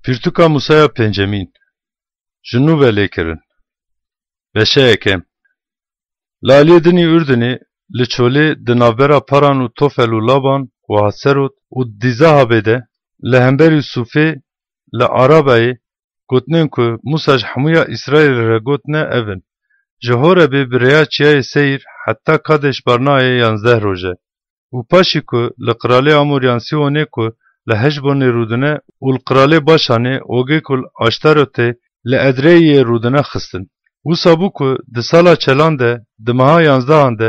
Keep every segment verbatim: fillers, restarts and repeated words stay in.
Pirtûka Musaya pêncemîn. Ji nû ve lêkirin. Beşe yekem. Li aliyê din ê Urdinê, li çolê di navbera Paran û Tofel û Laban û Haserot û Dîzahabê de, li hemberî Sûfê, li Arabayê, gotinên ku Musa ji hemûya Îsraîlê re gotine ev in: Ji Horebê bi rêya çiyayê Seyr heta Kadeş Barnayê yanzdeh roj e. Û paşî ku li qiralê Amoriyan Sîhonê ku li Heşbonê rûdine û li qiralê Başanê Ogê ku li Aştarotê li Edreyiyê rûdine xistin. Wisa bû ku di sala çelan de, di meha yanzdehan de,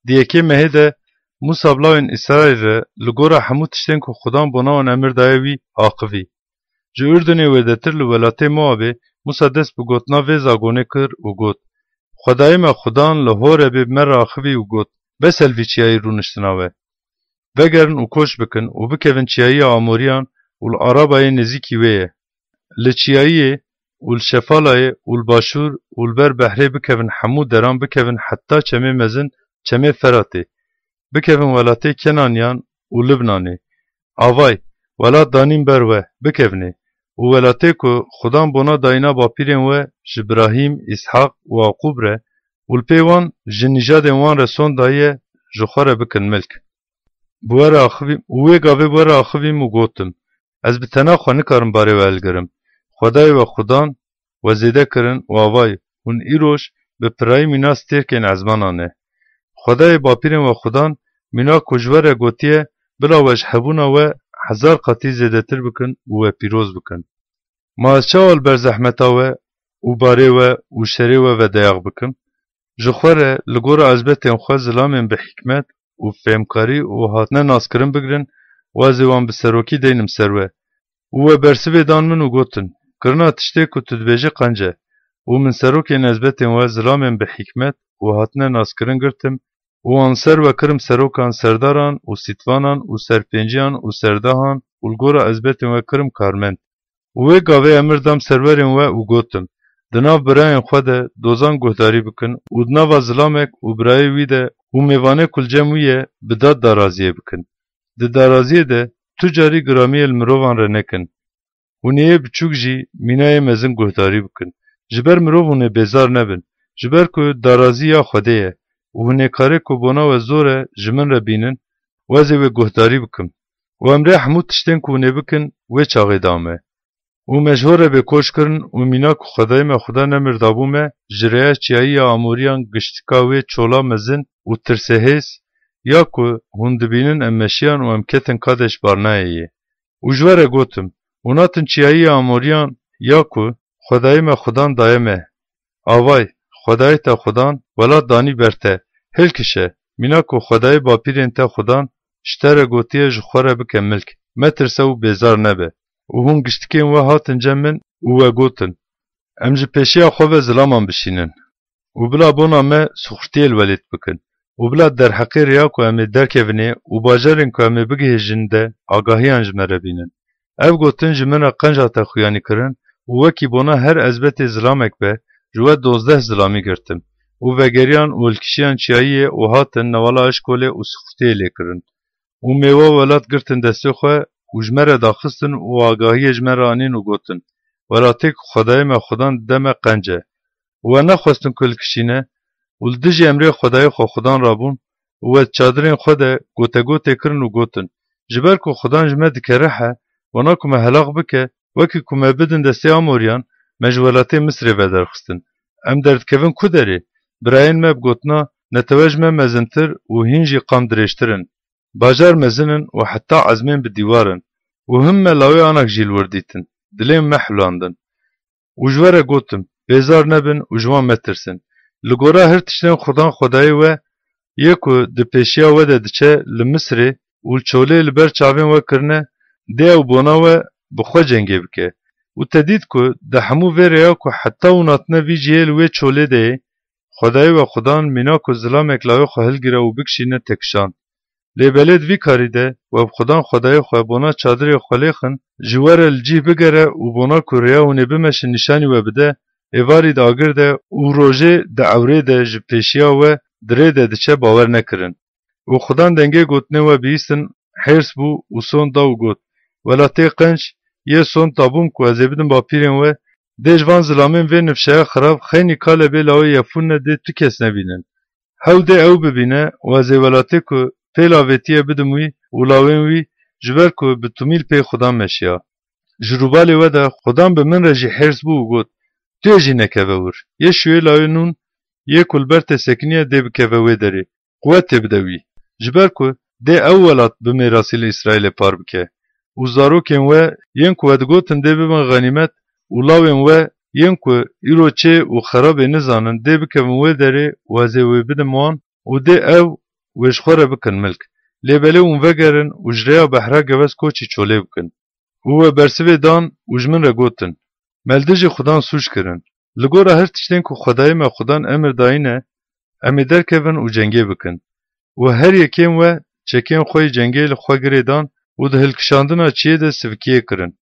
di yekê mehê de Musa bi lawên Îsraîl re li gora hemû tiştên ku Xudan bona wan emir daye wî aqivî. Ji Urdinê wêdetir li welatê Moabê Musa dest bi gotina vê zagonê kir û got: Xwedayê me Xudan li Horebê bi me re axivî û got: Bes e li vî çiyayî rûniştina we. Vegerin û koç bikin û bikevin çiyayiya Amoriyan û li Arabayê nêzîkî wê ye. Li çiyayiyê û li Şefalayê û li başûr û li ber behrê bikevin, hemû deran bikevin heta çemê mezin, çemê Feratê. Bikevin welatê Kenaniyan û Libnanê. Avay, welat danîn ber we, bikevnê. Û welatê ku Xudan bona dayîna bapîrên we ji Birahîm, Îshaq û Yaqûb re û li pê wan ji nîjadên wan re sond daye, ji xwe re bikin milk. Bi we re axivîm û wê gavê bi we re axivîm û gotim: Ez bi tena xwe nikarim barê we hilgirim. Xwedayê we Xudan we zêde kirin û avay, hûn îroj bi pirayî mîna stêrkên ezmana ne. Xwedayê bapîrên we Xudan mîna ku ji we re gotiye, bila we ji hebûna we hezar qatî zêdetir bikin û we pîroz bikin. Ma ez çawa li ber zehmeta we û barê we û şerê we vedeyax bikim? Ji xwe re li gora ezbetên xwe zilamên bi hikmet û fêmkarî û hatine naskirin bigirin û ez ê wan bi serokî deynim ser we. Û we bersivê dan min û gotin: Kirina tiştê ku tu dibêjî qenc e. Û min serokên ezbetên we, zilamên bi hikmet û hatine naskirin girtim û wan ser we kirim serokan serdaran û sîtvanan û serpênciyan û serdahan û li gora ezbetên we kirim karmend. Û wê gavê emir dam serwerên we û gotim: Di nav birayên xwe de dozan guhdarî bikin û di nava zilamek û birayê wî de û mêvanê ku li cem wî ye bi dad daraziyê bikin. Di daraziyê de tu carî giramiyê li mirovan re nekin. Hûn ê yê biçûk jî mîna yê mezin guhdarî bikin. Ji ber mirov hûn ê bêzar nebin, ji ber ku darazî ya Xwedê ye û hûn ê karê ku bona we zor e ji min re bînin û ez ê wê guhdarî bikim. Û emrê hemû tiştên ku hûn ê bikin wê çaxê da me. Û me ji Horebê koç kirin û mîna ku Xwedayê me Xudan emir dabû me, ji rêya çiyayî ya Amoriyan, giştika wê çola mezin û tirsehêz ya ku hûn dibînin, em meşiyan û em ketin Kadeş Barnayê yê. Û ji we re gotim: Hûn hatin çiyayî ya Amoriyan ya ku Xwedayê me Xudan daye me. Avay, Xwedayê te Xudan welat danî ber te, hilkişe, mîna ku Xwedayê bapîrên te Xudan ji te re gotiye ji xwe re bike milk, metirse û bêzar nebe. Û hûn giştikên we hatin cem min û we gotin: Em ji pêşiya xwe ve zilaman bişînin û bila bona me sixurtiyê li welêt bikin û bila derheqê rêya ku em ê derkevinê û bajarên ku em ê bigihêjin de agahiyan ji me re bînin. Ev gotin ji min re qenc hate xuyanî kirin û wekî bona her ezbetê zilamek be, ji we dozdeh zilamî girtim û vegeriyan û hilkişiyan çiyayiyê û hatin newala Eşkolê û sixurtiyê lê kirin. Û mêwa welat girtin destê xwe û ji me re daxistin û agahiyê ji me re anîn û gotin: Welatê ku Xwedayê me Xudan dide me qenc e. Û we nexwestin ku hilkişîne û li dijî emrê Xwedayê xwe Xudan rabûn û we di çadirên xwe de gotegotê kirin û gotin: Ji ber ku Xudan ji me dikereh e, bona ku me helax bike, wekî ku me bidin destê Amoriyan, me ji welatê Misirê vederxistin. Em derdikevin ku derê? Birayên me bi gotina netewe ji me mezintir û hîn jî qam dirêjtir in. Bajar mezin in û heta ezmên bi dîwar in û him me lawê anak jî li wir dîtin, dilên me hulandin. Û ji we re gotim: Bêzar nebin û ji wan metirsin. Li gora her tiştên Xudan Xwedayê we yê ku di pêşiya we de diçe li Misirê û li çolê li ber çavên we kirine, dê ew bona we bi xwe cengê bike. Û te dît ku di hemû vê rêya ku heta hûn hatine vî cihê li wê çolê de yê, Xwedayê we Xudan mîna ku zilamek lawê xwe hilgire û bikişîne, te kişand. Lê belê di vî karî de we bi Xudan Xwedayê xwe bona çadirê xwe lêxin, ji we re li cih bigere û bona ku rêya hûn ê bimeşin nîşanî we bide, êvarî di agir de û rojê di ewrê de ji pêşiya we di rê de diçe bawer nekirin. Û Xudan dengê gotinê we bihîstin, hêrs bû û sond da û got: Welatê qenc yê son tabûm ku ez ê bidim bapîrên we, dê ji van zilamên vê nifşeya xirab xeynî Kalebê lawê Yefûne dê tu kes nebînin. Hew dê ew bibîne û ez ê welatê ku pêl avêtiye bidim wî û lawên wî, ji ber ku bi Tumîl pê Xudan meşiya. Ji rûbalê we de Xudan bi min re jî hêrs bû û got, Tu yê jî nekeve wir. Yê şûyê lawê Nûn, yê ku li ber te sekiniye dê bikeve wê derê. Quwetê bide wî. Ji ber ku dê ew welat bi mêrasî li Îsraîlê par bike. Û zarokên we yên ku we digotin dê bibin xenîmet û lawên we yên ku îro çê û xerabê nizanin dê bikevin wê derê û ez ê wê bidim wan û dê ew wê ji xwe re bikin milk. Lê belê hûn vegerin û ji rêya behra gewez koçî çolê bikin. Û we bersivê dan û ji min re gotin, Me li dijî Xudan sûc kirin. Li gora her tiştên ku Xwedayê me Xudan emir dayîne, em ê derkevin û cengê bikin. Û her yekên we çekên xwe yê cengê li xwe girê dan û di hilkişandina çiyê de sivikiyê kirin.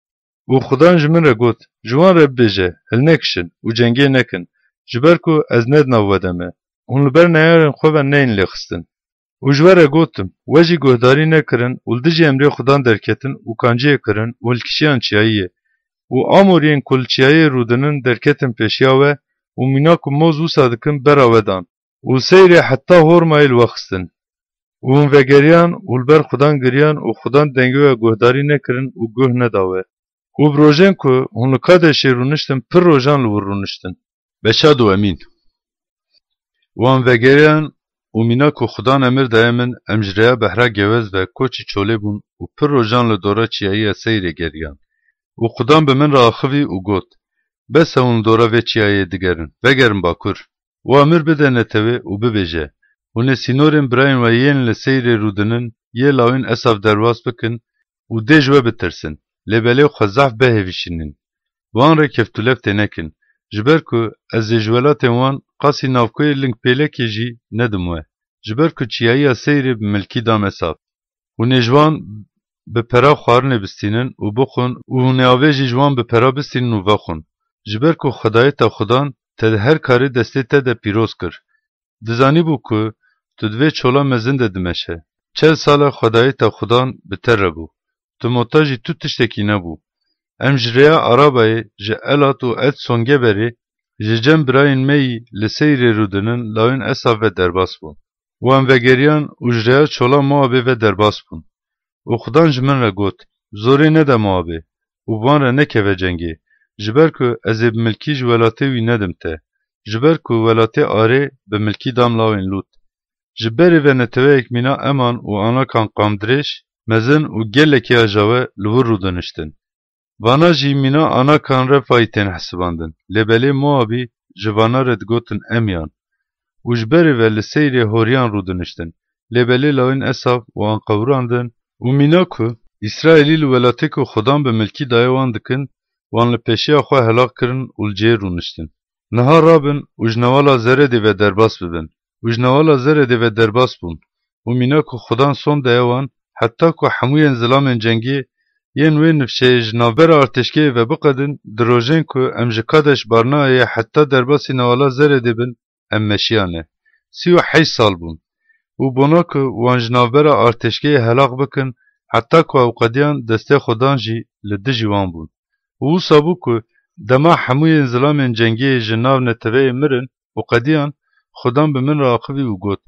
Û Xudan ji min re got, Ji wan re bibêje, hilnekişin û cengê nekin, ji ber ku ez ne di nav we de me. Hûn li ber neyarên xwe ve neyên lêxistin. Û ji we re gotim, we jî guhdarî nekirin û li dijî emrê Xudan derketin û kanciyê kirin û hilkişiyan çiyayiyê. Û Amoriyên ku li çiyayê rûdinin derketin pêşiya we û mîna ku moz wisa dikin bera we dan. Û seyrê heta Hormayê li we xistin. Û hûn vegeriyan û li ber Xudan giriyan û Xudan dengê we guhdarî nekirin û guh neda we. Û bi rojên ku hûn li Kadeşê rûniştin pir rojan li wir rûniştin. Beşa duwemîn. Wan vegeriyan û mîna ku Xudan emir daye min, em ji rêya behra gewez ve koçî çolê bûn û pir rojan li dora çiyayiya Seyrê geriyan. Û Xudan bi min re axivî û got, Bes e hûn li dora vê çiyayê digerin, vegerin bakur. Û emir bide netewê û bibêje, Hûn ê sînorên birayên we yên li Seyrê rûdinin yê lawên Esav derbas bikin û dê ji we bitirsin, lê belê xwe zehf bihêvişînin. Wan re keftûleftê nekin, ji ber ku ez ê ji welatên wan qasî navkoyê lingpêlekê jî nedim we, ji ber ku çiyayiya Seyrê bi milkî dam Esav. Hûn ê ji wan bi pera xwarinê bistînin û bixwin û hûn ê avê jî ji wan bi pera bistînin û vexwin. Ji ber ku Xwedayê te Xudan te di her karê destê te de pîroz kir. Dizanîbû ku tu di vê çola mezin de dimeşe. Çel sal e Xwedayê te Xudan bi te re bû. Tu mota jî tu tiştekî nebû. Em ji rêya Arabayê, ji Elat û Et Songeberê, ji cem birayên me yî li Seyrê rûdinin lawên Esav ve derbas bûn. Wan vegeriyan û ji rêya çola Moabê ve derbas bûn. Û Xudan ji min re got, Zorê nede Moabê û bi wan re nekeve cengê, ji ber ku ez ê bi milkî ji welatê wî nedim te, ji ber ku welatê Arê bi milkî dam lawên Lût. Ji berê ve neteweyek mîna Eman û Anakan qamdirêj, mezin û gelekî ajawe li wir rûdiniştin. Vana jî mîna Anakan Refayî tên hesibandin, lê belê Moabî ji vana re digotin Emyan. Û ji berê ve li Seyrê Horiyan rûdiniştin, lê belê lawên Esav wan qewirandin û mîna ku Îsraîlî li welatê ku Xudan bi milkî daye wan dikin, wan li pêşiya xwe helaq kirin û li cihê rûniştin. Niha rabin û ji newala Zeredê ve derbas bibin. Û ji newala Zeredê ve derbas bûn. Û mîna ku Xudan son daye wan, heta ku hemûyên zilamên cengê yên wê nifşeyê ji navbera artêşgehê ve biqedin, di rojên ku em ji Kadeş Barneayê heta derbasî newala Zeredê bin, em meşiyane. Sî û heşt sal bûn. Û bona ku wan ji navbera artêşgehê helaq bikin, heta ku ew qediyan destê Xudan jî li dijî wan bûn. Û wisa bû ku dema hemûyên zilamên cengê ji nav neteweyê mirin û qediyan, Xudan bi min re axivî û got,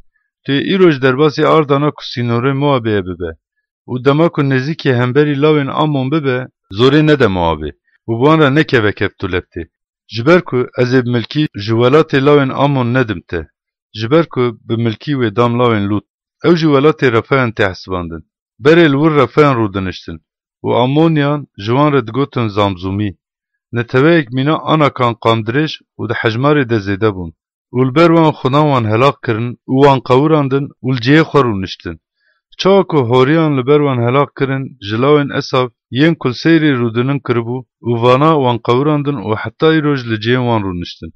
Tu yê îroj derbasî ardana ku sînorê Moabê ye bibe. Û dema ku nêzîkî hemberî lawên Amon bibe, zorê nede Moabê û bi wan re nekeve keft û leftê. Ji ber ku ez ê bi milkî ji welatê lawên Amon nedim te. Ji ber ku bi milkî wê dam lawên Lût. Ew jî welatê Refayan tê hesibandin. Berê li wir Refayan rûdiniştin û Amoniyan ji wan re digotin Zamzûmî. Neteweyek mîna Anakan qamdirêj û di hejmarê de zêde bûn. Û li ber wan Xudan wan helaq kirin û wan qewirandin û li cihê xwe rûniştin. Çawa ku Horiyan li ber wan helaq kirin, ji lawên Esav yên ku li Seyrê rûdinin kiribû û vana wan qewirandin û heta îroj li cihên wan rûniştin.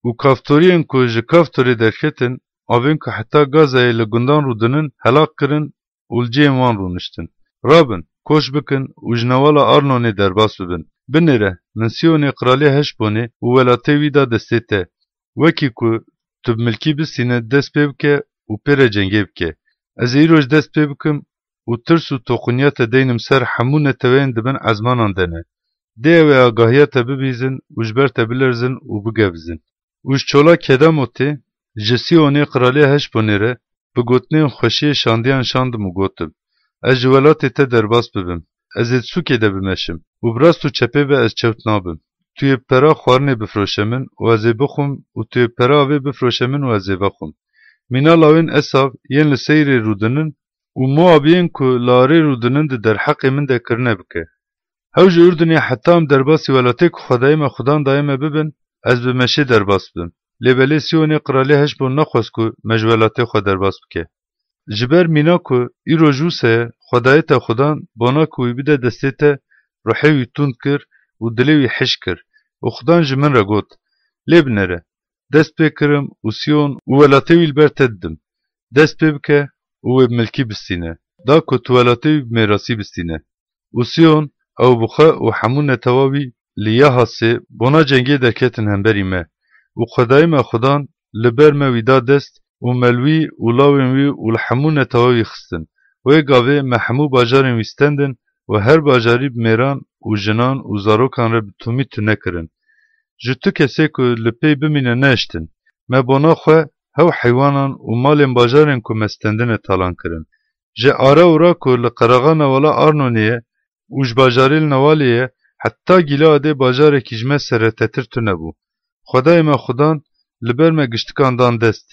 Û Kaftoriyên ku ji Kaftorê derketin, avên ku heta Gazayê li gundan rûdinin, helaq kirin û li cihên wan rûniştin. Rabin, koç bikin û ji newala Arnonê derbas bibin. Binêre, min Sîyonê qiralê Heşbonê û welatê wî da destê te. Wekî ku tu bi milkî bistîne, dest pê bike û pê re cengê bike. Ez ê îroj dest pê bikim û tirs û toqûniya te deynim ser hemû neteweyên di bin ezmanan de ne. Dê ew ê agahiya te bibîzin û ji ber te bilerzin û bigevizin. Û ji çola Kedemotê, ji Sîyonê qiralê Heşbonê re, bi gotinên xweşiyê şandiyan şandim û gotim, Ez ji welatê te derbas bibim, ez ê di sûkê de bimeşim û bi rast û çepê ve ez çewt nabim. Tu yê bi pera xwarinê bifroşe min û ez ê bixwim û tu yê bi pera avê bifroşe min û ez ê vexwim. Mîna lawên Esav yên li Seyrê rûdinin û Moabiyên ku li Arê rûdinin di derheqê min de kirine bike. Hew ji Urdunê heta em derbasî welatê ku Xwedayê me Xudan daye me bibin, ez bi meşê derbas bibim. Lê belê Siyonê qiralê Heşbon nexwest ku me ji welatê xwe derbas bike. Ji ber mîna ku îro ji wisa ye, Xwedayê te Xudan bona ku wî bide destê te, ruhê wî tund kir û dilê wî hişk kir û Xudan ji min re got, Lê binêre, dest pê kirim û Siyon û welatê wî li ber te didim. Dest pê bike û wê bi milkî bistîne, da ku tu welatê wî bi mêrasî bistîne. Û Siyon, ew bi xwe û hemû netewa wî li Yahasê bona cengê derketin hemberî me. Û Xwedayê me Xudan li ber me wî da dest û me li wî û lawên wî û li hemû netewa wî xistin. Wê gavê me hemû bajarên wî stendin û her bajarî bi mêran û jinan û zarokan re bi tûmî tune kirin. Ji tu kesê ku li pey bimîne nehiştin. Me bona xwe hew heywanan û malên bajarên ku me stendine talan kirin. Ji Ara û Ra ku li qeraxa newala Arnonê ye û ji bajarê li newalê ye, heta Gîleadê bajarekî ji me seretetir tune bû. Xwedayê me Xudan li ber me giştikan dan dest.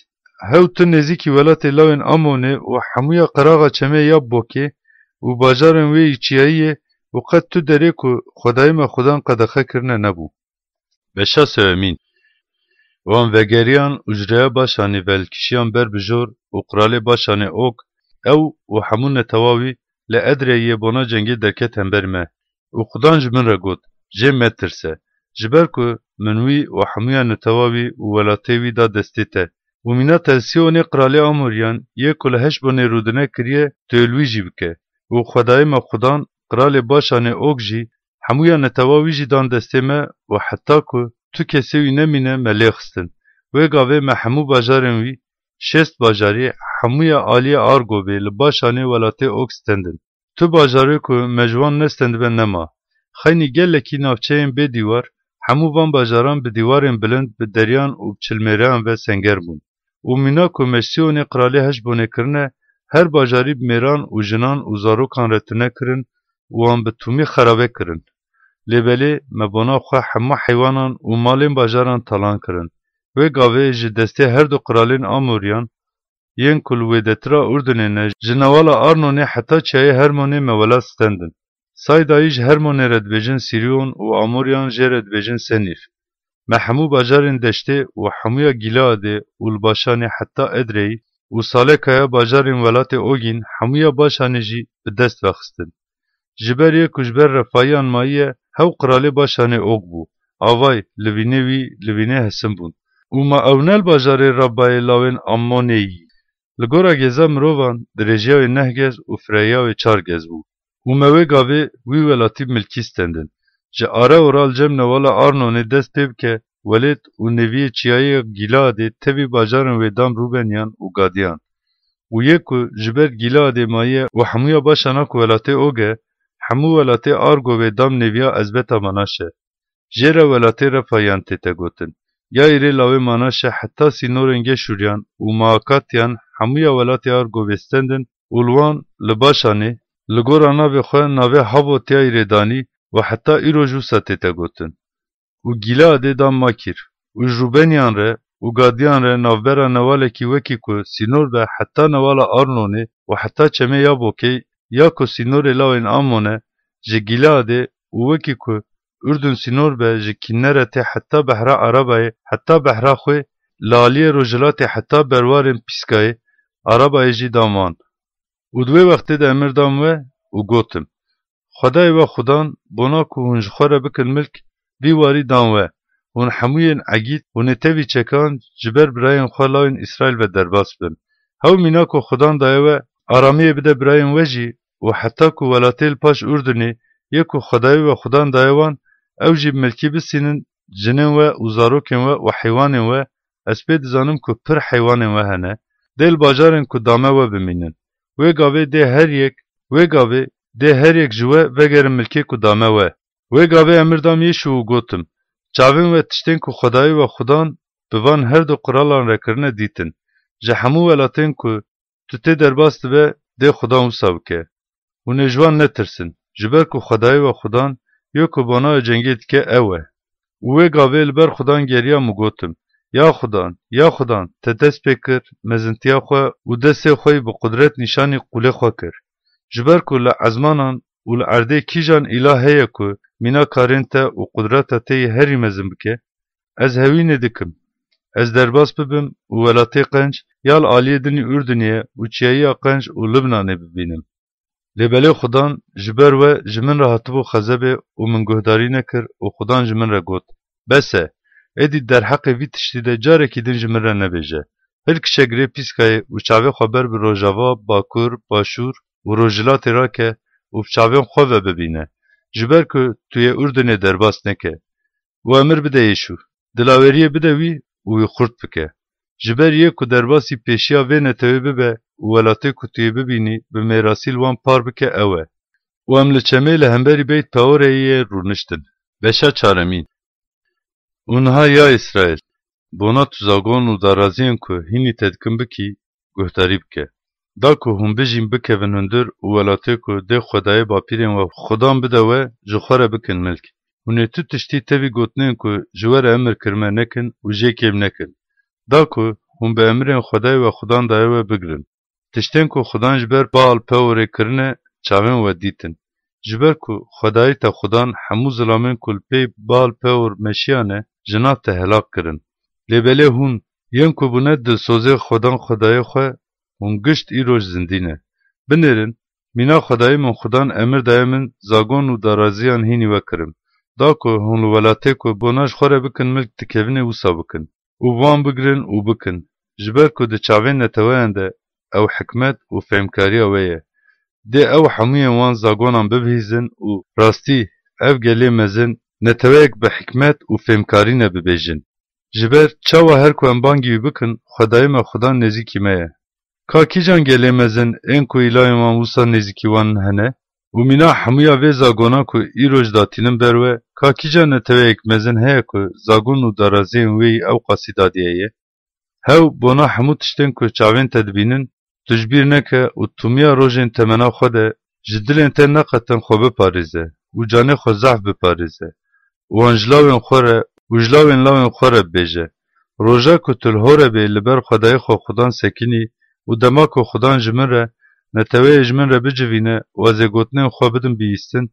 Hew tu nêzîkî welatê lawên Amonê û hemûya qeraxa çemê Yabbokê û bajarên wê yî çiyayî yê û qet tu derê ku Xwedayê me Xudan qedexe kirine nebû. Beşa sewemîn. Wan vegeriyan û ji rêya Başanê ve li kişiyan ber bi jor û qiralê Başanê Ok, ew û hemû netewa wî li Edreyê bona cengê derket hember me. Û Xudan ji min re got, Jê metirse, ji ber ku min wî û hemûya netewa wî û welatê wî da destê te. Û mîna te li Siyonê qiralê Amoriyan, yê ku li Heşbonê rûdine kiriye, tu yê li wî jî bike. Û Xwedayê me Xudan, qiralê Başanê Ok jî, hemûya netewa wî jî dan destê me û heta ku tu kesê wî nemîne me lê xistin. Wê gavê me hemû bajarên wî, şêst bajarî, hemûya aliyê Argovê li Başanê welatê Ok stendin. Tu bajarê ku me ji wan nestendibe nema. Xeynî gelekî navçeyên bê dîwar, hemû van bajaran bi dîwarên bilind, bi deryan û bi çilmêreyan ve senger bûn. Û mîna ku me ji Siyonê qiralê Heşbonê kirine, her bajarî bi mêran û jinan û zarokan re tune kirin û wan bi tûmî xerabe kirin. Lê belê me bona xwe hemû heywanan û malên bajaran talan kirin. Wê gavê ji destê her du qiralên Amoriyan, yên ku li wêdetira Urdunê ne, ji newala Arnonê heta çiyayê Hermonê me welat stendin. Saydayî ji Hermonê re dibêjin Sîriyon û Amoriyan jê re dibêjin Senîf. Me hemû bajarên deştê û hemûya Gîleadê û li Başanê heta Edreyî û Salekaya bajarên welatê Ogîn hemûya Başanê jî bi dest vexistin. Ji ber yê ku ji ber refayiyan mayiye, hew qiralê Başanê Ok bû. Avay, li vînê wî, li vînê hesin bûn. Û ma ew ne li bajarê Rabayê lawên Ammonê yî? Li gora geza mirovan dirêjiya wê neh gez û firehiya wê çar gez bû. Û me wê gavê wî welatî milkî stendin. Ji Are û Ra li cem newala Arnonê dest pê bike, welêt û nêviyê çiyayê Gîleadê tevî bajarên wê dam Rûbeniyan û Gadiyan. Û yê ku ji ber Gîleadê maye û hemûya Başana ku welatê Og e, hemû welatê Argovê dam nêviya ezbeta Manaşe. Jê re welatê Refayan tête gotin. Yayîrê lawê Manaşe heta sînorên Geşûriyan û Maakatiyan hemûya welatê Argovê stendin û li wan li Başanê, li gora navê xwe navê Havot Yayîrê danî û heta îro ji wisa tête gotin. Û Gîleadê da Makîr, û ji Rûbeniyan re û Gadiyan re navbera newalekî wekî ku sînor be heta newala Arnonê û heta çemê Yabokê, ya ku sînorê lawên Amon e, ji Gîleadê û wekî ku Urdun sînor be ji Kînneretê heta behra Arabayê, heta behra xwê, li aliyê rojhilatê heta berwarên Pîskayê, Arabayê jî dam wan. Û di wê wextê de emir dam we û gotim, Xwedayê we Xudan, bona ku hûn ji xwe re bikin milk, vî warî dan we, hûn hemûyên egît, hûn ê tevî çekan ji ber birayên xwe lawên Îsraîl ve derbas bin. Hew mîna ku Xudan daye we, aramiyê bide birayên we jî û heta ku welatê li paş Urdunê yê ku Xwedayê we Xudan daye wan, ew jî bi milkî bistînin, cinên we û zarokên we û heywanên we, ez pê dizanim ku pir heywanên we hene, dê li bajarên ku dame we bimînin. Wê gavê dê her yek, wê gavê dê her yek ji we vegerin milkê ku dame we. Wê gavê emir dam Yêşû û gotim, çavên we tiştên ku Xwedayê we Xudan bi van her du qiralan re kirine dîtin. Ji hemû welatên ku tu tê derbas dibe, dê Xudan wisa bike. Hûn ê ji wan netirsin, ji ber ku Xwedayê we Xudan, yo ku bona we cengê dike, ew e. Û wê gavê li ber Xudan geriyam û gotim, Ya Xudan, ya Xudan, te dest pê kir, mezintiya xwe û destê xwe yî bi qudret nîşanî qûlê xwe kir. Ji ber ku li ezmanan û li erdê kîjan îlah heye ku mîna karên te û qudreta te yî herî mezin bike? Ez hewînê dikim ez derbas bibim û welatê qenc ya li aliyê din ê Urdunê ye û çiyayiya qenc û Libnanê bibînim. Lê belê Xudan ji ber we ji min re hatibû xezebê û min guhdarî nekir û Xudan ji min re got, Bes e, êdî derheqê vî tiştî de carekî din ji min re nebêje. Hilkişe girê pîskayê û çavê xwe ber bi rojava, bakur, başûr û rojhilatê rake û bi çavên xwe ve bibîne. Ji ber ku tu yê Urdunê derbas neke. Û emir bide Yêşû, dilaweriyê bide wî û wî xurt bike. Ji ber yê ku derbasî pêşiya vê netewê bibe û welatê ku tu yê bibînî bi mêrasî li wan par bike ew e. Û em li çemê li hemberî Beyt Peoreyê yê rûniştin. Beşa çaremîn. Û niha ya Îsraîl, bona tu zagon û daraziyên ku hînî te dikin bikî, guhdarî bike. Da ku hûn bijîn bikevin hundir û welatê ku dê Xwedayê bapîrên we Xudan bide we, ji xwe re bikin milk. Hûn ê tu tiştî tevî gotinên ku ji we re emir kirime nekin û jê kêm nekin. Da ku hûn bi emirên Xwedayê we Xudan daye we bigirin. Tiştên ku Xudan ji ber Baal Peorê kirine, çavên we dîtin. Ji ber ku Xwedayê te Xudan hemû zilamên ku li pey Baal Peor meşiyane, ji nav te helak kirin. Lê belê hûn, yên ku bûne dilsozê Xudan Xwedayê xwe, hûn gişt îroj zindî ne. Binêrin, mîna Xwedayê min Xudan emir daye min zagon û daraziyan hînî we kirim. Da ku hûn li welatê ku bona ji xwe re bikin milk dikevinê wisa bikin. Û van bigirin û bikin. Ji ber ku di çavên neteweyan de ew hikmet û fêmkariya we ye. Dê ew hemûyên wan zagonan bibihîzin û rastî ev gelê mezin neteweyek bi hikmet û fêmkarî ne bibêjin. Ji ber çawa her ku em bangî wî bikin, Xwedayê me Xudan nêzîkî me ye. Ka kîjan gelê mezin ên ku îlayên wan wisa nêzîkî wan hene? Û mîna hemûya vê zagona ku îroj datînim ber we, ka kîjan neteweyek mezin heye ku zagon û daraziyên wê yî ewqasî dadiyê ye? Hew bona hemû tiştên ku çavên te dibînin, tu ji bîr neke û tumiya rojên temena xwe de ji dilên te neqetin xwe biparêze û canê xwe zehf biparêze û wan ji lawên xwe re û ji lawên lawên xwe re bibêje. Roja ku tu li Horebê li ber Xwedayê xwe Xudan sekinî û dema ku Xudan ji min re, neteweyê ji min re bicivîne û ez ê gotinên xwe bidim bihîstin,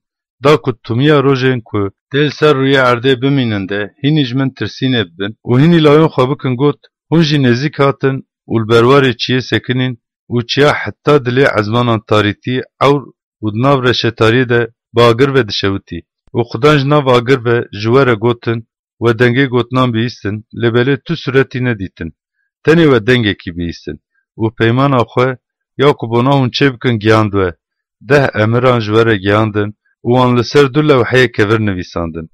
da ku tumiya rojên ku dê li ser rûyê erdê bimînin de hînî ji min tirsînê bibin û hînî lawên xwe bikin got, hûn jî nêzîk hatin û li berwarê çiyê sekinîn û çiya heta dilê ezmanan tarîtî ewr û di nav reşetariyê de bi agir ve dişewitî. Û Xudan ji nav agir ve ji we re gotin, we dengê gotinan bihîstin, lê belê tu sûretî nedîtin. Tenê we dengekî bihîstin û peymana xwe ya ku bona hûn çêbikin gihand we. Deh emiran ji we re gihandin û wan li ser du lewheyê kevir nivîsandin.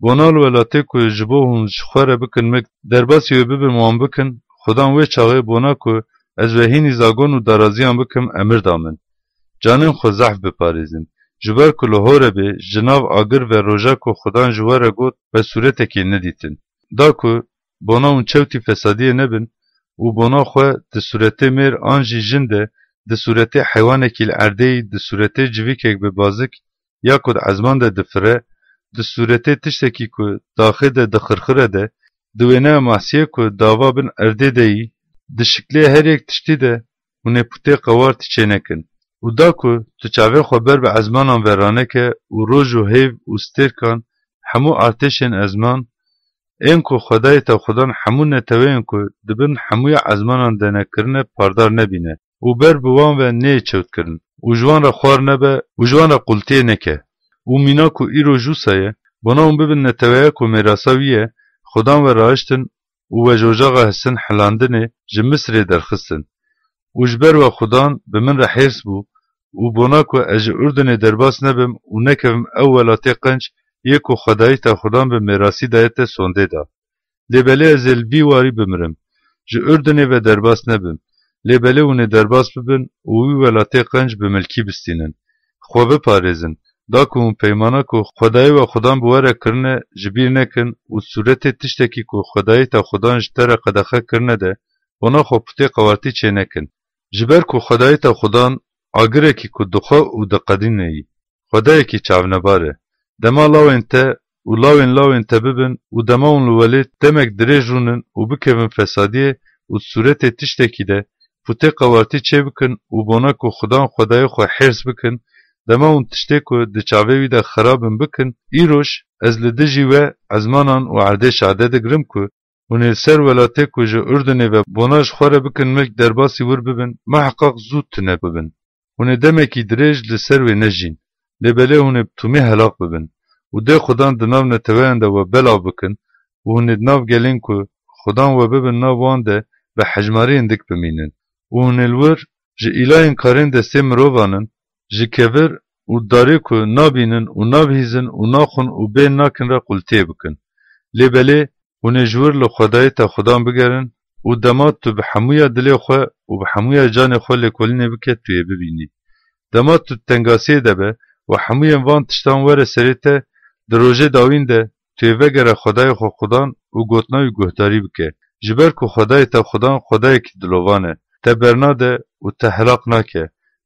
Bona li welatê ku ji bo hûn ji xwe re bikin milk derbasî wê bibin wan bikin, Xudan wê çaxê bona ku ez we hînî zagon û daraziyan bikim emir da min. Canên xwe zehf biparêzin. Ji ber ku li Horebê ji nav agir ve roja ku Xudan ji we re got, we sûretekê nedîtin. Da ku bona hûn çewtî fesadiyê nebin û bona xwe di sûretê mêr an jî jin de, di sûretê heywanekî li erdê yî, di sûretê civîkek bi bazik ya ku di ezman de difire, di sûretê tiştekî ku daxê de dixirxire de, di wêneya mahsiyê ku dava bin erdê de yî, di şiklê her yek tiştî de hûn ê pûtê qewar ti çênekin. Û da ku tu çavê xwe ber bi ezmanan ve raneke û roj û hêv û stêrkan, hemû artêşên ezman, ên ku Xwedayê te Xudan hemû neteweyên ku di bin hemûya ezmanan de ne kirine pardar nebîne û ber bi wan ve neyê çewtkirin û ji wan re xwar nebe û ji wan re qultiyê neke. Û mîna ku îro jûsa ye, bona hûn bibin neteweya ku mêrasa wî ye, Xudan we rahiştin û we ji ocaxa hissin hilandinê ji Misirê derxistin. Û ji ber we Xudan bi min re hêrs bû û bona ku ez ji Urdunê derbas nebim û nekevim ew welatê qenc yê ku Xwedayî te Xudan bi mêrasî daye te sondê da. Lê belê ez ê li vî warî bimirim. Ji Urdunê ve derbas nebim. Lê belê hûn ê derbas bibin û wî welatê qenc bi milkî bistînin. Xwe biparêzin. da ku hûn peymana ku Xwedayê we Xudan bi we re kirine ji bîr nekin û sûretê tiştekî ku Xwedayê te Xudan ji te re qedexe kirine de bona xwe putê qewartî çênekin. Ji ber ku Xwedayê te Xudan agirekî ku dixwe û diqedîne yî, Xwedayekî çavnebar e. Dema lawên te û lawên lawên te bibin û dema hûn li welê demek dirêj rûnin û bikevin fesadiyê û sûretê tiştekî de putê qewartî çêbikin û bona ku Xudan Xwedayê xwe hêrs bikin, dema hûn tiştê ku di çavê wî de xerab in bikin, îroj ez li dijî we ezmanan û erdê şade digirim ku hûn ê li ser welatê ku ji Urdunê ve bona ji xwe re bikin milk derbasî wir bibin, miheqaq zû tune bibin. Hûn ê demekî dirêj li ser wê nejîn, lê belê hûn ê bi tûmî helaq bibin û dê Xudan di nav neteweyan de we belav bikin û hûn ê di nav gelên ku Xudan we bibin nav wan de bi hejmariyên dik bimînin û hûn ê li wir ji îlahên karên destê mirovan in, ji kevir û darê ku nabînin û nabihîzin û naxwin û bên nakin re qultiyê bikin. Lê belê hûn ê ji wir li Xwedayê te Xudan bigerin û dema tu bi hemûya dilê xwe û bi hemûya canê xwe lêkolînê bike tu yê bibînî. Dema tu di tengasiyê de be û hemûyên van tiştan were serê te, di rojê dawîn de tu yê vegere Xwedayê xwe Xudan û gotina wî guhdarî bike. Ji ber ku Xwedayê te Xudan Xwedayekî dilovan e, te bernade û te helaq nake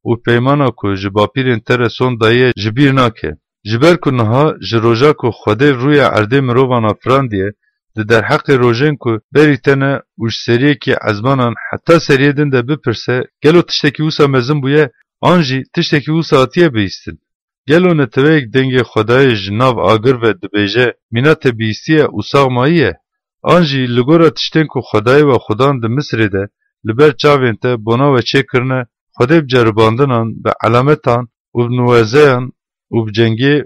û peymana ku ji bapîrên te re sond dayiye ji bîr nake. Ji ber ku niha ji roja ku Xwedê rûyê erdê mirovan afirandiye, di derheqê rojên ku berî te ne û ji seriyekî ezmanan heta seriyê din de bipirse, gelo tiştekî wisa mezin bûye, an jî tiştekî wisa hatiye bihîstin? Gelo neteweyek dengê Xwedayê ji nav agir ve dibêje, mîna te bihîstiye û sax mayiye? An jî li gora tiştên ku Xwedayê we Xudan di Misirê de li ber çavên te bona we çêkirine, Xwedê bi ceribandinan, bi elametan û bi niwezeyan û bi cengê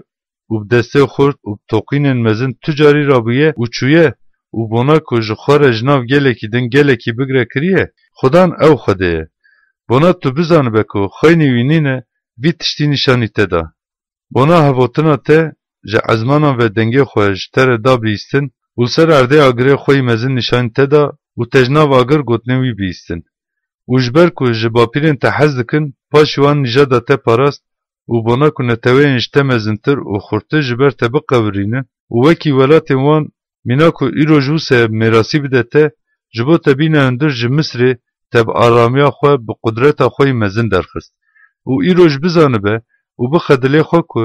û bi destê xurt û bi toqînên mezin tu carî rabûye û çûye û bona ku ji xwe re ji nav gelekî din gelekî bigire kiriye? Xudan ew Xwedê ye. Bona tu bizanibe ku xeynî wî nîne, vî tiştî nîşanî te da. Bona hevotina te ji ezmanan ve dengê xwe ji te re da bihîstin û li ser erdê agirê xwe yî mezin nîşanî te da û te ji nav agir gotinên wî bihîstin. Û ji ber ku ji bapîrên te hez dikin, paşî wan nîjada te parast û bona ku neteweyên ji te mezintir û xurtir ji ber te biqewirînin û wekî welatên wan, mîna ku îro ji wise mêrasî bide te, ji bo te bîne hundir ji Misirê, te bi aramiya xwe, bi qudreta xwe yî mezin derxist. Û îro ji bizanibe û bixe dilê xwe ku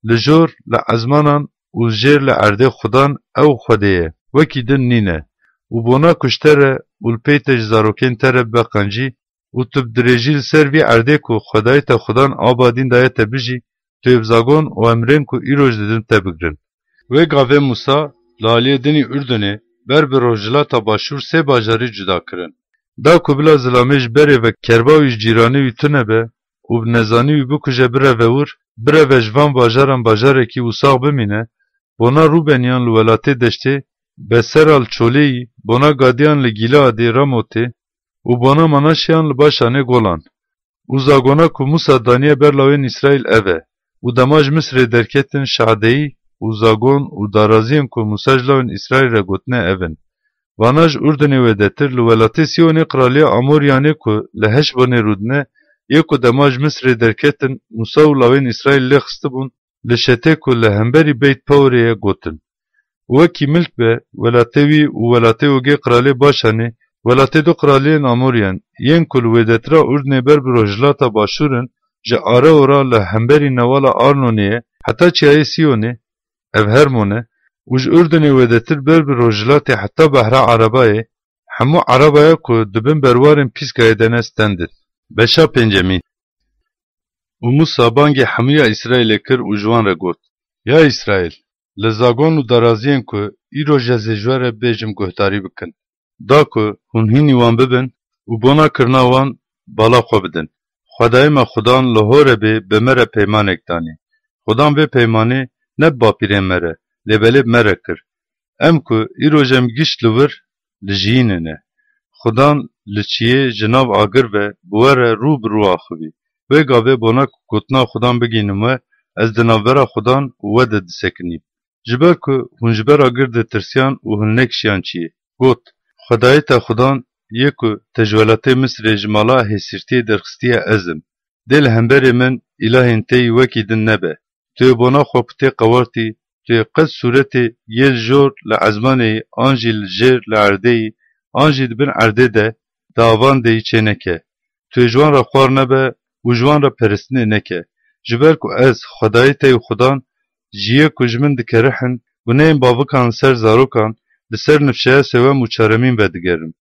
li jor li ezmanan û jêr li erdê Xudan ew Xwedê ye, wekî din nîne. Û bona ku ji te re û li pey te ji zarokên te re bibe qencî û tu bi dirêjî li ser vî erdê ku Xwedayê te Xudan abadîn daye te bijî, tu yê bi zagon û emrên ku îro ji didin te bigrin. Wê gavê Mûsa li aliyê dinî Urdunê ber bi rojhilata başûr sê bajarî cuda kirin. Da ku bila zilamê ji berê ve kerba wî ji cîranê wî tune be û bi nezanî wî bikuje bireve wir, bireve ji van bajaran bajarekî û sax bimîne, bona Rûbeniyan li welatê deştê, Besera li Çolêyî, bona Gadiyan li Gîleadê Ramotê û bona Manaşeyan li Başanê Golan. Û zagona ku Mûsa daniye ber lawên Îsraîl ev e, û dema ji Misirê derketin şadeyî û zagon û daraziyên ku Mûsa ji lawên Îsraîl re gotine ev in. Vana ji Urdunê wêdetir li welatê Sîyonê qiraliya Amoriyanê ku li Heşbonê rûdine, yê ku dema ji Misirê derketin Mûsa û lawên Îsraîl lê xistibûn, li şetê ku li hemberî Beyt Peorê ye gotin. Wekî milk be welatê wî û welatê Ogê qiralê Başanê, welatê du qiraliyên Amoriyan, yên ku li wêdetira Urdinê ber bi rojhilata başûr in, ji Areora li hemberî newala Arnonê ye, heta çiyayê Sîyonê, ev Hermon e, û ji Urdinê wêdetir ber bi rojhilatê heta behra Erebayê, hemû Erebaya ku di bin berwarên pîskayê de ne stend in. Beşa pêncemîn. Û Mûsa bangê hemûya Îsraîlê kir û ji wan re got, Ya Îsraîl, li zagon û daraziyên ku îro ez ê ji we re bêjim guhdarî bikin. Da ku hûn hînî wan bibin û bona kirina wan bala xwe bidin. Xwedayê me Xudan li Horebê bi me re peymanek danî. Xudan vê peymanê ne bi bapîrên me re, lê belê bi me re kir. Em ku îro em giş li wir li jiyînê ne. Xudan li çiyê ji nav agir ve bi we re rû bi rû axivî. Wê gavê bona ku gotina Xudan bigihînim we, ez di navbera Xudan û we de disekinîm. Ji ber ku hûn ji ber agir ditirsiyan û hûn nekişiyan çiyê. Got, Xwedayê te Xudan yê ku te ji welatê Misirê ji mala hêsîrtiyê derxistiye ez im. Dê li hemberê min îlahên te yî wekî din nebe. Tu yê bona xwe putê qewartî, tu yê qet sûretê yê li jor li ezmanê yî, an jî li jêr li erdê yî, an jî di bin erdê de di avan de yî çêneke. Tu yê ji wan re xwar nebe û ji wan re peristinê neke. Ji ber ku ez, Xwedayê te yê Xudan, ji yê ku ji min dikerihin, guneyên bavikan li ser zarokan, li ser nifşeya sêwem û çaremîn vedigerim.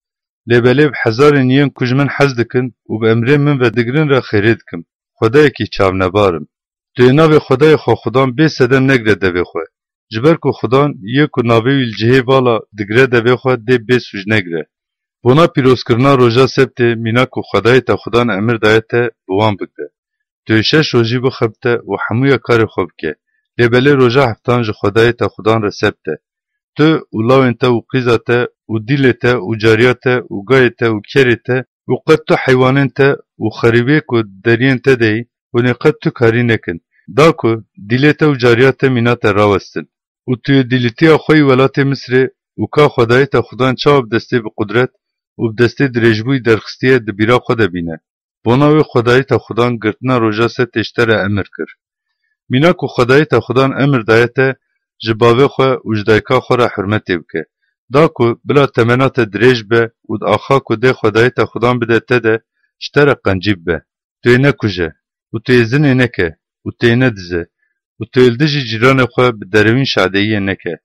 Lê belê bi hezarên yên ku ji min hez dikin û bi emrên min vedigirin re xêrê dikim. Xwedayekî çavnebar im. Tu yê navê Xwedayê xwe Xudan bê sedem negire devê xwe. Ji ber ku Xudan yê ku navê wî li cihê vala digire devê xwe dê bê sûc negire. Bona pîrozkirina roja sebtê mîna ku Xwedayê te Xudan emir daye te bi wan bigire. Tu yê şeş rojî bixebite û hemûya karê xwe bike. Lê belê roja heftan ji Xwedayê te Xudan re sebt e. Tu û lawên te û qîza te û dîlê te û cariya te û gayê te û kerê te û qet tu heywanên te û xerîbê ku di deriyên te de yî, hûn ê qet tu karî nekin. Da ku dîlê te û cariya te mîna te rawestin. Û tu yê dîlîtiya xwe yî welatê Misirê û ka Xwedayê te Xudan çawa bi destê bi qudret û bi destê dirêjbûyî derxistiye di bîra xwe de bîne. Bona wê Xwedayê te Xudan girtina roja setê ji te re emir kir. Mîna ku Xwedayê te Xudan emir daye te, ji bavê xwe û ji dayika xwe re hurmetê bike. Da ku bila temena te dirêj be û di axa ku dê Xwedayê te Xudan bide te de, ji te re qencî bibe. Tu yê nekuje û tu yê zinê neke û tu yê nedize û tu yê li dijî cîranê xwe bi derewîn şadeyiyê neke.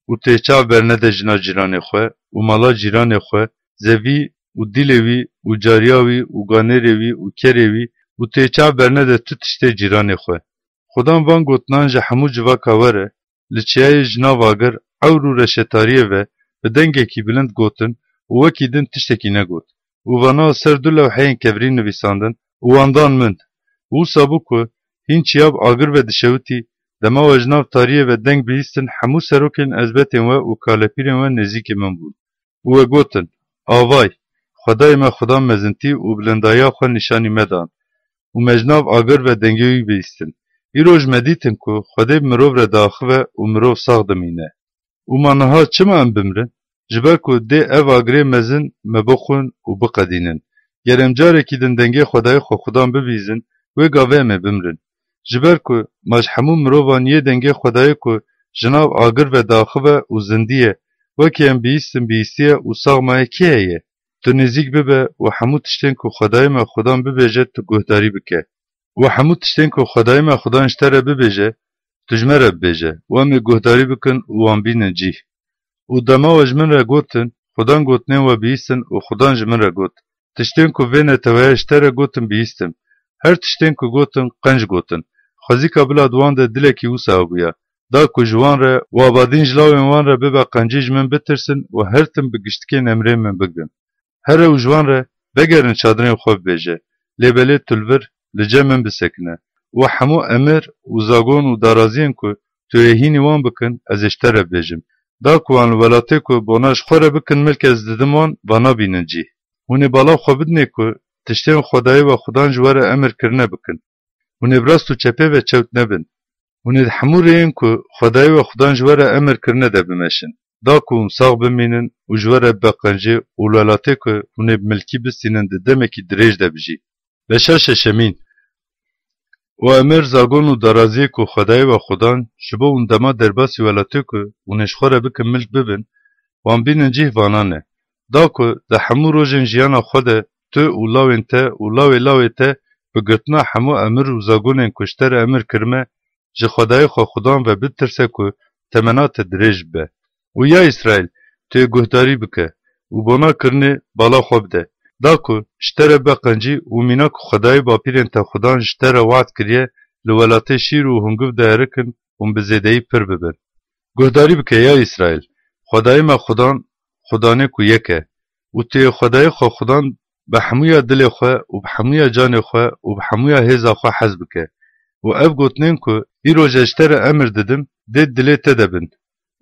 Û tu yê çav bernede jina cîranê xwe û mala cîranê xwe, zevî û dîlê wî û cariya wî û ganêrê wî û kerê wî û tu yê çav bernede tu tiştê cîranê xwe. Xudan van gotinan ji hemû civaka we re, li çiyayê ji nav agir, ewr û reşetariyê ve, bi dengekî bilind gotin û wekî din tiştekî negot. Û vana ser du lewheyên kevirî nivîsandin û wan dan min. Û wisa bû ku hîn çiya bi agir ve dişewitî, dema we ji nav tariyê ve deng bihîstin, hemû serokên ezbetên we û kalepîrên we nêzîkî min bûn. Û we gotin, Avay, Xwedayê me Xudan mezintî û bilindayiya xwe nîşanî me dan û me ji nav agir ve dengê wî bihîstin. Îro ji me dîtin ku Xwedê bi mirov re diaxive û mirov sax dimîne. Û ma niha çima em bimrin? Ji ber ku dê ev agirê mezin me bixwin û biqedînin. Ger em carekî din dengê Xwedayê xwe Xudan bibîzin, wê gavê em ê bimrin. Ji ber ku ma ji hemû mirovan yê dengê Xwedayê ku ji nav agir ve diaxive û zindî ye, wekî em bihîstin bihîstiye û sax maye kî heye? Tu nêzîk bibe û hemû tiştên ku Xwedayê me Xudan bibêje tu guhdarî bike. Û hemû tiştên ku Xwedayê me Xudan ji te re bibêje, tu ji me re bibêje û em ê guhdarî bikin û wan bînin cîh. Û dema we ji min re gotin, Xudan gotinên we bihîstin û Xudan ji min re got, Tiştên ku vê neteweye ji te re gotin bihîstim. Her tiştên ku gotin, qenc gotin. Xwezîka bila di wan de dilekî wisa hebûya, da ku ji wan re û abadîn ji lawên wan re bibe qencî ji min bitirsin û her tim bi giştikên emrên min bigrin. Here û ji wan re, Vegerin çadirên xwe bibêje, lê belê tu li vir li cem min bisekine. Û hemû emir û zagon û daraziyên ku tu yê hînî wan bikin, ez ê ji te re bibêjim. Da ku wan li welatê ku bona ji xwe re bikin milk ez didim wan, vana bînin cîh. Hûn ê bala xwe bidinê ku tiştên Xwedayê we Xudan ji we re emir kirine bikin. Hûn ê bi rast û çepê ve çewt nebin. Hûn ê di hemû rêyên ku Xwedayê we Xudan ji we re emir kirine de bimeşin. Da ku hûn sax bimînin û ji we re bibe qencî û li welatê ku hûn ê bi milkî bistînin di demekî dirêj de bijî. Beşa şeşemîn. Û emir, zagon û daraziyê ku Xwedayê we Xudan ji bo hûn dema derbasî welatê ku hûn ê ji xwe re bikin milk bibin, wan bînin cîh vana ne. Da ku di hemû rojên jiyana xwe de tu û lawên te û lawê lawê te bi girtina hemû emir û zagonên ku ji te re emir kirime, ji Xwedayê xwe Xudan ve bitirse ku temena te dirêj bibe. Û ya Îsraîl, tu yê guhdarî bike û bona kirinê bala xwe bide. Da ku ji te re bibe qencî û mîna ku Xwedayê bapîrên te Xudan ji te re wad kiriye, li welatê şîr û hungiv de herikin hûn bi zêdeyî pir bibin. Guhdarî bike ya Îsraîl, Xwedayê me Xudan, Xudanê ku yek e. Û tu yê Xwedayê xwe Xudan bi hemûya dilê xwe û bi hemûya canê xwe û bi hemûya hêza xwe hez bike. Û ev gotinên ku îro ez ji te re emir didim, dê dilê te de bin.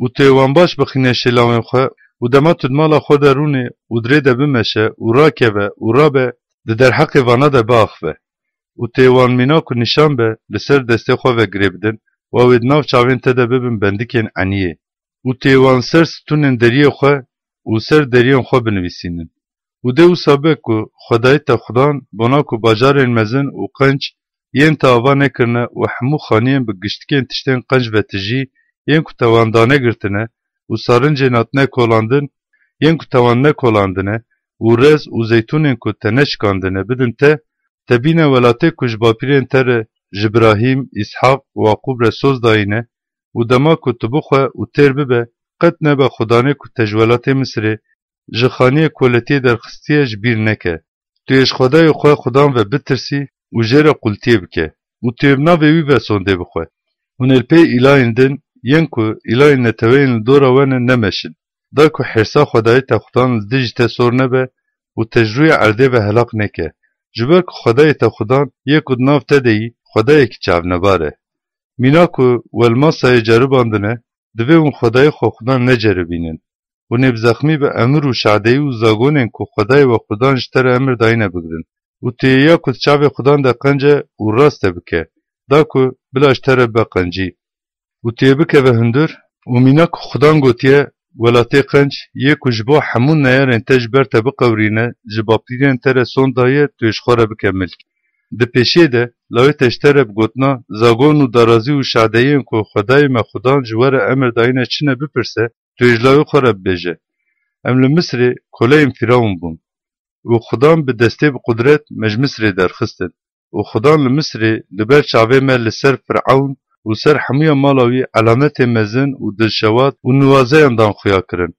Û tu yê wan baş bixîne şêlawên xwe û dema tu di mala xwe de rûnê û di rê de bimeşe û rakeve û rabe, di derheqê vana de biaxive. Û tu yê wan mîna ku nîşan be li ser destê xwe ve girê bidin û ew ê di nav çavên te de bibin bendikên eniyê. Û tu yê wan ser stûnên deriyê xwe û ser deriyên xwe binivîsînin. Û dê wisa be ku Xwedayê te Xudan bona ku bajarên mezin û qenc yên te ava nekirine û hemû xaniyên bi giştikên tiştên qenc ve tijî, yên ku te wan danegirtine û sarincên hatine kolandin, yên ku te wan nekolandine û rez û zeytûnên ku te neşikandine bidin te, te bîne welatê ku ji bapîrên te re, ji Birahîm, Îshaq û Yaqûb re soz dayîne û dema ku tu bixwe û têr bibe, qet nebe xudanê ku te ji welatê Misirê, ji xaniyê koletiyê derxistiye ji bîr neke. Tu yê ji Xwedayê xwe Xudan ve bitirsî û jê re qultiyê bike û tu yê bi navê wî ve sondê bixwe. Hûn ê li pey îlayên din, yên ku îlayên neteweyên li dora we ne, nemeşin. Da ku hêrsa Xwedayê te Xudan li dijî te sor nebe û te ji rûyê erdê ve helaq neke. Ji ber ku Xwedayê te Xudan yê ku di nav te de yî, Xwedayekî çavnebar e. Mîna ku we li masayê ceribandine, divê hûn Xwedayê xwe Xudan neceribînin. Hûn ê bi zexmî bi emir û şadeyî û zagonên ku Xwedayê we Xudan ji te re emir dayine bigrin. Û tu yê ya ku di çavê Xudan de qenc e û rast e bike, da ku bila ji te re bibe qencî. Û tu yê bikeve hundir û mîna ku Xudan gotiye, welatê qenc, yê ku ji bo hemû neyarên te ji ber te biqewirîne, ji bapîrên te re sond daye, tu yê ji xwe re bike milk. Di pêşiyê de, lawê te ji te re bi gotina, zagon û darazî û şadeyiyên ku Xwedayê me Xudan ji we re emir dayine çi ne bipirse, tu yê ji lawê xwe re bibêje. Em li Misirê koleyên Fîrawûn bûn û Xudan bi destê bi qudret me ji Misirê derxistin. Û Xudan li Misirê li ber çavê me li ser Firawn û ser hemûya mala wî elametê mezin û dilşewat û niwazeyan dan xuya kirin.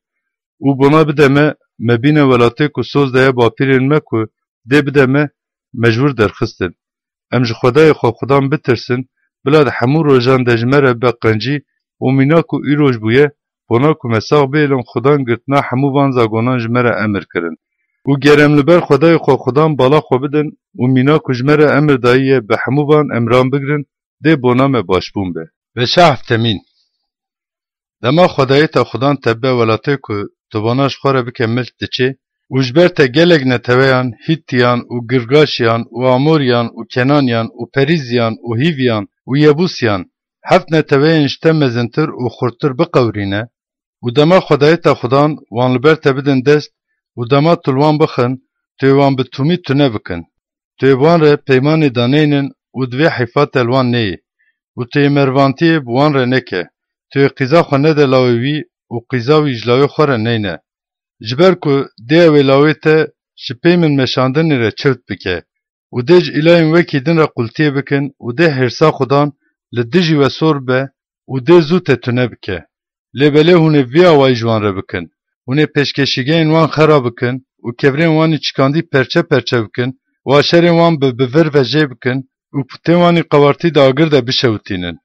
Û bona bide me, me bîne welatê ku soz daye bapîrên me ku dê bide me, me ji wir derxistin. Em ji Xwedayê xwe Xudan bitirsin, bila di hemû rojan de ji me re bibe qencî û mîna ku îroj bûye, bona ku me sax bêlin, Xudan girtina hemû van zagonan ji me re emir kirin. Û ger em li ber Xwedayê xwe Xudan bala xwe bidin û mîna ku ji me re emir dayiye bi hemû van emran bigrin, dê bona me başbûn be. Veşa heftemîn. Dema Xwedayê te Xudan te bibe welatê ku tu bona ji xwe re bike milk diçê û ji ber te gelek neteweyan, Hîtiyan û Girgaşiyan û Amoriyan û Kenaniyan û Perîziyan û Hîviyan û Yebûsiyan, heft neteweyên ji te mezintir û xurttir biqewirîne, û dema Xwedayê te Xudan wan li ber te bidin dest û dema tu li wan bixin, tu yê wan bi tûmî tune bikin. Tu yê bi wan re peymanê daneynin û divê heyfa te li wan neyê. Û tu yê merivantiyê bi wan re neke. Tu yê qîza xwe nede lawê wî û qîza wî ji lawê xwe re neyne. Ji ber ku dê ew ê lawê te ji pey min meşandinê re çewt bike û dê ji îlayên wekî din re qultiyê bikin û dê hêrsa Xudan li dijî we sor bibe û dê zû te tune bike. Lê belê hûn ê vî awayî ji wan re bikin. Hûn ê pêşkêşîgehên wan xera bikin û kevirên wan ê çikandî perçe perçe bikin û aşerên wan bi, bi vir ve jê bikin û putên wan ê qewartî di agir de bişewitînin.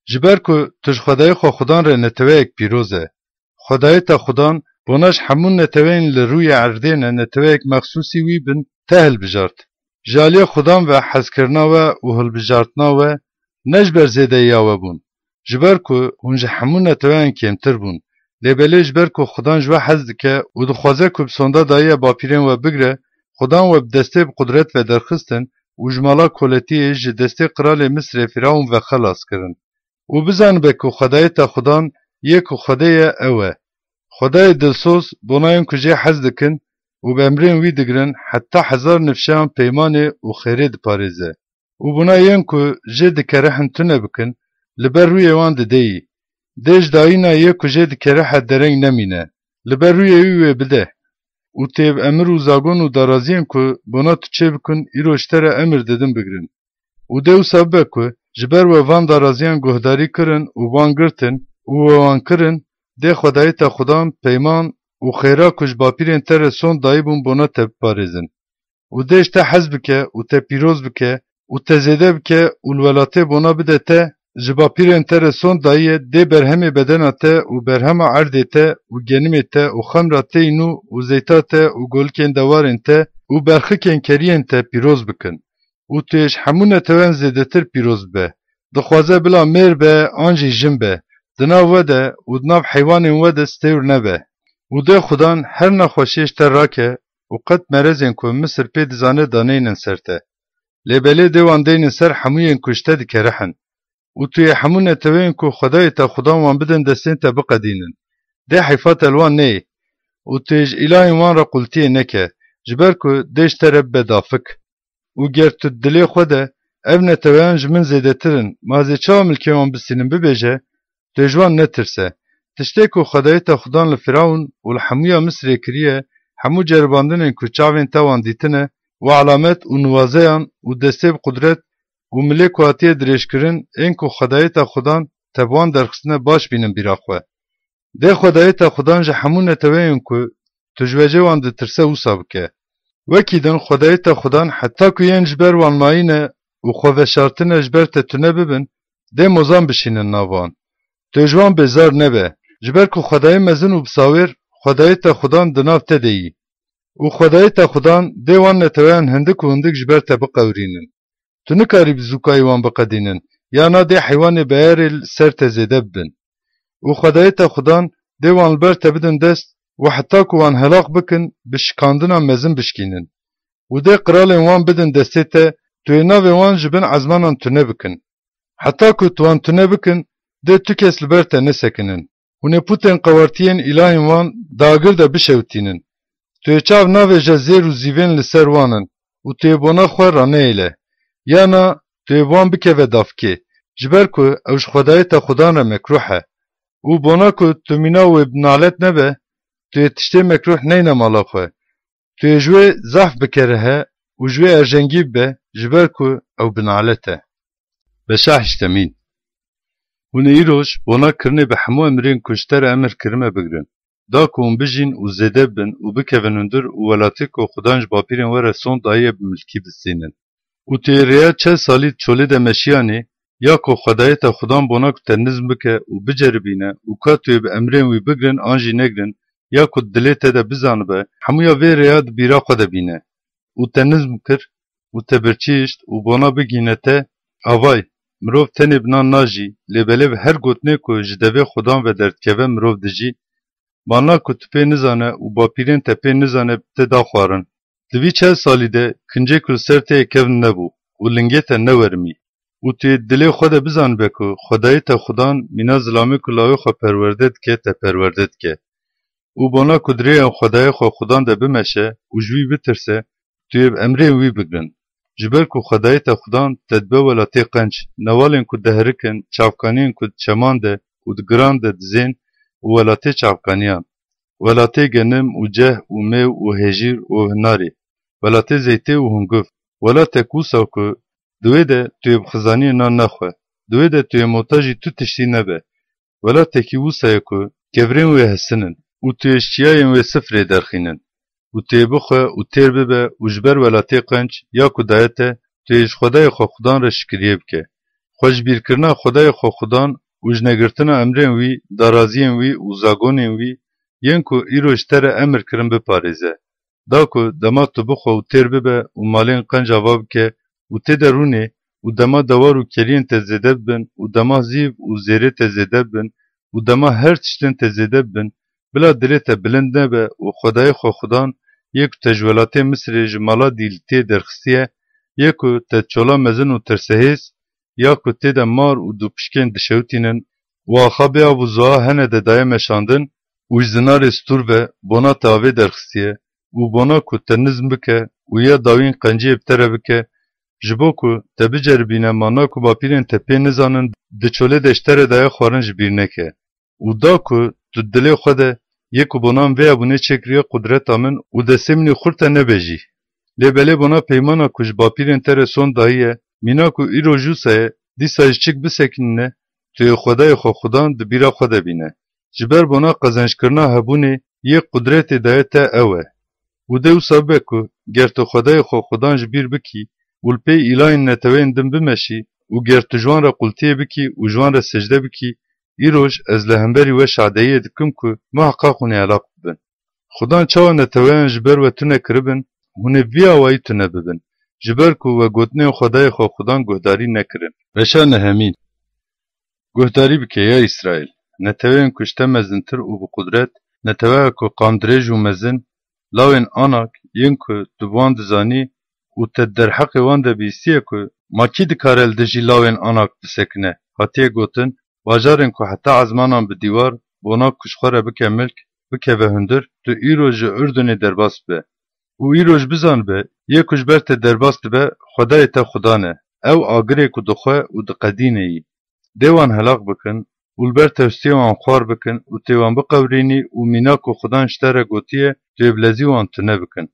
Ji ber ku tu ji Xwedayê xwe Xudan re neteweyek pîroz e. Xwedayê te Xudan bona ji hemû neteweyên li rûyê erdê ne neteweyek mexsûsî wî bin te hilbijart. Ji aliyê Xudan ve hezkirina we û hilbijartina we ne ji ber zêdeyiya we bûn, ji ber ku hûn ji hemû neteweyan kêmtir bûn. Lê belê ji ber ku Xudan ji we hez dike û dixwaze ku bi sonda dayiye bapîrên we bigre, Xudan we bi destê bi qudret ve derxistin û ji mala koletiyê ji destê qiralê Misirê Fîrawûn ve xelas kirin. Û bizanibe ku Xwedayê te Xudan yê ku Xwedê ye ew e. Xwedayê dilsoz bona yên ku jê hez dikin û bi emrên wî digirin, heta hezar nifşeyan peymanê û xêrê diparêze. Û bona yên ku jê dikerihin tune bikin, li ber rûyê wan dideyî. Dê ji dayîna yê ku jê dikerihe dereng nemîne. Li ber rûyê wî wê bide. Û tê bi emir û zagon û daraziyên ku bona tu çêbikin, îro ji te re emir didin bigrin. Û dê wisa bibe ku ji ber we van daraziyan guhdarî kirin û van girtin û we wan kirin, dê Xwedayê te Xudan peyman û xêra ku ji bapîrên te re sond dayîbûn bona te biparêzin. Û dê ji te hez bike û te pîroz bike û te zêde bike û li welatê bona bide te, ji bapîrên te re sond dayiye, dê berhemê bedena te û berhema erdê te û genimê te û xemra tey nû û zeyta te û golikên dewarên te û berxikên keriyên te pîroz bikin. Û tu yê ji hemû neteweyan zêdetir pîroz bibe. Dixwaze bila mêr be an jî jin be, di nav we de û di nav heywanên we de stêwr nebe. Û dê Xudan her nexweşiyê ji te rake û qet merezên ku Misir pê dizane daneynin ser te. Lê belê dê wan deynin ser hemûyên ku ji te dikerihin. Û tu yê hemû neteweyên ku Xwedayê te Xudan wan bidin destên te biqedînin. Dê heyfa te li wan neyê. Û tu yê ji îlayên wan re qultiyê neke, ji ber ku dê ji te re bibe dafik. Û ger tu di dilê xwe de Ev neteweyan ji min zêdetir in, ma ez ê çawa milkê wan bistînim? Bibêje, tu ji wan netirse. Tiştê ku Xwedayê te Xudan li Firawn û li hemûya Misirê kiriye, hemû ceribandinên ku çavên te wan dîtine û alamet û niwazeyan û destê bi qudret û milê ku hatiye dirêjkirin, ên ku Xwedayê te Xudan te bi wan derxistine, baş bînin bîra xwe. Dê Xwedayê te Xudan ji hemû neteweyên ku tu ji wecê wan ditirse wisa bike. Wekî din Xwedayê te Xudan heta ku yên ji ber wan mayîne û xwe veşartine ji ber te tune bibin, dê mozan bişînin nav wan. Tu ji wan bêzar nebe, ji ber ku Xwedayê mezin û bisawêr, Xwedayê te Xudan di nav te de yî. Û Xwedayê te Xudan dê wan neteweyan hindik û hindik ji ber te biqewirînin. Tu nikarî bi zûkayî wan biqedînin, ya na dê heywanê beyarê li ser te zêde bibin. Û Xwedayê te Xudan dê wan li ber te bidin dest û heta ku wan helaq bikin, bi şikandina mezin bişkînin. Û dê qiralên wan bidin destê te, tu yê navê wan ji bin ezmanan tune bikin. Heta ku tu wan tune bikin, dê tu kes li ber te nesekinin. Hûn ê pûtên qewertiyên îlahên wan di agir de bişewitînin. Tu yê çav navêje zêr û zîvên li ser wan in û tu yê bona xwe raneyêle. Yana tu yê bi wan bikeve davkê, ji ber ku ew ji Xwedayê te Xudan re mekrûh e. Û bona ku tu mîna wê bi nalet nebe, tu yê tiştê mekrûh neyne mala xwe. Tu yê ji wê zehf bikerihe û ji wê erjengî bibe, ji ber ku ew bi nalet e. Beşa heştemîn. Hûn ê îroj bona kirinê bi hemû emrên ku ji te re emir kirime bigrin. Da ku hûn bijîn û zêde bibin û bikevin hundir û welatê ku Xudan ji bapîrên we re sond dayiye bi milkî bistînin. Û tu yê rêya çel salî di çolê de meşiyanî, ya ku Xwedayê te Xudan bona ku te nizm bike û biceribîne û ka tu yê bi emrên wî bigrin an jî negrin, ya ku di dilê te de bizanibe, hemûya vê rêya di bîra xwe de bîne. Û te nizm kir û te birçîşt û bona bigihîne te, avay, mirov tenê bi nan najî, lê belê bi her gotinê ku ji devê Xudan ve derdikeve mirov dijî, ma na ku tu pê nizane û bapîrên te pê nizane bi te da xwarin. Di vî çel salî de kincê ku li ser te yê kevn nebû û lingê te newerimî. Û tu yê dilê xwe de bizanibe ku Xwedayê te Xudan mîna zilamê ku lawê xwe perwerde dike, te perwerde dike. Û bona ku di rêyên Xwedayê xwe Xudan de bimeşe û ji wî bitirse, tu yê bi emrên wî bigrin. Ji ber ku Xwedayê te Xudan te dibe welatê qenc, newalên ku diherikin, çavkaniyên ku di çeman de û di giran de dizên û welatê çavkaniyan, welatê genim û ceh û mêw û hêjîr û hinarê, welatê zeytê û hunguv, welatek wisa ku di wê de tu yê bi xizaniyê nan nexwe, di wê de tu yê motajî tu tiştî nebe, welatekî wisa ye ku kevirên wê hesinin û tu yê ji çiyayên wê sifrê derxînin û tu yê bixwe û têr bibe û ji ber welatê qenc ya ku daye te, tu yê ji Xwedayê xwe Xudan re şikiriyê bike. Xwe ji bîrkirina Xwedayê xwe Xudan û ji negirtina emrên wî, daraziyên wî û zagonên wî, yên ku îro ji te re emir kirin, biparêze. Da ku dema tu bixwe û têr bibe û malên qenc ava bike û tê de rûnê û dema dewar û keriyên te zêde bibin û dema zîv û zêrê te zêde bibin û dema her tiştên te zêde bibin, bila dilê te bilind nebe û Xwedayê xwe Xudan, yê ku te ji welatê Misirê ji mala dîltiyê derxistiye, yê ku te çola mezin û tirsehêz, ya ku tê de mar û dûpişkên dişewitînin û axabê av û zuha hene de daye meşandin û ji zinarê stûr ve bona te avê derxistiye û bona ku te nizm bike û ya dawîn qenciyê bi te re bike, ji bo ku te biceribîne, ma na ku bapîrên te pê nizanin, di çolê de ji te re daye xwarin, ji bîr neke. Û da ku tu dilê xwe de, yê ku bonan vê hebûnê çêkiriye qudreta min û destê min ê xurt e, nebe jî. Lê belê bona peymana ku ji bapîrên te re sond dayiye, mîna ku îro jûsa ye, dîsa ji çik bisekinîne, tu yê Xwedayê xwe Xudan di bîra xwe de bîne. Ji ber bona qezenckirina hebûnê yê qudretê daye te ew e. Û dê wisa bibe ku ger tu Xwedayê xwe Xudan ji bîr bikî û li pey îlahên neteweyên din bimeşî û ger tu ji wan re qultiyê bikî û ji wan re secde bikî, îroj ez li hemberî we şadeyiyê dikim ku muheqeq hûn ê helaq bibin. Xudan çawa neteweyan ji ber we tune kiribin, hûn ê vî awayî tune bibin, ji ber ku we gotinên Xwedayê xwe Xudan guhdarî nekirin. Beşa nehemîn. Guhdarî bike, ya Îsraîl, neteweyên ku ji te mezintir û bi qudret, neteweya ku qamdirêj û mezin, lawên Anak, yên ku tu bi wan dizanî û te derheqê wan de bihîstiye ku ma kî dikare li dijî lawên Anak bisekine, hatiye gotin, bajarên ku heta ezmanan bi dîwar, bona ku ji xwe re bike milk, bikeve hundir, tu îro ji Urdunê derbas bibe. Û îro jî bizanibe, yê ku ji ber te derbas dibe, Xwedayê te Xudan e. ew agirê ku dixwe û diqedîne yî. Dê wan helaq bikin û li ber tewstiyê wan xwar bikin û tê wan biqewirînî û mîna ku Xudan ji te re gotiye, tu yê bi lezî wan tune bikin.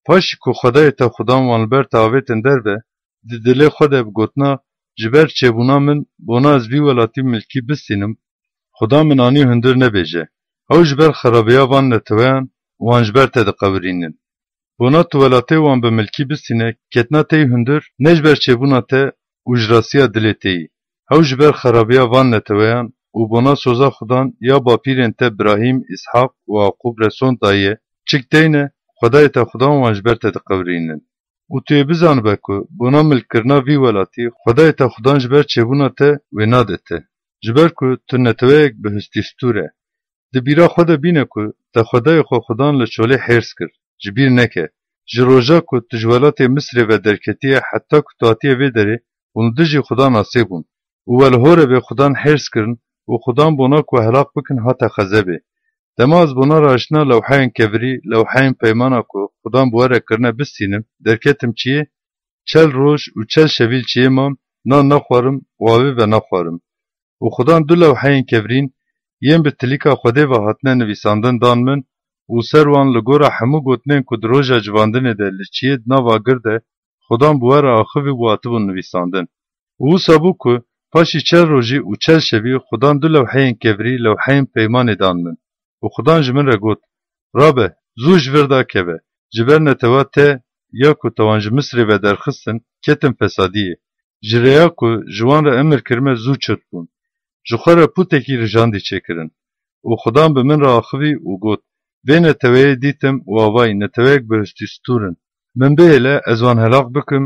Paşî ku Xwedayê te Xudan wan li ber te avêtin derve, di dilê xwe de bi gotina, ji ber çêbûna min bona ez vî welatî milkî bistînim, Xudan min anî hundir nebêje. Ew ji ber xerabiya van neteweyan wan ji ber te diqewirînin. Bona tu welatê wan bi milkî bistîne, ketina te yî hundir ne ji ber çêbûna te û ji rastiya dilê te yî. Ew ji ber xerabiya van neteweyan û bona soza Xudan ya bapîrên te Birahîm, Îshaq û Yaqûb re sond daye, çik teyne, Xwedayê te Xudan wan ji ber te diqewirînin. Û tu yê bizanibe ku bona milkkirina vî welatî Xwedayê te Xudan ji ber çêbûna te wê nade te. Ji ber ku tu neteweyek bihustîstûr e. Di bîra xwe de bîne ku te Xwedayê xwe Xudan li çolê hêrs kir, ji bîr neke. Ji roja ku tu ji welatê Misrê ve derketiye heta ku tu hatiye vê derê, hûn li dijî Xudan asê bûn. Û we li Horebê Xudan hêrs kirin û Xudan bona ku we helaq bikin hate xezebê. Dema ez bona rahiştina lewheyên kevirî, lewheyên peymana ku Xudan bi we re kirine bistînim, derketim çiyê, çel roj û çel şevî li çiyê mam, nan nexwarim û avê venaxwarim. Û Xudan du lewheyên kevirîn, yên bi tilîka Xwedê ve hatine nivîsandin dan min û ser wan li gora hemû gotinên ku di roja civandinê de li çiyê di nav agir de Xudan bi we re axivî û hatibûn nivîsandin. Û wisa bû ku paşî çel rojî û çel şevî Xudan du lewheyên kevirî, lewheyên peymanê dan min. Û Xudan ji min re got, Rabe, zû ji vir dakeve, ji ber netewa te ya ku te wan ji Misrê ve derxistin, ketin fesadiyê. Ji rêya ku ji wan re emir kirime zû çut bûn. Ji xwe re pûtekî rijandî çêkirin. Û Xudan bi min re axivî û got, Vê neteweyê dîtim û avayî neteweyek bihiştî stûr in. Min bihêle ez wan helaq bikim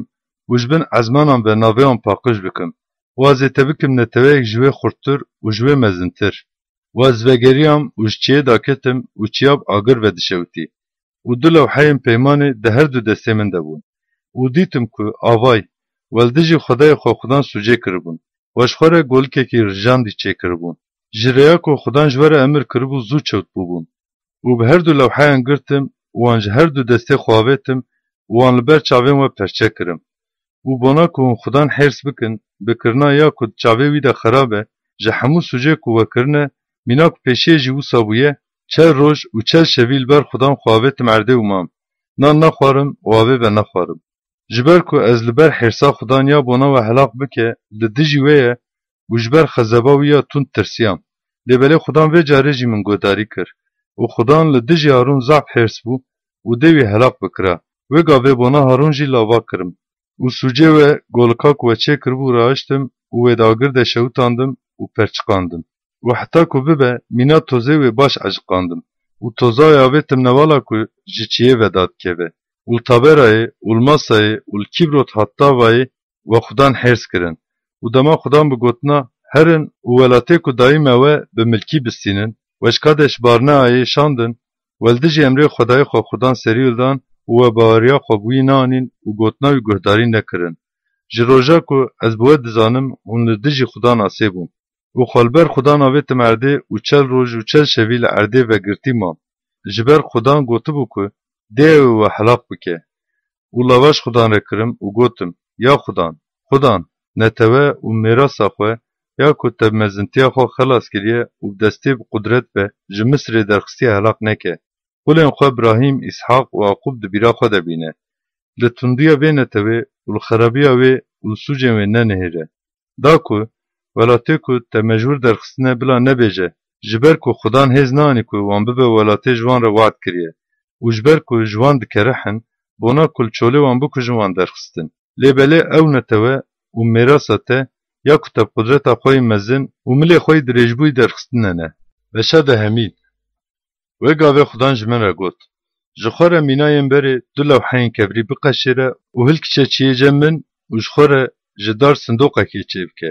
û ji bin ezmanan ve navê wan paqij bikim. Û ez ê te bikim neteweyek ji wê xurttir û ji wê mezintir. Û ez vegeriyam û ji çiyê daketim û çiya bi agir vedişewitî. Û du lewheyên peymanê di her du destê min de bûn. Û dîtim ku avay, we li dijî Xwedayê xwe Xudan sûcê kiribûn, we ji xwe re golikekî rijandî çêkiribûn. Ji rêya ku Xudan ji we re emir kiribû zû çewt bûbûn. Û bi her du lewheyan girtim û wan ji her du destê xwe avêtim û wan li ber çavên we perçe kirim. Û bona ku hûn Xudan hêrs bikin, bi kirina ya ku di çavê wî de xerab e, ji hemû sûcê ku we kirine, mîna ku pêşiyê jî wisa bûye, çel roj û çel şevî li ber Xudan xwe avêtim erdê û mam. Nan nexwarim û avê venexwarim. Ji ber ku ez li ber hêrsa Xudan ya bona we helaq bike, li dijî wê ye û ji ber xezeba wî ya tund tirsiyam. Lê belê Xudan vê carê jî min guhdarî kir. Û Xudan li dijî Harûn zehf hêrs bû û dê wî helaq bikira. Wê gavê bona Harûn jî lava kirim. Û sûcê we golika ku we çê kiribû rahiştim û wê di agir de şewitandim û perçiqandim. Û heta ku bibe, mîna tozê wê baş ejiqandim. Û toza wê avêtim newala ku ji çiyê ve dadikeve. Û li Taberayê û li Masayê û li Kîbrot hat Tavayê we Xudan hêrs kirin. Û dema Xudan bi gotina, Herin û welatê ku dayî me we bi milkî bistînin, we ji Kadeş Barneayê şandin, we li dijî emrê Xwedayê xwe Xudan serî hildan û we baweriya xwe bi wî neanîn û gotina wî guhdarî nekirin. Ji roja ku ez bi we dizanim, hûn li dijî Xudan asê bûn. Û xwe li ber Xudan avêtim erdê û çel roj û çel şevî li erdê vegirtî mam. Ji ber Xudan gotibû ku, Dê ew ê we helaq bike. Û lava ji Xudan re kirim û gotim, Ya Xudan, Xudan, netewe û mêrasa xwe, ya ku te bi mezintiya xwe xelas kiriye û bi destê bi qudret ve ji Misirê derxistiye helaq neke. Qulên xwe Birahîm, Îshaq û Yaqûb di bîra xwe de bîne. Li tundiya vê netewê û li xerabiya wê û li sûcên wê nenihêre. Da ku welatê ku te mecbûr derxistine bila nebêje, ji ber ku Xudan hêz neanî ku wan bibe welatê ji wan re wad kiriye û ji ber ku ji wan dikerihin, bona ku li çolê wan bikujin wan derxistin. Lê belê ew netewe û mêrasa te ya ku te bi qudreta xwe yê mezin û milê xwe yê dirêjbûyî derxistine ne. Beşa dehemîn. Wê gavê Xudan ji min re got, Ji xwe re mîna yên berê du lewheyên kevirî biqeşêre û hilkiçe çiyê cem min û ji xwe re ji dar sindoqekê çêbike.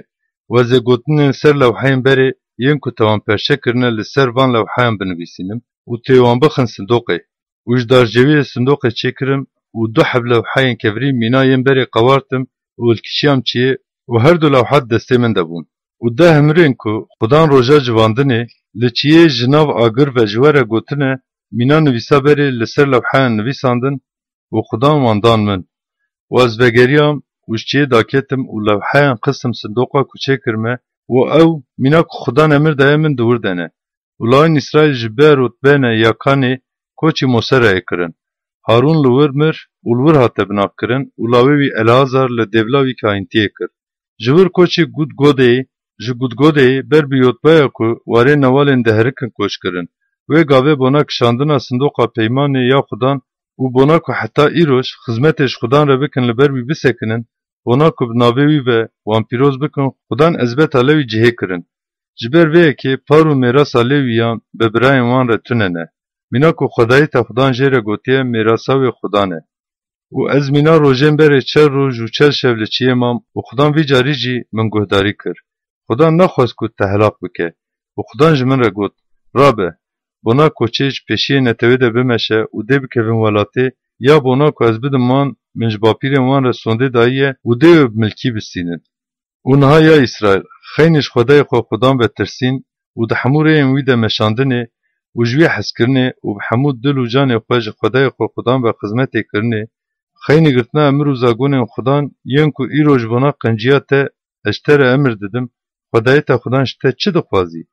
Û ez ê gotinên ser lewheyên berê yên ku te wan perçe kirine li ser van lewheyan binivîsînim û tu yê wan bixin sindoqê. Û ji darcewiyê sindoqê çêkirim û du heb lewheyên kevirî mîna yên berê qewartim û hilkişiyam çiyê û her du lewha di destê min de bûn. Û deh emirên ku Xudan roja civandinê li çiyê ji nav agir ve ji we re gotine, mîna nivîsa berê li ser lewheyan nivîsandin û Xudan wan dan min. Û ez vegeriyam û ji çiyê daketim û lewheyan xistim sindoqa ku çêkirime û ew mîna ku Xudan emir daye min di wir de ne. Û lawên Îsraîl ji Beerot bêne Yakanê koçî Moserayê kirin. Harûn li wir mir û li wir hate binavkirin û lawê wî Eleazar li dêvla wî kahîntiyê kir. Ji wir koçî Gudgodeyê, ji Gudgodeyê ber bi Yotbaya ku warê Newalên diherikin koç kirin. Wê gavê bona kişandina sindoqa peymanê ya Xudan û bona ku heta îroj xizmetê ji Xudan re bikin li ber wî bisekinin, bona ku bi navê wî ve wan pîroz bikin, Xudan ezbeta Lewî cihê kirin. Ji ber vê yekê par û mêrasa Lewîyan bi birayên wan re tune ne. Mîna ku Xwedayê te Xudan jê re gotiye, mêrasa wê Xudan e. Û ez mîna rojên berê çel roj û çel şev li çiyê mam û Xudan vî carî jî min guhdarî kir. Xudan nexwest ku te helaq bike. Û Xudan ji min re got, rabe, bona koçê ji pêşiyê netewê de bimeşe û dê bikevin welatê, ya bona ku ez bidim wan, min ji bapîrên wan re sondê dayiye û dê wê bi milkî bistînin. Û niha ya Îsraîl, xeynî ji Xwedayê xwe Xudan ve tirsîn û di hemû rêyên wî de meşandinê û ji wî hezkirinê û bi hemû dil û canê xwe ji Xwedayê xwe Xudan ve xizmetê kirinê, xeynî girtina emir û zagonên Xudan yên ku îro ji bona qenciya te ez ji te re emir didim, Xwedayê te Xudan ji te çi dixwazî?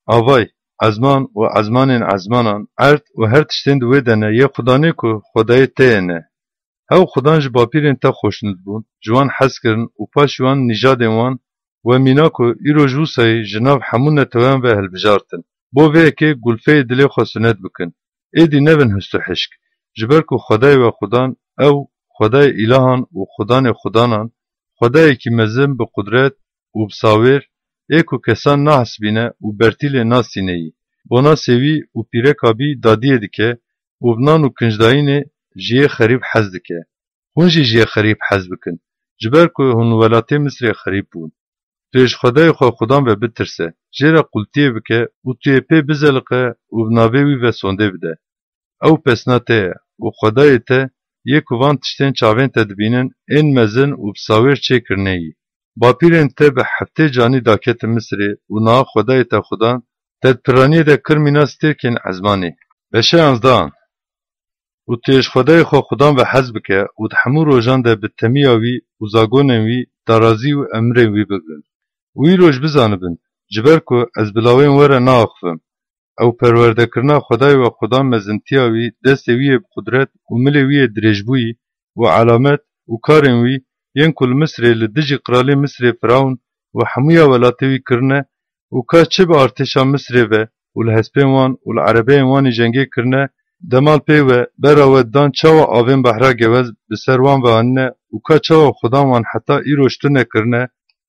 Avay, ezman û ezmanên ezmanan, erd û her tiştên di wê de ne yê Xudanê ku Xwedayê te ye ne. Hew Xudan ji bapîrên te xoşnûd bûn, ji wan hez kirin û paşî wan nîjadên wan we mîna ku îro ji wisayî ji nav hemû neteweyan ve hilbijartin. Bo vê yekê gulfeyê dilê xwe sunet bikin. Êdî nebin hust û hişk. Ji ber ku Xwedayê we Xudan, ew, Xwedayê îlahan û Xudanê xudanan, Xwedayekî mezin bi qudret û bi sawêr, ê ku kesan nahesibîne û bertîlê nasîne yî. Bona sêwî û pîreka bî dadiyê dike û bi nan û kincdayînê ji yê xerîb hez dike. Hûn jî ji yê xerîb hez bikin, ji ber ku hûn li welatê Misirê xerîb bûn. Tu yê ji Xwedayê xwe Xudan ve bitirse, jê re qultiyê bike û tu yê pê bizeliqe û bi navê wî ve sondê bide. Ew pesna te ye û Xwedayê te yê ku van tiştên çavên te dibînin ên mezin û bi sawêr çêkirine yî. Bapîrên te bi heftê canî daketin Misirê û niha Xwedayê te Xudan te di piraniyê de kir mîna stêrkên ezmanê. Beşa yanzdehan. Û tu yê ji Xwedayê xwe Xudan ve hez bike û di hemû rojan de bi temiya wî û zagonên wî darazî û emirên wî bigrin. Û îroj bizanibin, ji ber ku ez bi lawên we re naaxivim. Ew perwerdekirina Xwedayê we Xudan, mezintiya wî, destê wî yê bi qudret û milê wî yê dirêjbûyî û elamet û karên wî, yên ku li Misirê li dijî qiralê Misirê Firawn û hemûya welatê wî kirine, û ka çi bi artêşa Misirê ve û li hespên wan û li erebeyên wan î jengê kirine, dema li pê ve bera we didan, çawa avên behra gewez bi ser wan ve anîne û ka çawa Xudan wan heta îroj tune kirine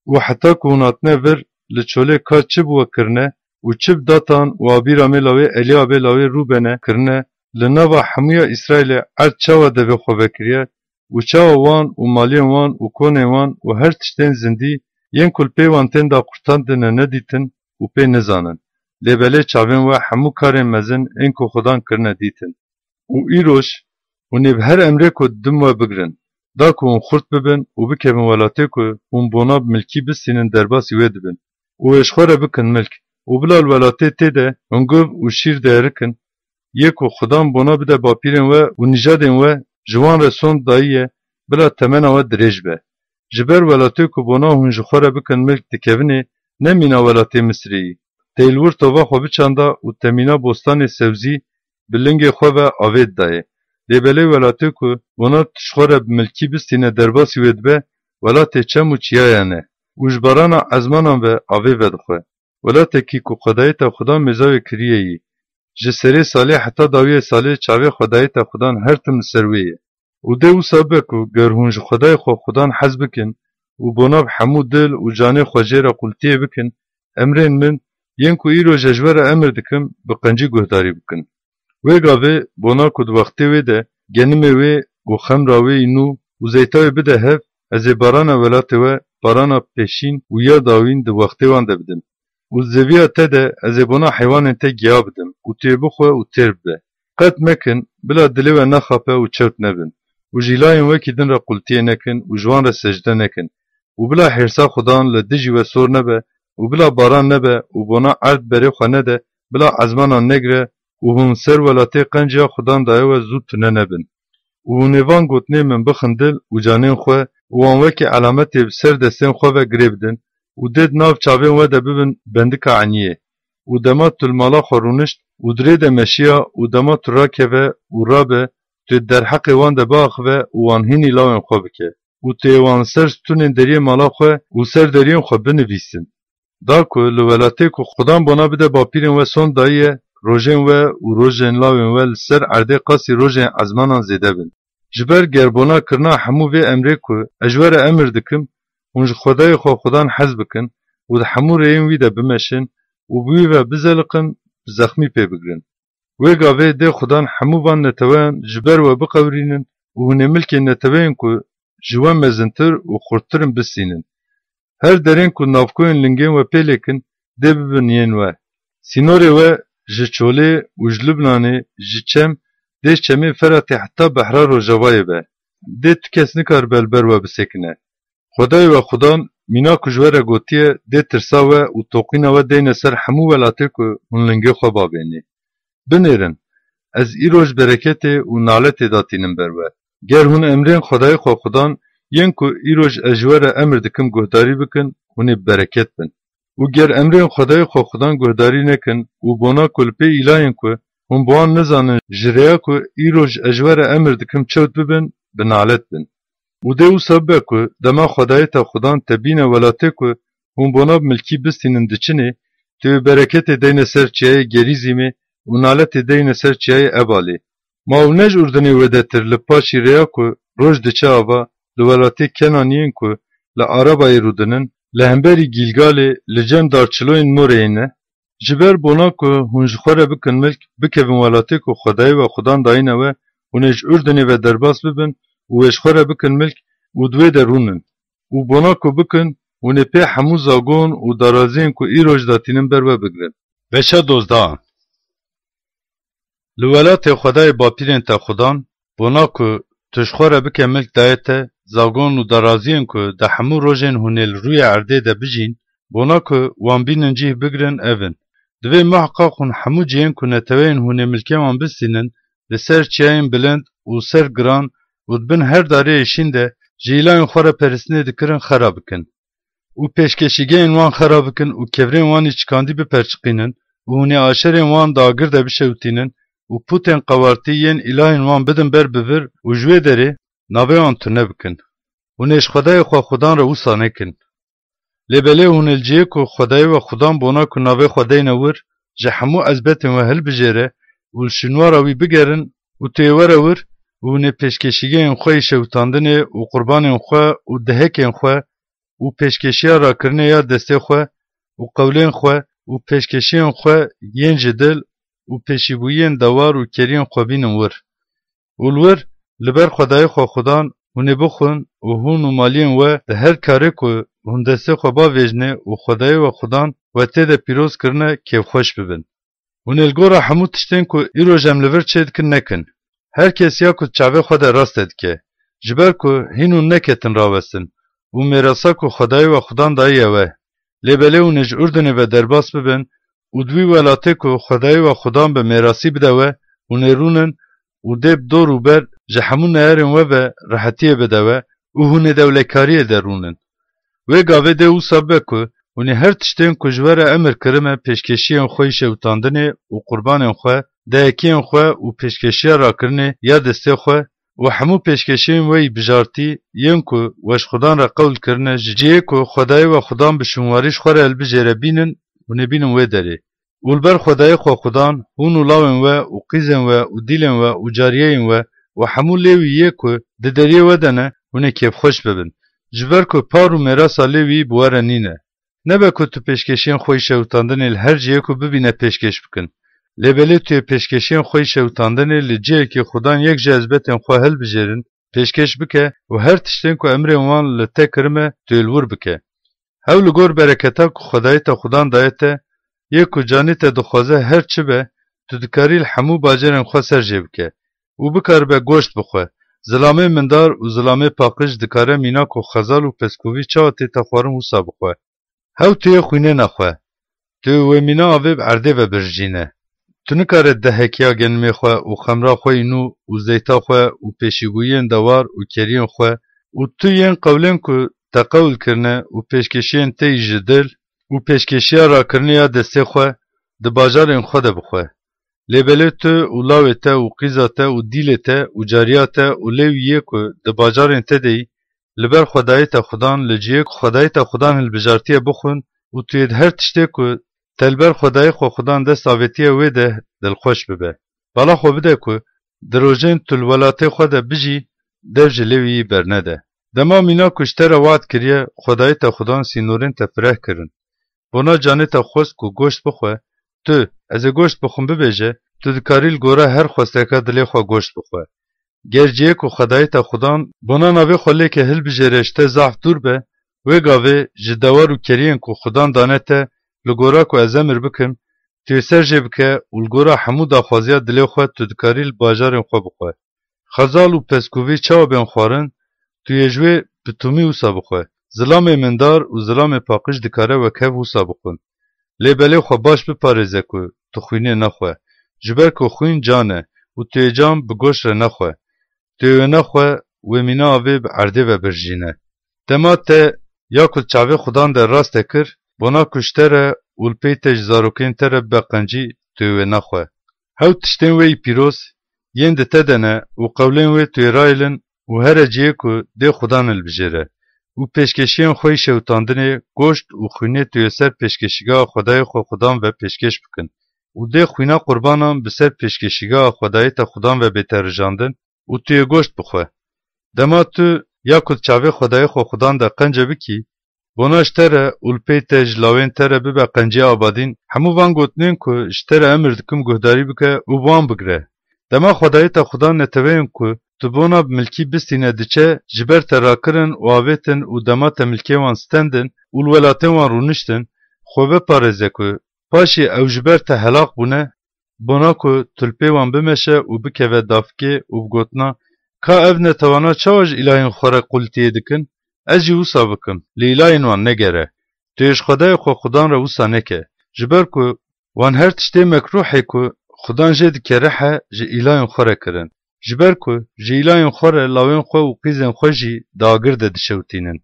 û heta ku hûn hatine vir li çolê ka çi bi we kirine û çi bi Datan û Abîramê lawê Elîabê lawê Rûbenê kirine, li nava hemûya Îsraîlê erd çawa devê xwe vekiriye, û çawa wan û maliyên wan û konên wan û her tiştên zindî yên ku li pê wan tên daqurtandine nedîtin û pê nizanin. Lê belê çavên we hemû karên mezin ên ku Xudan kirine dîtin. Û îroj hûn ê bi her emrê ku didim we bigrin, da ku hûn xurt bibin û bikevin welatê ku hûn bona bi milkî bistînin derbasî wê dibin û wê ji xwe re bikin milk û bila li welatê tê de hunguv û şîr diherikin, yê ku Xudan bona bide bapîrên we û nîjadên we ji wan re sond dayiye, bila temena we dirêj be. Ji ber welatê ku bona hûn ji xwe re bikin milk dikevinê, ne mîna welatê Misirê yî. Tê li wir tova xwe biçanda û te mîna bostanê sewzî bi lingê xwe ve avê didayê. Lê belê welatê ku bona tu ji xwe re bi milkî bistîne derbasî wê dibe, welatê çem û çiyayan e û ji barana ezmanan ve avê vedixwe. Welatekî ku Xwedayê te Xudan mêza wê kiriye yî. Ji serê salê heta dawiyê salê çavê Xwedayê te Xudan her tim li ser wê ye. Û dê wisa be ku ger hûn ji Xwedayê xwe Xudan hez bikin û bona bi hemû dil û canê xwe jê re qultiyê bikin, emrên min yên ku îro ji ji we re emir dikim, bi qencî guhdarî bikin. Wê gavê bona ku di wextê wê de genimê wê û xemra wê yî nû û zeyta wê bide hev, ez ê barana welatê we, barana pêşîn û ya dawîn di wextê wan de bidim. Û di zeviya te de ez ê bona heywanên te giya bidim û tu yê bixwe û têr bibe. Qet mekin, bila dilê we nexape û çewt nebin. Û ji îlahên wekî din re qultiyê nekin û ji wan re secde nekin. Û bila hêrsa Xudan li dijî we sor nebe û bila baran nebe û bona erd berê xwe nede, bila ezmanan negire û hûn ser welatê qenciya Xudan daye we zû tune nebin. Û hûn ê van gotinê min bixin dil û canên xwe û wan wekî elametê bi ser destên xwe ve girê bidin û dê di nav çavên we de bibin bendika eniyê. Û dema tu li mala xwe rûnişt û dirê de meşiya û dema tu rakeve û rabe, tu yê derheqê wan de biaxive û wan hînî lawên xwe bike û tu yê wan li ser stûnên deriyê mala xwe û ser deriyên xwe binivîsin. Da ku li welatê ku Xudan bona bide bapîrên we sond dayiye, rojên we û rojên lawên we li ser erdê qasî rojên ezmanan zêde bin. Ji ber ger bona kirina hemû vê emrê ku ez ji we re emir dikim, hûn ji Xwedayê xwe Xudan hez bikin û di hemû rêyên wî de bimeşin û bi wî ve bizeliqin, bi zexmî pê bigirin. Wê gavê dê Xudan hemû van neteweyan ji ber we biqewirînin û hûn ê milkên neteweyên ku ji we mezintir û xurttir in bistînin. Her derên ku navkoyên lingên we pê lêkin, dê bibin yên we. Sînorê we ji Çolê û ji Lubnanê, ji çem, dê ji çemê Feratê heta Behra Rojavayê be. Dê tu kes nikaribe li ber we bisekine. Xwedayê we Xudan mîna ku ji we re gotiye, dê tirsa we û toqîna we deyne ser hemû welatê ku hûn lingê xwe bavênê. Binêrin, ez îroj bereketê û naletê datînim ber we. Ger hûn emrên Xwedayê xwe Xudan, yên ku îroj ez ji we re emir dikim guhdarî bikin, hûn ê bi bereket bin. Û ger emrên Xwedayê xwe Xudan guhdarî nekin û bona ku li pê îlahên ku hûn bi wan nizanin ji rêya ku îroj ez ji we re emir dikim çewt bibin, bi nalet bin. Û dê wisa bibe ku dema Xwedayê te Xudan te bîne welatê ku hûn bona bi milkî bistînin diçinê, tu yê bereketê deyne ser çiyayê Gerîzîmê û naletê deyne ser çiyayê Ebalê. Ma ew ne ji Urdinê wêdetir li paşî rêya ku roj diçe ava, li welatê Kenaniyên ku li Arabayê rûdinin, li hemberî Gîlgalê, li cem darçiloyên Moreyê ne? Ji ber bona ku hûn ji xwe re bikin milk, bikevin welatê ku Xwedayê we Xudan dayîne we, hûn ê ji Urdinê ve derbas bibin û wê ji xwe re bikin milk û di wê de rûnin. Û bona ku bikin, hûn ê pê hemû zagon û daraziyên ku îroj datînin ber we bigirin. Beşa dozdahan. Li welatê Xwedayê bapîrên te Xudan, bona ku tu ji xwe re bike milk daye te, zagon û daraziyên ku di hemû rojên hûn ê li rûyê erdê de bijîn, bona ku wan bînin cih bigrin, ev in: Divê muheqaq hûn hemû cihên ku neteweyên hûn ê milkê wan bistînin, li ser çiyayên bilind û ser giran û di bin her darê êşîn de ji îlayên xwe re peristinê dikirin xera bikin. Û pêşkeşîgehên wan xera bikin û kevirên wan î çikandî biperçiqînin û hûn ê aşerên wan di agir de bişewitînin û pûtên qewartî yên îlahên wan bidin ber bi vir û ji wê derê navê wan tune bikin. Hûn ê ji Xwedayê xwe Xudan re wisa nekin. Lê belê hûn ê li cihê ku Xwedayê we Xudan bona ku navê xwe deyne wir, ji hemû ezbetên we hilbijêre û li şûnwara wî bigerin û tu yê were wir û hûn ê pêşkeşîgehên xwe yî şewitandinê û qurbanên xwe û dihekên xwe û pêşkeşiya rakirinê ya destê xwe û qewlên xwe û pêşkeşiyên xwe yên ji dil û pêşîbûyiyên dewar û keriyên xwe bînin wir. Û li wir, li ber Xwedayê xwe Xudan, hûn ê bixwin û hûn û maliyên we di her karê ku hûn destê xwe bavêjinê û Xwedayê we Xudan we tê de pîroz kirine kêfxweş bibin. Hûn ê li gora hemû tiştên ku îroj em li vir çêdikin nekin. Her kes ya ku di çavê xwe de rast e dike. Ji ber ku hîn hûn neketin rawestin û mêrasa ku Xwedayê we Xudan dayiye we. Lê belê hûn ê ji Urdinê ve derbas bibin û di wî welatê ku Xwedayê we Xudan bi mêrasî bide we, hûn ê rûnin û dê bi dor û ber ji hemû neyarên we ve rehetiyê bide we û hûn ê di ewlekariyê de rûnin. Wê gavê dê wisa bibe ku hûn ê her tiştên ku ji we re emir kirime, pêşkeşiyên xwe yî şewitandinê û qurbanên xwe, dehekiyên xwe û pêşkeşiya rakirinê ya destê xwe û hemû pêşkeşiyên we yî bijartî yên ku we ji Xudan re qewl kirine, ji cihê ku Xwedayê we Xudan bi şûnwarî ji xwe re hilbijêre bînin, hûn ê bînin wê derê. Û li ber Xwedayê xwe Xudan, hûn û lawên we û qîzên we û dîlên we û cariyeyên we û hemû Lêwî yê ku di deriyê we de ne, hûn ê kêfxweş bibin. Ji ber ku par û mêrasa Lêwî bi we re nîne. Nebe ku tu pêşkeşiyên xwe yî şewitandinê li her cihê ku bibîne pêşkêş bikin. Lê belê tu yê pêşkeşiyên xwe yî şewitandinê li cihekî Xudan yek ji ezbetên xwe hilbijêrin, pêşkêş bike û her tiştên ku emrên wan li te kirime, tu yê li wir bike. Hew li gor bereketa ku Xwedayê te Xudan daye te, yê ku canê te dixwaze her çi be, tu dikarî li hemû bajarên xwe ser jê bike û bikaribe goşt bixwe. Zilamê mindar û zilamê paqij dikare mîna ku xezal û peskovî çawa tête xwarin wisa bixwe. Hew tu yê xwînêna xwe. Tu yê wê mîna avê bi erdê ve birijîne. Tu nikare dehekiya genimê xwe û xemra xwe yî nû û zeyta xwe û pêşîbûyiyên dewar û keriyên xwe û tu yên qewlên ku te qewl kirine û pêşkêşiyên te yî ji dil û pêşkêşiya rakirinê ya destê xwe di bajarên xwe de bixwe. Lê belê tu û lawê te û qîza te û dîlê te û cariya te û lê wî yê ku di bajarên te de yî, li ber Xwedayê te Xudan, li cihê ku Xwedayê te Xudan hilbijartiye bixwin û tu yê di her tiştê ku te li ber Xwedayê xwe Xudan dest avêtiye wê de dilxweş bibe. Bala xwe bide ku di rojên tu li welatê xwe de bijî, dev ji lê wî yî bernede. Dema mîna ku ji te re wad kiriye, Xwedayê te Xudan sînorên te fireh kirin. Bona canê te xwest ku goşt bixwe, tu, "Ez ê goşt bixwim" bibêje, tu dikarî li gora her xwesteka dilê xwe goşt bixwe. Ger cihê ku Xwedayê te Xudan bona navê xwe lê ke hilbijêre ji te zehf dûr be, wê gavê ji dewar û keriyên ku Xudan dane te, li gora ku ez emir bikim, tu yê ser jê bike û li gora hemû daxwaziya dilê xwe tu dikarî li bajarên xwe bixwe. Xezal û pezkûvî çawa bên xwarin, tu yê ji wê bi tûmî wisa bixwe. Zilamê mindar û zilamê paqij dikare wek hev wisa bixwin. Lê belê xwe baş biparêze ku tu xwînê nexwe. Ji ber ku xwîn can e û tu yê can bi goşt re nexwe. Tu yê wê nexwe, wê mîna avê bi erdê ve birjîne. Dema te ya ku di çavê Xudan de rast te kir, bona ku ji te re û li pey te ji zarokên te re bibe qencî, tu yê wê nexwe. Hewt tiştên wê yî pîroz yên di te de ne û qewlên wê tu yê rayilin û here cihê ku dê Xudan hilbijêre û pêşkêşiyên xwe yî şewitandinê, goşt û xwînê tu yê ser pêşkêşigeha Xwedayê xwe Xudan ve pêşkêş bikin û dê xwîna qurbanan bi ser pêşkêşigeha Xwedayê te Xudan ve bête rijandin û tu yê goşt bixwe. Dema tu ya ku di çavê Xwedayê xwe Xudan de qence bikî, bona ji te re û li pey te ji lawên te re bibe qenciya abadîn, hemû van gotinên ku ji te re emir dikim guhdarî bike û bi wan bigire. Dema Xwedayê te Xudan neteweyên ku tu bona bi milkî bistîne diçe, ji ber te rakirin û avêtin û dema te milkê wan stendin û li welatên wan rûniştin, xwe biparêze ku paşê ew ji ber te helaq bûne, bona ku tu li pê wan bimeşe û bikeve dafikê û bi gotina, "Ka ev netewana çawa ji îlahên xwe re qultiyê dikin? Ez jî wisa bikim, li îlahên wan negere. Tu yê ji Xwedayê xwe Xudan re wisa neke. Ji ber ku wan her tiştê mekrûhê ku Xudan jê dikerihe ji îlahên xwe re kirin. Ji ber ku ji îlahên xwe re lawên xwe û qîzên xwe jî di agir de dişewitînin.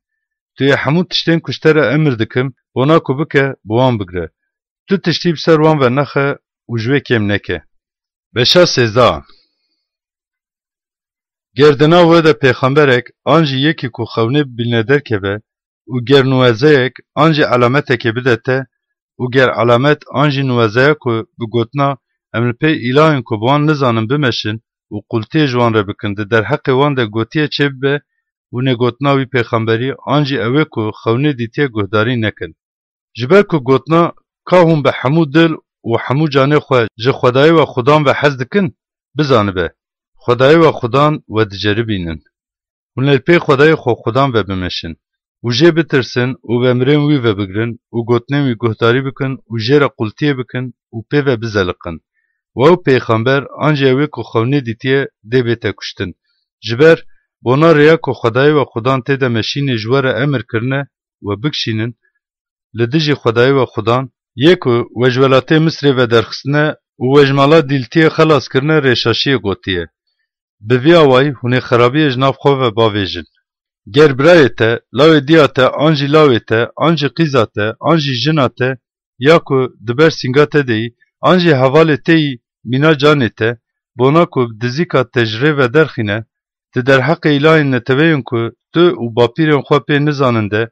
Tu yê hemû tiştên ku ji te re emir dikim, bona ku bike, bi wan bigire. Tu tiştî bi ser wan ve nexe û ji wê kêm neke." Beşa sêzdehan. Ger di nav we de pêxemberek an jî yekî ku xewnê bibîne derkeve û ger nuwezeyek an jî elametekê bide te û ger elamet an jî nuwezeya ku bi gotina, "Em li pey îlahên ku bi wan nizanin bimeşin û qultiyê ji wan re bikin" di derheqê wan de gotiye çêbibe û nêgotina wî pêxemberî an jî ew ê ku xewnê dîtiye guhdarî nekin. Ji ber ku gotina, "Ka hûn bi hemû dil û hemû canê xwe ji Xwedayê we Xudan ve hez dikin" bizanibe, Xwedayê we Xudan we diceribînin. Hûn ê li pê Xwedayê xwe Xudan ve bimeşin û jê bitirsin û bi emirên wî ve bigirin û gotinên wî guhdarî bikin û jê re qultiyê bikin û pê ve bizeliqin. Û ew pêxember an jî ew ê ku xewnê dîtiye dê bête kuştin. Ji ber bona rêya ku Xwedayê we Xudan tê de meşînê ji we re emir kirine we bikişînin, li dijî Xwedayê we Xudan, yê ku we ji welatê Misrê ve derxistine û we ji mala dîltiyê xelas kirine rêşaşiyê gotiye. Bi vî awayî hûn ê xerabiyê ji nav xwe ve bavêjin. Ger birayê te, lawê diya te, an jî lawê te, an jî qîza te, an jî jina te, ya ku di ber sînga te de yî, an jî hevalê te yî mîna canê te, bona ku bi dizîka te ji rê ve derxîne, di derheqê îlahên neteweyên ku tu û bapîrên xwe pê nizanin de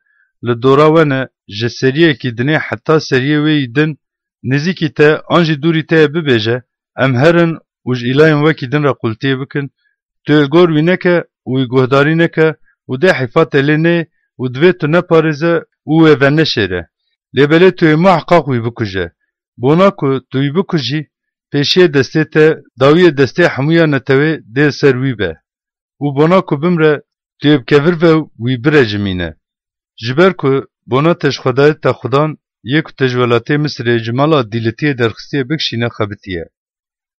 li dora we ne, ji seriyekî dinê heta seriyê wê yî din, nêzîkî te an jî dûrî te ye, bibêje, "Em herin û ji îlahên wekî din re qultiyê bikin", tu yê li gor wî neke û wî guhdarî neke û dê heyfa te lê neyê û divê tu neparêze û wê veneşêre. Lê belê tu yê muheqaq wî bikuje. Bona ku tu wî bikujî, pêşiyê destê te, dawiyê destê hemûya netewê dê li ser wî be. Û bona ku bimre, tu yê bi kevir ve wî birecimîne. Ji ber ku bona te ji Xwedayê te Xudan, yê ku te ji welatê Misirê ji mala dîlitiyê derxistiye, bikişîne, xebitiye.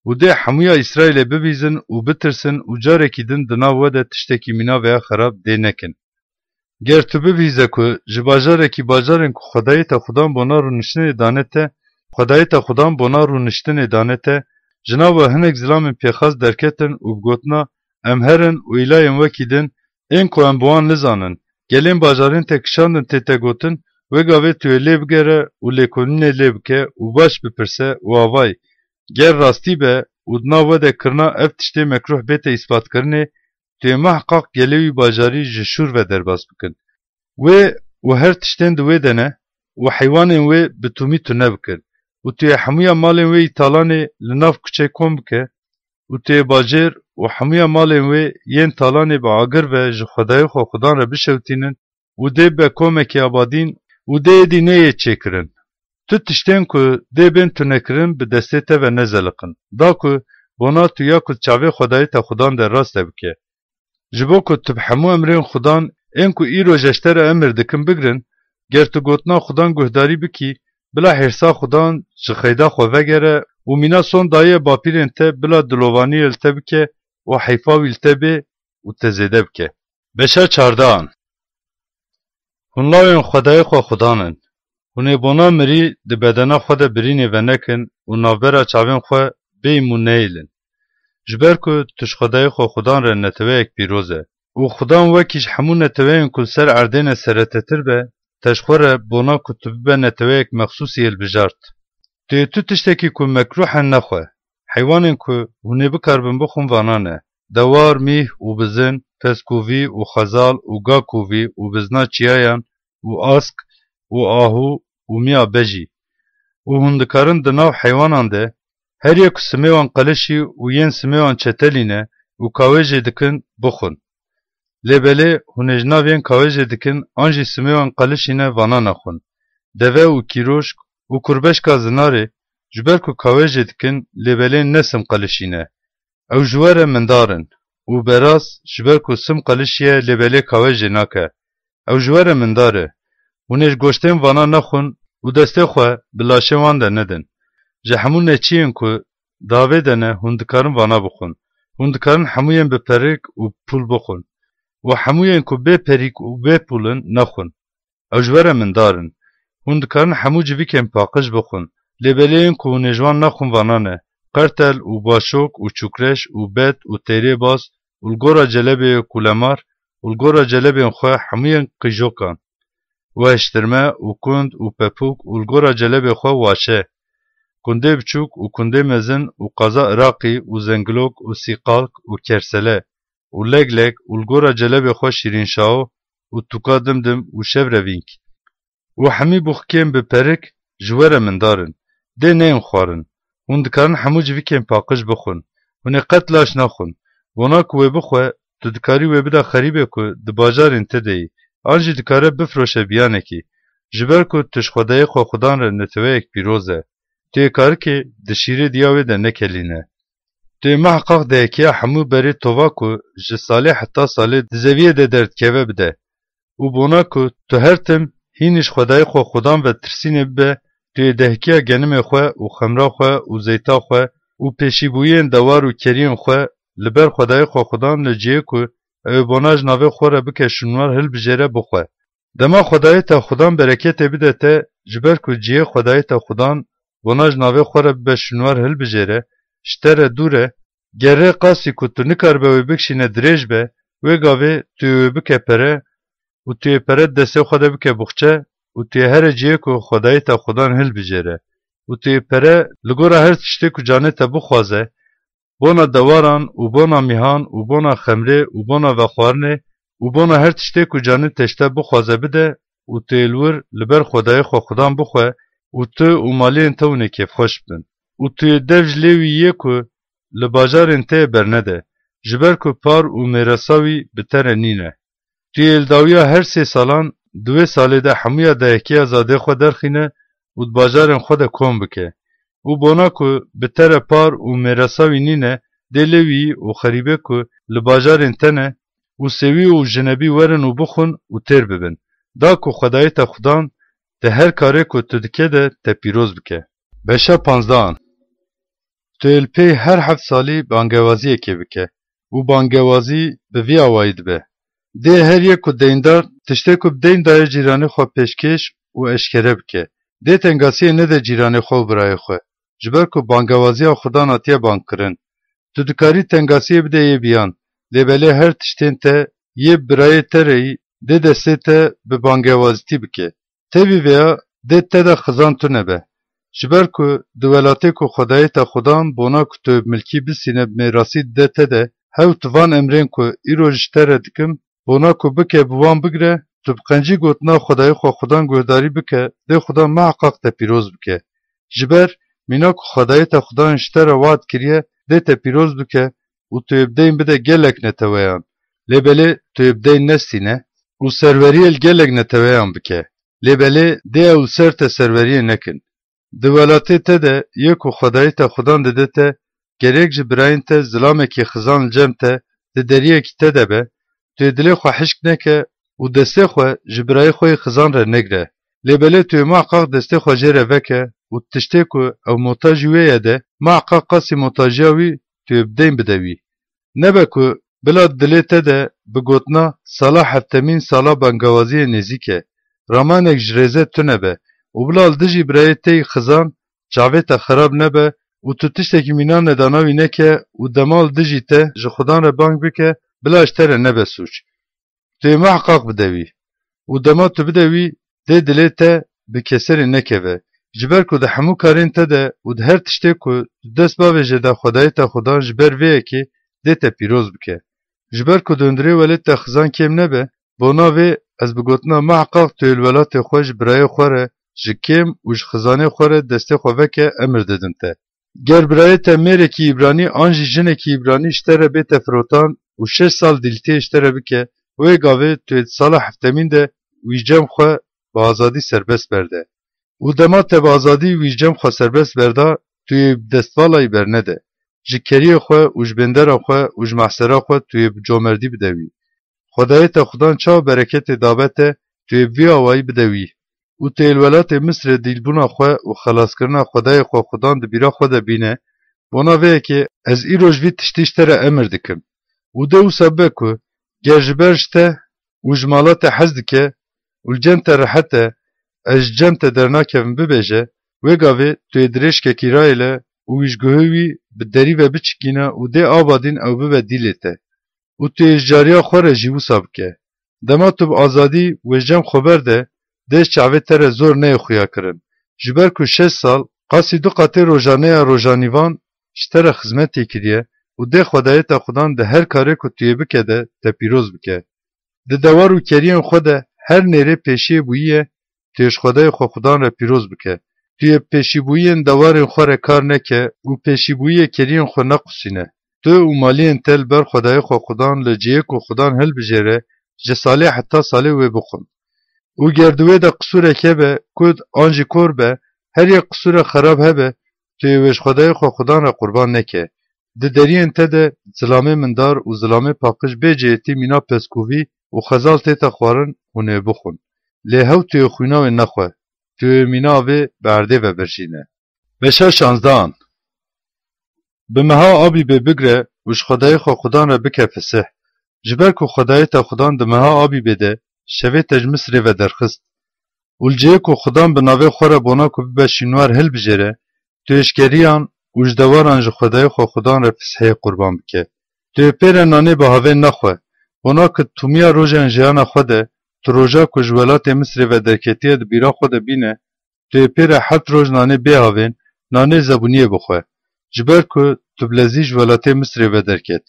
Û dê hemûya Îsraîlê bibîzin û bitirsin û carekî din di nav we de tiştekî mîna veya xerab dê nekin. Ger tu bibihîze ku ji bajarekî bajarên ku Xwedayê te Xudan bona rûniştinê dane te, Xwedayê te Xudan bona rûniştinê dane te, ji nav we hinek zilamên pêxas derketin û bi gotina, "Em herin û îlayên wekî din, ên ku em bi wan nizanin. Gelên bajarên te kişandin tête gotin, wê gavê tu yê lê bigere û lêkolînê lê bike û baş bipirse û avayî, ger rastî be û di nav we de kirina ev tiştê mekruh bête îsbatkirinê, tu yê mehqaq gelê wî bajarî ji şûr ve derbas bikin. Wê û her tiştên di wê de ne û heywanên wê bi tûmî tune bikin û tu yê hemûya malên wê yî talanê li nav kuçê kom bike û tu yê bajêr û hemûya malên wê yên talanê bi agir ve ji Xwedayê xwe Xudan re bişewtînin û dê be komekî abadîn û dê êdî neyê çêkirin. Tu tiştên ku dê bên tunekirin bi destê te ve nezeliqin, da ku bona tu ya ku di çavê Xwedayê te Xudan de rast e bike. Ji bo ku tu bi hemû emrên Xudan ên ku îro ji te re emir dikin bigrin, ger tu gotina Xudan guhdarî bikî, bila hêrsa Xudan ji xeyda xwe vegere û mîna son daye bapîrên te, bila dilovaniyê li te bike û heyfa wî li te bê û te zêde bike. Beşa çardehan. Hûn lawên Xwedayê xwe Xudan in. Hûn ê bona mirî di bedena xwe de birînê venekin û navbera çavên xwe bêyî mû neyêlin. Ji ber ku tu ji Xwedayê xwe Xudan re neteweyek pîroz e. Û Xudan wekî ji hemû neteweyên ku li ser erdê ne seretetir be, te ji xwe re bona ku tu bibe neteweyek mexsûsî hilbijart. Tu yê tu tiştekî ku mekruh e nexwe. Heywanên ku hûn ê bikaribin bixwin vana ne: dewar, mîh û bizin, pezkûvî û xezal û gakovî û bizna çiyayan û ask û ahû û miya bejî. Û hûn dikarin di nav heywanan de her yek ku simê wan qelişî û yên simê wan çetelî ne û kawêjê dikin, bixwin. Lê belê hûn ê ji nav yên kawêjê dikin an jî simê wan qelişî ne, vana nexwin. Deve û kîroşk û kurbeşka zinarê, ji ber ku kawêjê dikin, lê belê ne sim qelişî ne. Ew ji we re mindar in û beraz ji ber ku sim qelişî ye, lê belê kawêjê nake. Ew ji we re mindar e. Hûn ê ji goştên vana nexwin û destê xwe bi laşên wan de nedin. Ji hemû neçiyên ku di avê de ne, hûn dikarin vana bixwin. Hûn dikarin hemûyên bi perik û pûl bixwin. Û hemûyên ku bê perîk û bê pûl in, nexwin. Ew ji we re mindar in. Hûn dikarin hemû civîkên paqij bixwin. Lê belê yên ku hûn ê ji wan nexwin vana ne: qertel û başok û çûkreş û bet û têrêbaz û li gora celebê kulemar û li gora celebên xwe hemûyên qîjokan û heştirme û kund û pepûk û li gora celebê xwe waşe, kundê biçûk û kundê mezin û qaza iraqî û zengilok û sîqalk û kersele û leglek û li gora celebê xwe şîrînşaho û tûka dimdim û şevrevînk û hemî bûxikên bi perik ji we re mindar in. Dê neyên xwarin. Hûn dikarin hemû civîkên paqij bixwin. Hûn ê qet laş nexwin. Bona ku wê bixwe, tu dikarî wê bida xerîbê ku di bajarên te de yî, an jî dikare bifiroşe biyanekî. Ji ber ku tu ji Xwedayê xwe Xudan re neteweyek pîroz e. Tu yê karikê di şîrê diya wê de nekelîne. Tu yê mehqaq dehekiya hemû berê tova ku ji salê heta salê di zeviyê de derdikeve bide. Û bona ku tu her tim hînî ji Xwedayê xwe Xudan ve tirsînê bibe, tu yê dehekiya genimê xwe û xemra xwe û zeyta xwe û pêşîbûyiyên dewar û keriyên xwe li ber Xwedayê xwe Xudan li cihê ku ew ê bona ji navê xwe re bike şûnwar hilbijêre bixwe. Dema Xwedayê te Xudan bereketê bide te, ji ber ku cihê Xwedayê te Xudan bona ji navê xwe re bibe şûnwar hilbijêre, ji te re dûr e, ger rê qasî ku tu nikaribe wê bikişîne dirêj be, wê gavê tu yê wê bike pere û tu yê pere di destê xwe de bike buxçe û tu yê here cihê ku Xwedayê te Xudan hilbijêre û tu yê pere li gora her tiştê ku canê te bixwaze, bona dewaran û bona mîhan û bona xemrê û bona vexwarinê û bona her tiştê ku canê te ji te bixwaze bide û tu yê li wir li ber Xwedayê xwe Xudan bixwe û tu û maliyên te hûn ê kêfxweş bibin. Û tu yê dev ji lê wî yê ku li bajarên te yê bernede, ji ber ku par û mêresa wî bi te re nîne. Tu yê li dawiya her sê salan di wê salê de hemûya dayekiya zadê xwe derxîne û di bajarên xwe de kom bike. Û bona ku bi te re par û mêresa wî nîne, dê lê wî û xerîbê ku li bajarên te ne û sêwî û jinebî werin û bixwin û têr bibin. Da ku Xwedayê te Xudan di her karê ku tu dike de te pîroz bike. Beşa panzdehan. Tu yê li pêy her heft salî bangewaziyekê bike û bangewazî bi vî awayî dibe. Dê her yek ku deyndar tiştê ku bi deyn daye cîranê xwe pêşkêş û eşkere bike. Dê tengasiyê nede cîranê xwe û birayê xwe, ji ber ku bangewaziya Xudan hatiye bangkirin. Tu dikarî tengasiyê bideyê biyan, lê belê her tiştên te yê birayê te re yî dê destê te bi bangewazîtî bike. Tevî vêya dê te de xizan tune be. Ji ber ku di welatê ku Xwedayê te Xudan bona ku tu bi milkî bisîne bi mêrasî dide te de, hew tu van emrên ku îro ji te re dikim, bona ku bike bi wan bigre, tu bi qencî gotina Xwedayê xwe Xudan guhdarî bike, dê Xudan miheqaq te pîroz bike. Ji ber mîna ku Xwedayê te Xudan ji te re wad kiriye, dê te pîroz bike û tu yê bi deyn bide gelek neteweyan. Lê belê tu yê bi deyn nestîne û serweriyê li gelek neteweyan bike. Lê belê dê ew li ser te serweriyê nekin. Di welatê te de yê ku Xwedayê te Xudan dide te, gerek ji birayên te zilamekî xizan li cem te di deriyekî te de be, tu yê dilê xwe hişk neke û destê xwe ji birayê xwe yê xizan re negre. Lê belê tu yê miheqaq destê xwe jê re veke û tiştê ku ew muhtajî wê ye de, miheqaq qasî muhtajiya wî tu yê bi deyn bide wî. Nebe ku bila dilê te de bi gotina sala heftemîn sala bangewaziyê nêzîk e, ramanek ji rêze tune be û bila li dijî birayê te yî xizan çavê te xirab nebe û tu tiştekî mîna nedana wî neke û dema li dijî te ji Xudan re bang bike, bila ji te re nebe sûc. Tu yê miheqaq bide wî. Û dema tu bide wî, dê dilê te bi keserê nekeve. Ji ber ku di hemû karên te de û di her tiştê ku tu dest bavêje de Xwedayê te Xudan ji ber vê yekê dê te pîroz bike. Ji ber ku di hundirê welê te xizan kêm nebe, bona vê ez bi gotina miheqaq tu yê li welatê xwe ji birayê xwe re, ji kêm û ji xizanê xwe re destê xwe veke emir didim te. Ger birayê te mêrekî îbranî an jî jinekî îbranî ji te re bête firotan û şeş sal dîltiyê ji te re bike, wê gavê tu yê di sala heftemîn de wî cem xwe bi azadî serbest berde. Û dema te bi azadî wî cem xwe serbest berda, tu yê bi destvala wî bernede. Ji keriyê xwe û ji bêndera xwe û ji mehsera xwe tu yê bi comerdî bide wî. Xwedayê te Xudan çawa bereketê dabe te, tu yê bi vî awayî bide wî. Û tu yê li welatê Misrê dîlbûna xwe û xelaskirina Xwedayê xwe Xudan di bîra xwe de bîne, bona vê yekê ez îro ji vî tiştî ji te re emir dikim. Û dê wisa bibe ku ger ji ber ji te û ji mala te hez dike û li cem te rehet e, ez ji cem te dernakevim bibêje, wê gavê tu yê dirêjkekî rayêle û wî ji guhê wî bi derî ve biçikîne û dê ava din ew bibe dîlê te. Û tu yê ji cariya xwe re jî wisa bike. Dema tu bi azadî wê ji cem xwe berde, dê ji çavê te re zor neyê xuya kirin. Ji ber ku şeş sal, qasî du qatê rojaneya rojanîvan ji te re xizmetê kiriye û dê Xwedayê te Xudan di her karê ku tu yê bike de te pîroz bike. Di dewar û keriyên xwe de her nêrê pêşiyê bûyiye, tu yê ji Xwedayê xwe Xudan re pîroz bike. Tu yê bi pêşîbûyiyên dewarên xwe re kar neke û pêşîbûyiyê keriyên xwe nequsîne. Tu û maliyên te li ber Xwedayê xwe Xudan li cihê ku Xudan hilbijêre, ji salê heta salê wê bixwin. Û ger di wê de qisûrek hebe, kud an jî kor be, her yek qisûrek xerab hebe, tu yê wê ji Xwedayê xwe Xudan re qurban neke. Di deriyên te de zilamê mindar û zilamê paqij bê cihêtî mîna peskovî û xezal tête xwarin hûn ê bixwin. Lê hew tu yê xwîna wê nexwe. Tu yê mîna vê bi erdê ve birjîne. Beşa şanzdehan. Bi meha Abîbê bigre û ji Xwedayê xwe Xudan re bike fisih. Ji ber ku Xwedayê te Xudan di meha Abîbê de şevê te ji Misirê ve derxist. Û li cihê ku Xudan bi navê xwe re bona ku bibe şînwar hilbijêre, tu yê ji keriyan û ji dewaran ji Xwedayê xwe Xudan re fisihê qurban bike. Tu yê pê re nanê bi havên nexwe, bona ku tûmiya rojên jiyana xwe de, tu roja ku ji welatê Misirê ve derketiye di bîra xwe de bîne, tu yê pê re heft roj nanê bê havên, nanê zebûniyê bixwe. Ji ber ku tu bi lezî ji welatê Misirê ve derket.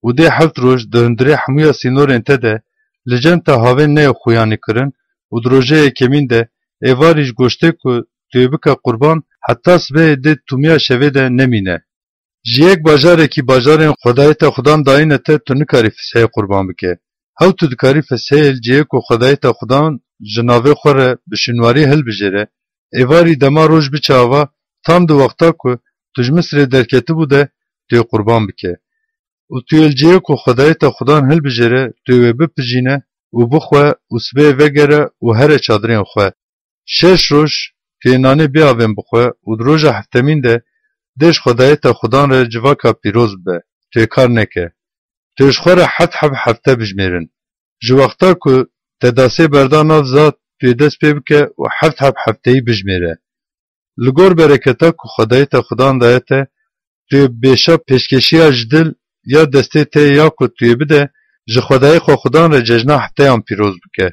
Û dê heft roj di hundirê hemûya sînorên te de li cem te havên neyê xuyanî kirin û di roja yekemîn de êvarî ji goştê ku tu yê bike qurban heta sibehê dê tûmiya şevê de nemîne. Ji yek bajarekî bajarên Xwedayê te Xudan dayîne te tu nikarî fiseyê qurban bike. Hew tu dikarî fiseyê li cihê ku Xwedayê te Xudan ji navê xwe re bi şînwarî hilbijêre, êvarî dema roj biçe ava, tam di wexta ku tu ji Misirê derketibû de tu yê qurban bike. Û tu yê li cihê ku Xwedayê te Xudan hilbijêre, tu yê wê bipijîne û bixwe û sibê vegere û here çadirên xwe. Şeş roj tu yê nanê bê avên bixwe û di roja heftemîn de dê ji Xwedayê te Xudan re civaka pîroz bibe, tu yê kar neke. Tu yê ji xwe re heft heb hefte bijmêrin. Ji wexta ku te dasê berda nav zad, tu yê dest pê bike û heft heb hefteyî bijmêre. Li gor bereketa ku Xwedayê te Xudan daye te, tu yê bêşa pêşkeşiya ji dil ya destê te ya ku tu yê bide, Ji Xwedayê xwe Xudan re cejna hefteyan pîroz bike.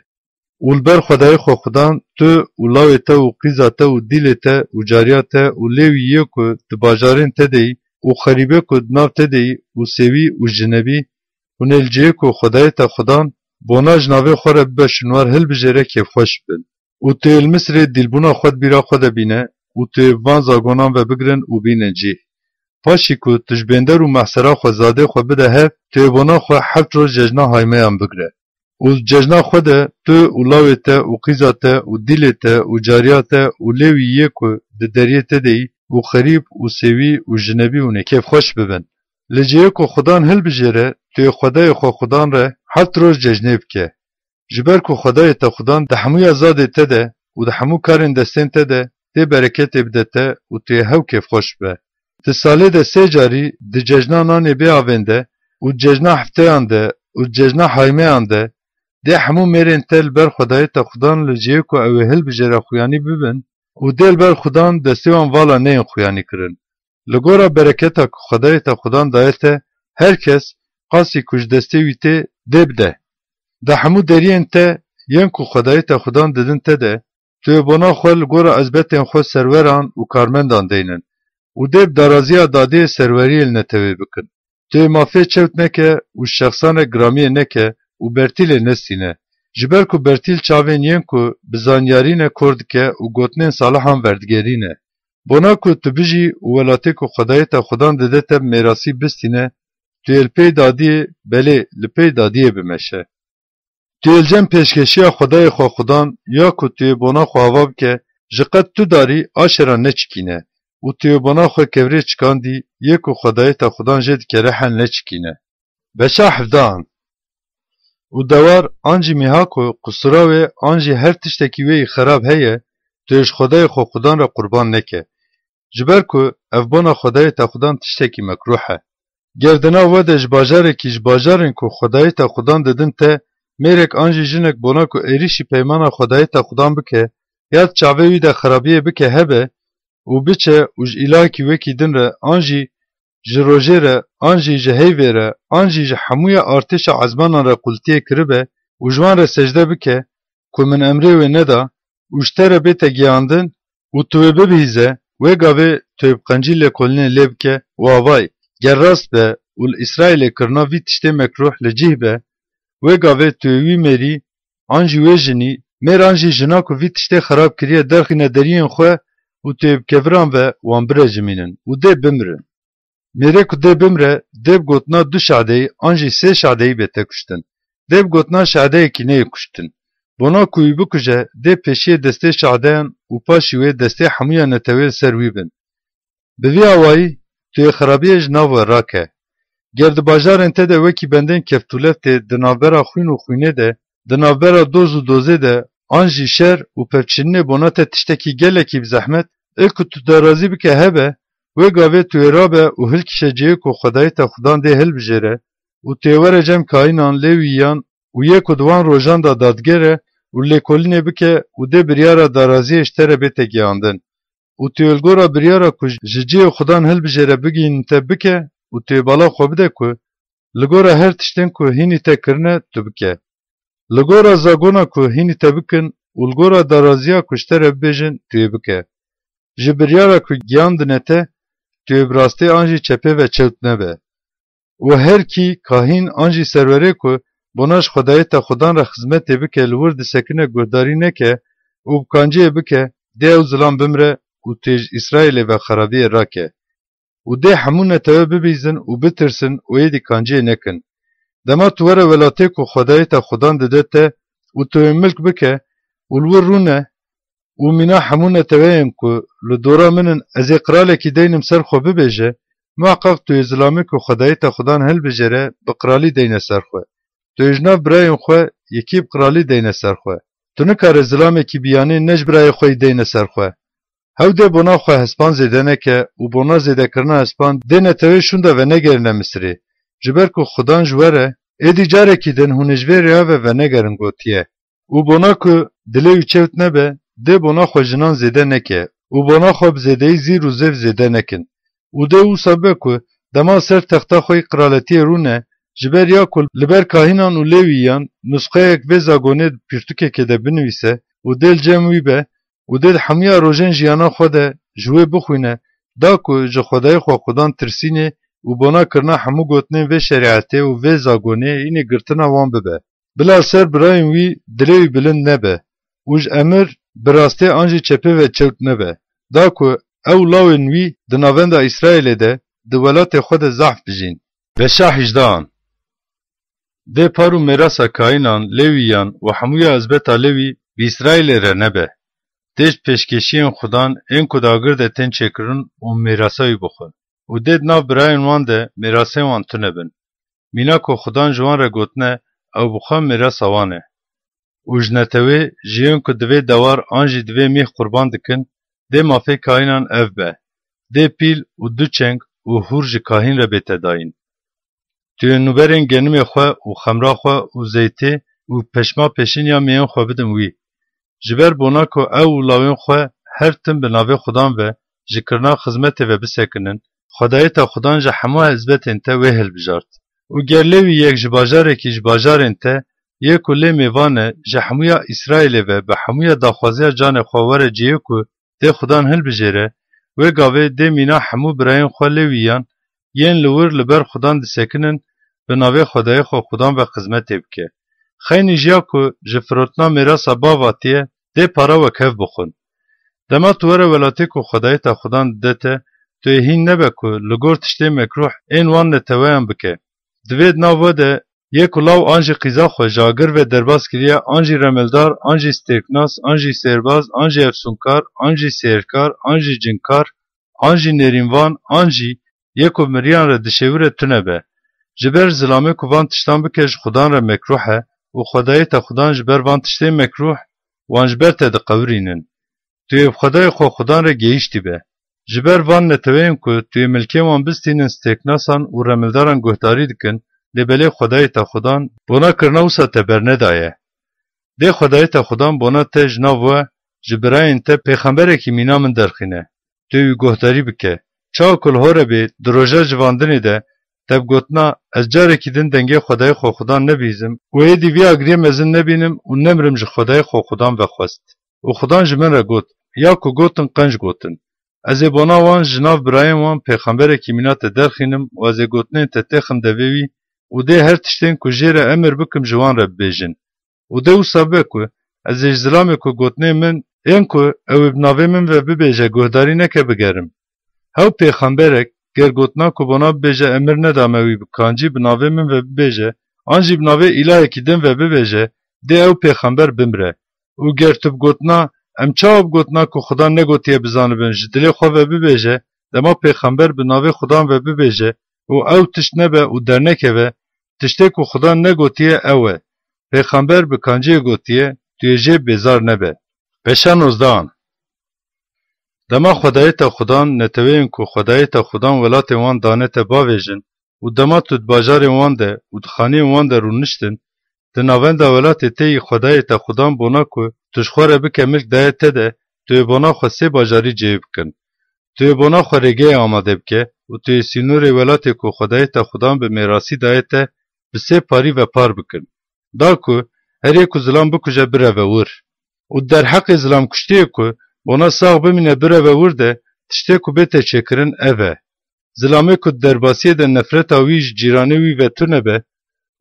Û li ber Xwedayê xwe Xudan tu û lawê te û qîza te û dîlê te û cariya te û lê wî yê ku di bajarên te de yî û xerîbê ku di nav te de yî û sêwî û jinebî hûn ê li cihê ku Xwedayê te Xudan bona ji navê xwe re bibe şûnwar hilbijêre kêfxweş bibin. Û tu yê li Misirê dîlbûna xwe di bîra xwe de bîne û tu yê bi van zagonan ve bigirin û bînin cîh. Paşî ku tu ji bênder û mehsera xwe zadê xwe bide hev, tu yê bona xwe heft roj cejna haymeyan bigire. Û cejna xwe de tu û lawê te û qîza te û dîlê te û cariya te û lê wî yê ku di deriyê te de yî û xerîb û sêwî û jinebî hûn ê kêfxweş bibin. Li cihê ku Xudan hilbijêre, tu yê Xwedayê xwe Xudan re heft roj cejnê bike. Ji ber ku Xwedayê te Xudan di hemûya zadê te de û di hemû karên destên te de tê bereketê bide te û tu yê hew kêfxweş bibe. Di salê de sê carî di cejna nanê bê avên de û di cejna hefteyan de û di cejna haymeyan de dê hemû mêrên te li ber Xwedayê te Xudan li cihê ku ew ê hilbijêre xuyanî bibin û dê li ber Xudan destê wan vala neyên xuyanî kirin. Li gora bereketa ku Xwedayê te Xudan daye te, her kes qasî ku ji destê wî tê dê bide. Di hemû deriyên te yên ku Xwedayê te Xudan didin te de, tu yê bona xwe li gora ezbetên xwe serweran û karmendan deynin û dê bi daraziya dadiyê serweriyê li netewê bikin. Tu yê mafê çewt neke û şexsan re giramiyê neke û bertîlê nestîne. Ji ber ku bertîl çavên yên ku bi zanyarî ne kor dike û gotinên salihan verdigerîne. Bona ku tu bijî û welatê ku Xwedayê te Xudan dide te bi mêrasî bistîne, tu yê li pey dadiyê, belê, li pey dadiyê bimeşe. Tu yê li cem pêşkeşiya Xwedayê xwe Xudan ya ku tu yê bona xwe ava bike, ji qet tu darî aşera neçikîne û tu yê bona xwe kevirê çikandî yê ku Xwedayê te Xudan jê dikere hel neçikîne. Beşa hevdehan. Û dewar an jî mîha ku qisura wê an jî her tiştekî wê yî xerab heye, tu yê ji Xwedayê xwe Xudan re qurban neke. Ji ber ku ev bona Xwedayê te Xudan tiştekî mekrûh e. Ger di nav we de ji bajarekî ji bajarên ku Xwedayê te Xudan didin te, mêrek an jî jinek bona ku êrîşî peymana Xwedayê te Xudan bike, ya di çavê wî de xerabiyê bike hebe û biçe û ji îlahekî wekî din re an jî ji rojê re, an jî ji heyvê re, an jî ji hemûya artêşa ezmanan re qultiyê kiribe û ji wan re secde bike ku min emrê wê neda û ji te re bête giyandin û tu wê bibihîze, wê gavê tu yê bi qencî lêkolînê lê bike û avay, ger rast be û li Îsraîlê kirina vî tiştê mekrûh li cih be, wê gavê tu yê wî mêrî an jî wê jinî, mêr an jî jina ku vî tiştê xerab kiriye derxîne deriyên xwe û tu yê bi keviran ve wan birecimînin û dê bimirin. Mêrê ku dê bimre, dê bi gotina du şadeyî an jî sê şadeyî bête kuştin. Dê bi gotina şadeyekî neyê kuştin. Bona ku wî bikuje, dê pêşiyê destê şadeyan û paşî wê destê hemûya netewê li ser wî bin. Bi vî awayî tu yê xerabiyê ji nav we rake. Ger di bajarên te de wekî bendên keftûleftê di navbera xwîn û xwînê de, di navbera doz û dozê de, an jî şer û pevçininê bona te tiştekî gelekî bi zehmet, ê ku tu darazî bike hebe, wê gavê tu yê rabe û hilkişe cihê ku Xwedayê te Xudan dê hilbijêre û tu yê were cem kahînan, lêwîyan û yê ku di wan rojan de dadger e û lêkolînê bike û dê biryara daraziyê ji te re bête giyandin. Û tu yê li gora biryara ku ji cihê Xudan hilbijêre bigihînin te bike û tu yê bala xwe bide ku li gora her tiştên ku hînî te kirine tu bike. Li gora zagona ku hînî te bikin û li gora daraziya ku ji te re bibêjin tu yê bike. Ji biryara ku giyandine te, tu yê bi rastê an jî çepê ve çewt nebe. Û her kî, kahîn an jî serwerê ku bona ji Xwedayê te Xudan re xizmetê bike, li wir disekine guhdarî neke û bi kanciyê bike, dê ew zilam bimre û tu yê ji Îsraîlê ve xerabiyê rake. Û dê hemû netewe bibîzin û bitirsin û êdî kanciyê nekin. Dema tu were welatê ku Xwedayê te Xudan dide te û tu yê milk bike û li wir rûne û mîna hemû neteweyên ku li dora min in, ez ê qiralekî deynim ser xwe bibêje, muheqeq tu yê zilamê ku Xwedayê te Xudan hilbijêre bi qiralî deyne ser xwe. Tu yê ji nav birayên xwe yekî bi qiralî deyne ser xwe. Tu nikare zilamekî biyanê ne ji birayê xwe yî deyne ser xwe. Hew dê bona xwe hespan zêde neke û bona zêdekirina hespan dê netewê şûnde venegerîne Misirê. Ji ber ku Xudan ji we re, êdî carekî din hûn ê ji vê rêya ve venegerin gotiye. Û bona ku dilê wî çewt nebe, dê bona xwe jinan zêde neke û bona xwe bi zêdeyî zîr û zêv zêde nekin. Û dê wisa be ku dema ser texta xwe yî qiraletiyê rûne, Ji ber ya ku li ber kahînan û lêwîyan nusxeyek vê zagonê di pirtûkekê de binivîse û dê li cem wî be û dê di hemûya rojên jiyana xwe de ji wê bixwîne, da ku ji Xwedayê xwe Xudan tirsînê û bona kirina hemû gotinên vê şerîetê û vê zagonê hînê girtina wan bibe. Bila li ser birayên wî dilê wî bilind nebe û ji emir bi rastê an jî çepê ve çewt nebe, da ku ew û lawên wî di navenda Îsraîlê de di welatê xwe de zehf bijîn. Beşa hejdehan. Dê par û mêrasa kayînan, lêwîyan û hemûya ezbeta lêwî bi Îsraîlê re nebe. Dê ji pêşkêşiyên Xudan ên ku di agir de tên çêkirin û mêrasa wî bixwin û dê di nav birayên wan de mêrasên wan tune bin. Mîna ku Xudan ji wan re gotine, ew bi xwe mêrasa wan e. Û ji netewê, ji yên ku divê dewar an jî divê mîh qurban dikin, dê mafê kahînan ev be: dê pîl û du çeng û hûr ji kahîn re bête dayîn. Tu yê nûberên genimê xwe û xemra xwe û zeytê û peşma pêşiniya mêyên xwe bidin wî. Ji ber bona ku ew û lawên xwe her tim bi navê Xudan ve ji kirina xizmetê ve bisekinin, Xwedayê te Xudan ji hemû hezbetên te wê hilbijart. Û ger lê wî yek ji bajarekî ji bajarên te yê ku lê mêvan e, ji hemûya Îsraîlê ve bi hemûya daxwaziya canê xwe were cihê ku dê Xudan hilbijêre, wê gavê dê mîna hemû birayên xwe lêwîyan yên li wir li ber Xudan disekinin, bi navê Xwedayê xwe Xudan ve xizmetê bike. Xeynî jiya ku ji firotina mêrasa bav hatiye, dê para wek hev bixwin. Dema tu were welatê ku Xwedayê te Xudan dide te, tu yê hîn nebe ku li gor tiştê mekrûh ên wan neteweyan bike. Divê di nav we de yê ku law an jî qîza xwe ji agir ve derbas kiriye, an jî remildar, an jî stêrknas, an jî sêrbaz, an jî efsûnkar, an jî sêrkar, an jî cinkar, an jî nêrînvan, an jî yê ku miriyan re dişêwire tune be. Ji ber zilamê ku van tiştan bike ji Xudan re mekrûh e û Xwedayê te Xudan ji ber van tiştê mekrûh wan ji ber te diqewirînin. Tu yê bi Xwedayê xwe Xudan re gehîştî be. Ji ber van neteweyên ku tu yê milkê wan bistînin stêrknasan û remildaran guhdarî dikin, lê belê Xwedayê te Xudan bona kirina wisa te bernedaye. Dê Xwedayê te Xudan bona te ji nav we, ji birayên te pêxemberekî mîna min derxîne. Tu yê wî guhdarî bike. Çawa ku li Horebê di roja civandinê de te bi gotina, "Ez carekî din dengê Xwedayê xwe Xudan nebihîzim û êdî vî agiriyê mezin nebînim û nemrim" ji Xwedayê xwe Xudan vexwest. Û Xudan ji min re got, ya ku gotin qenc gotin. Ez ê bona wan ji nav birayên wan pêxemberekî mîna te derxînim û ez ê gotinên te têxim devê wî û dê her tiştên ku jê re emir bikim ji wan re bibêjin. Û dê wisa bibe ku ez ê ji zilamê ku gotinên min ên ku ew ê bi navê min ve bibêje guhdarî neke bigerim. Hew pêxemberek, ger gotina ku bona bibêje emir nedame wî bi kancî bi navê min ve bibêje, an jî bi navê îlahekî din ve bibêje, dê ew pêxember bimre. Û ger tu bi gotina, "Em çawa bi gotina ku Xudan negotiye bizanibin" ji dilê xwe ve bibêje, dema pêxember bi navê Xudan ve bibêje û ew tişt nebe û dernekeve, tiştê ku Xudan negotiye ew e. Pêxember bi kanciyê gotiye, tu yê jê bêzar nebe. Beşa nozdehan. Dema Xwedayê te Xudan neteweyên ku Xwedayê te Xudan welatê wan dane te bavêjin û dema tu di bajarên wan de û di xaniyên wan de rûniştin, di navenda welatê te yî Xwedayê te Xudan bona ku tu ji xwe re bike milk daye te de, tu yê bona xwe sê bajarî cihê bikin. Tu yê bona xwe rêgeyê amade bike û tu yê sînorê welatê ku Xwedayê te Xudan bi mêrasî daye te bi sê parî ve par bikin. Da ku her yê ku zilam bikuje bireve wir. Û derheqê zilamkuştiyê ku bona sax bimîne bireve wir de tiştê ku bête çêkirin ev e. Zilamê ku di derbasiyê de nefreta wî ji cîranê wî ve tune be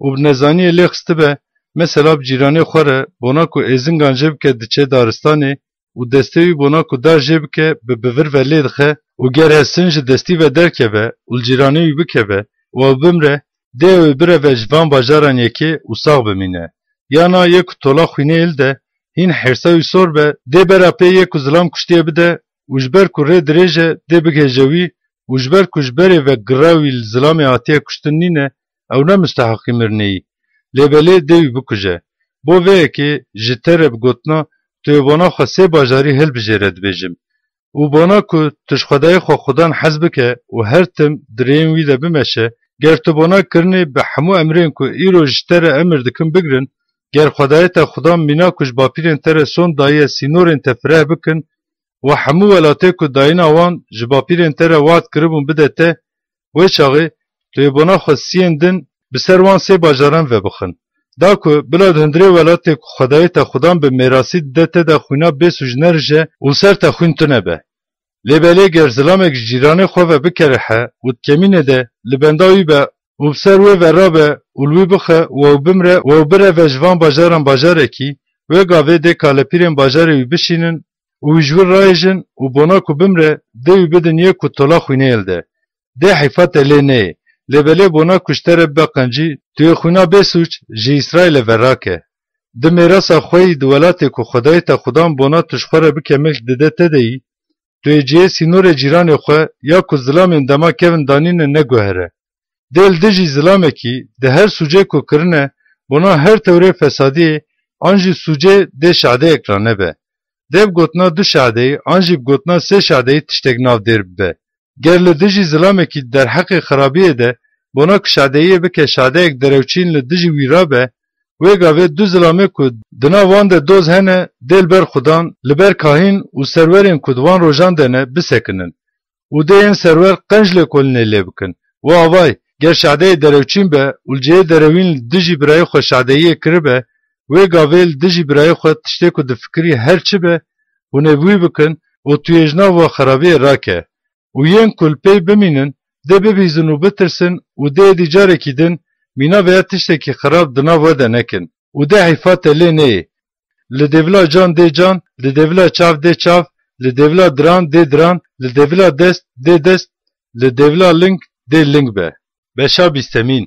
û bi nezaniyê lê xistibe, mesela bi cîranê xwe re bona ku êzingan jê bike diçe daristanê û destê wî bona ku dar jê bike bi bi vir ve lê dixe û ger hestin ji destî ve derkeve û li cîranê wî bikeve û ew bimre, dê ew ê bireve ji van bajaran yekê û sax bimîne. Yana yê ku tola xwînê il de hîn hêrsa wî sor be, dê bera pê yê ku zilam kuştiye bide û ji ber ku rê dirêj e, dê bigihêje wî û ji ber ku ji berê ve gire wî li zilamê hatiye kuştin nîne, ew ne misteheqî mirinê yî. Lê belê dê wî bikuje. Bo vê yekê ji te re bi gotina, tu yê bona xwe sê bajarî hilbijêre dibêjim. Û bona ku tu ji Xwedayê xwe Xudan hez bike û her tim di rêyên wî de bimeşe, ger tu bona kirinê bi hemû emrên ku îro ji te re emir dikim bigrin, ger Xwedayê te Xudan mîna ku ji bapîrên te re sond dayiye sînorên te fireh bikin û hemû welatê ku dayîna wan ji bapîrên te re wad kiribûn bide te, wê çaxê tu yê bona xwe siyên din bi ser wan sê bajaran vebixin. Da ku bila di hundirê welatê ku Xwedayê te Xudan bi mêrasî dide te de xwîna bêsûc nerije û ser te xwîn tune be. Lê belê ger zilamek ji cîranê xwe ve bikerihe û di kemînê de li benda wî be û bi ser wê ve rabe û li wî bixe û ew bimre û ew bireve ji van bajaran bajarekî, wê gavê dê kalepîrên bajarê wî bişînin û wî ji wir rayêjin û bona ku bimre, dê wî bidin yê ku tola xwînê hilde. Dê heyfa te lê neyê, lê belê bona ku ji te re bibe qencî, tu yê xwîna bêsûc ji Îsraîlê ve rake. Di mêrasa xwe yî di welatê ku Xwedayê te Xudan bona tu ji xwe re bike milk dide te de yî, tu yê cihê sînorê cîranê xwe ya ku zilamên dema kevin danîne neguhere. Dê li dijî zilamekî di her sûcê ku kirine, bona her tewrê fesadiyê an jî sûcê dê şadeyek ranebe. Dê bi gotina du şadeyî an jî bi gotina sê şadeyî tiştek nav dêr bibe. Ger li dijî zilamekî derheqê xirabiyê de bona ku şadeyiyê bike şadeyek derewçîn li dijî wî rabe, wê gavê du zilamê ku di nav wan de doz hene dê li ber xudan, li ber kahîn û serwerên ku di wan rojan de ne bisekinin. Û dê yên serwer qenc lêkolînê lê bikin. Û avay, ger şadeyê derewçîn be û li cihê derewîn li dijî birayê xwe şadeyiyê kiribe, wê gavê li dijî birayê xwe tiştê ku difikirî her çi be, hûn ê bi wî bikin û tu yê ji nav wa xerabiyê rake. Û yên ku li pey bimînin, dê bibîzin û bitirsin û dê êdî carekî din mîna veya tiştekî xerab di nav we de nekin. Û dê heyfa te lê neyê. Li dêvila can dê can, li dêvila çav dê çav, li dêvila diran dê diran, li dêvila dest dê dest, li dêvila ling dê ling be. Beşa bîstemîn.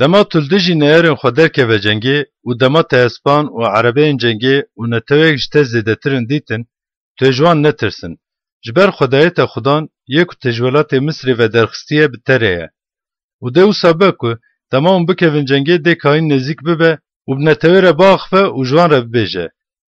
Dema tu li dijî neyarên xwe derkeve cengê û dema te espan û erebeyên cengê û neteweyek ji te zêdetir in dîtin, tu yê ji wan netirsin. Ji ber Xwedayê te Xudan yê ku te ji welatê Misrê ve derxistiye bi te re ye. Û dê wisa be ku dema hûn bikevin cengê dê kahîn nêzîk bibe û bi netewê re biaxive û ji wan re bibêje,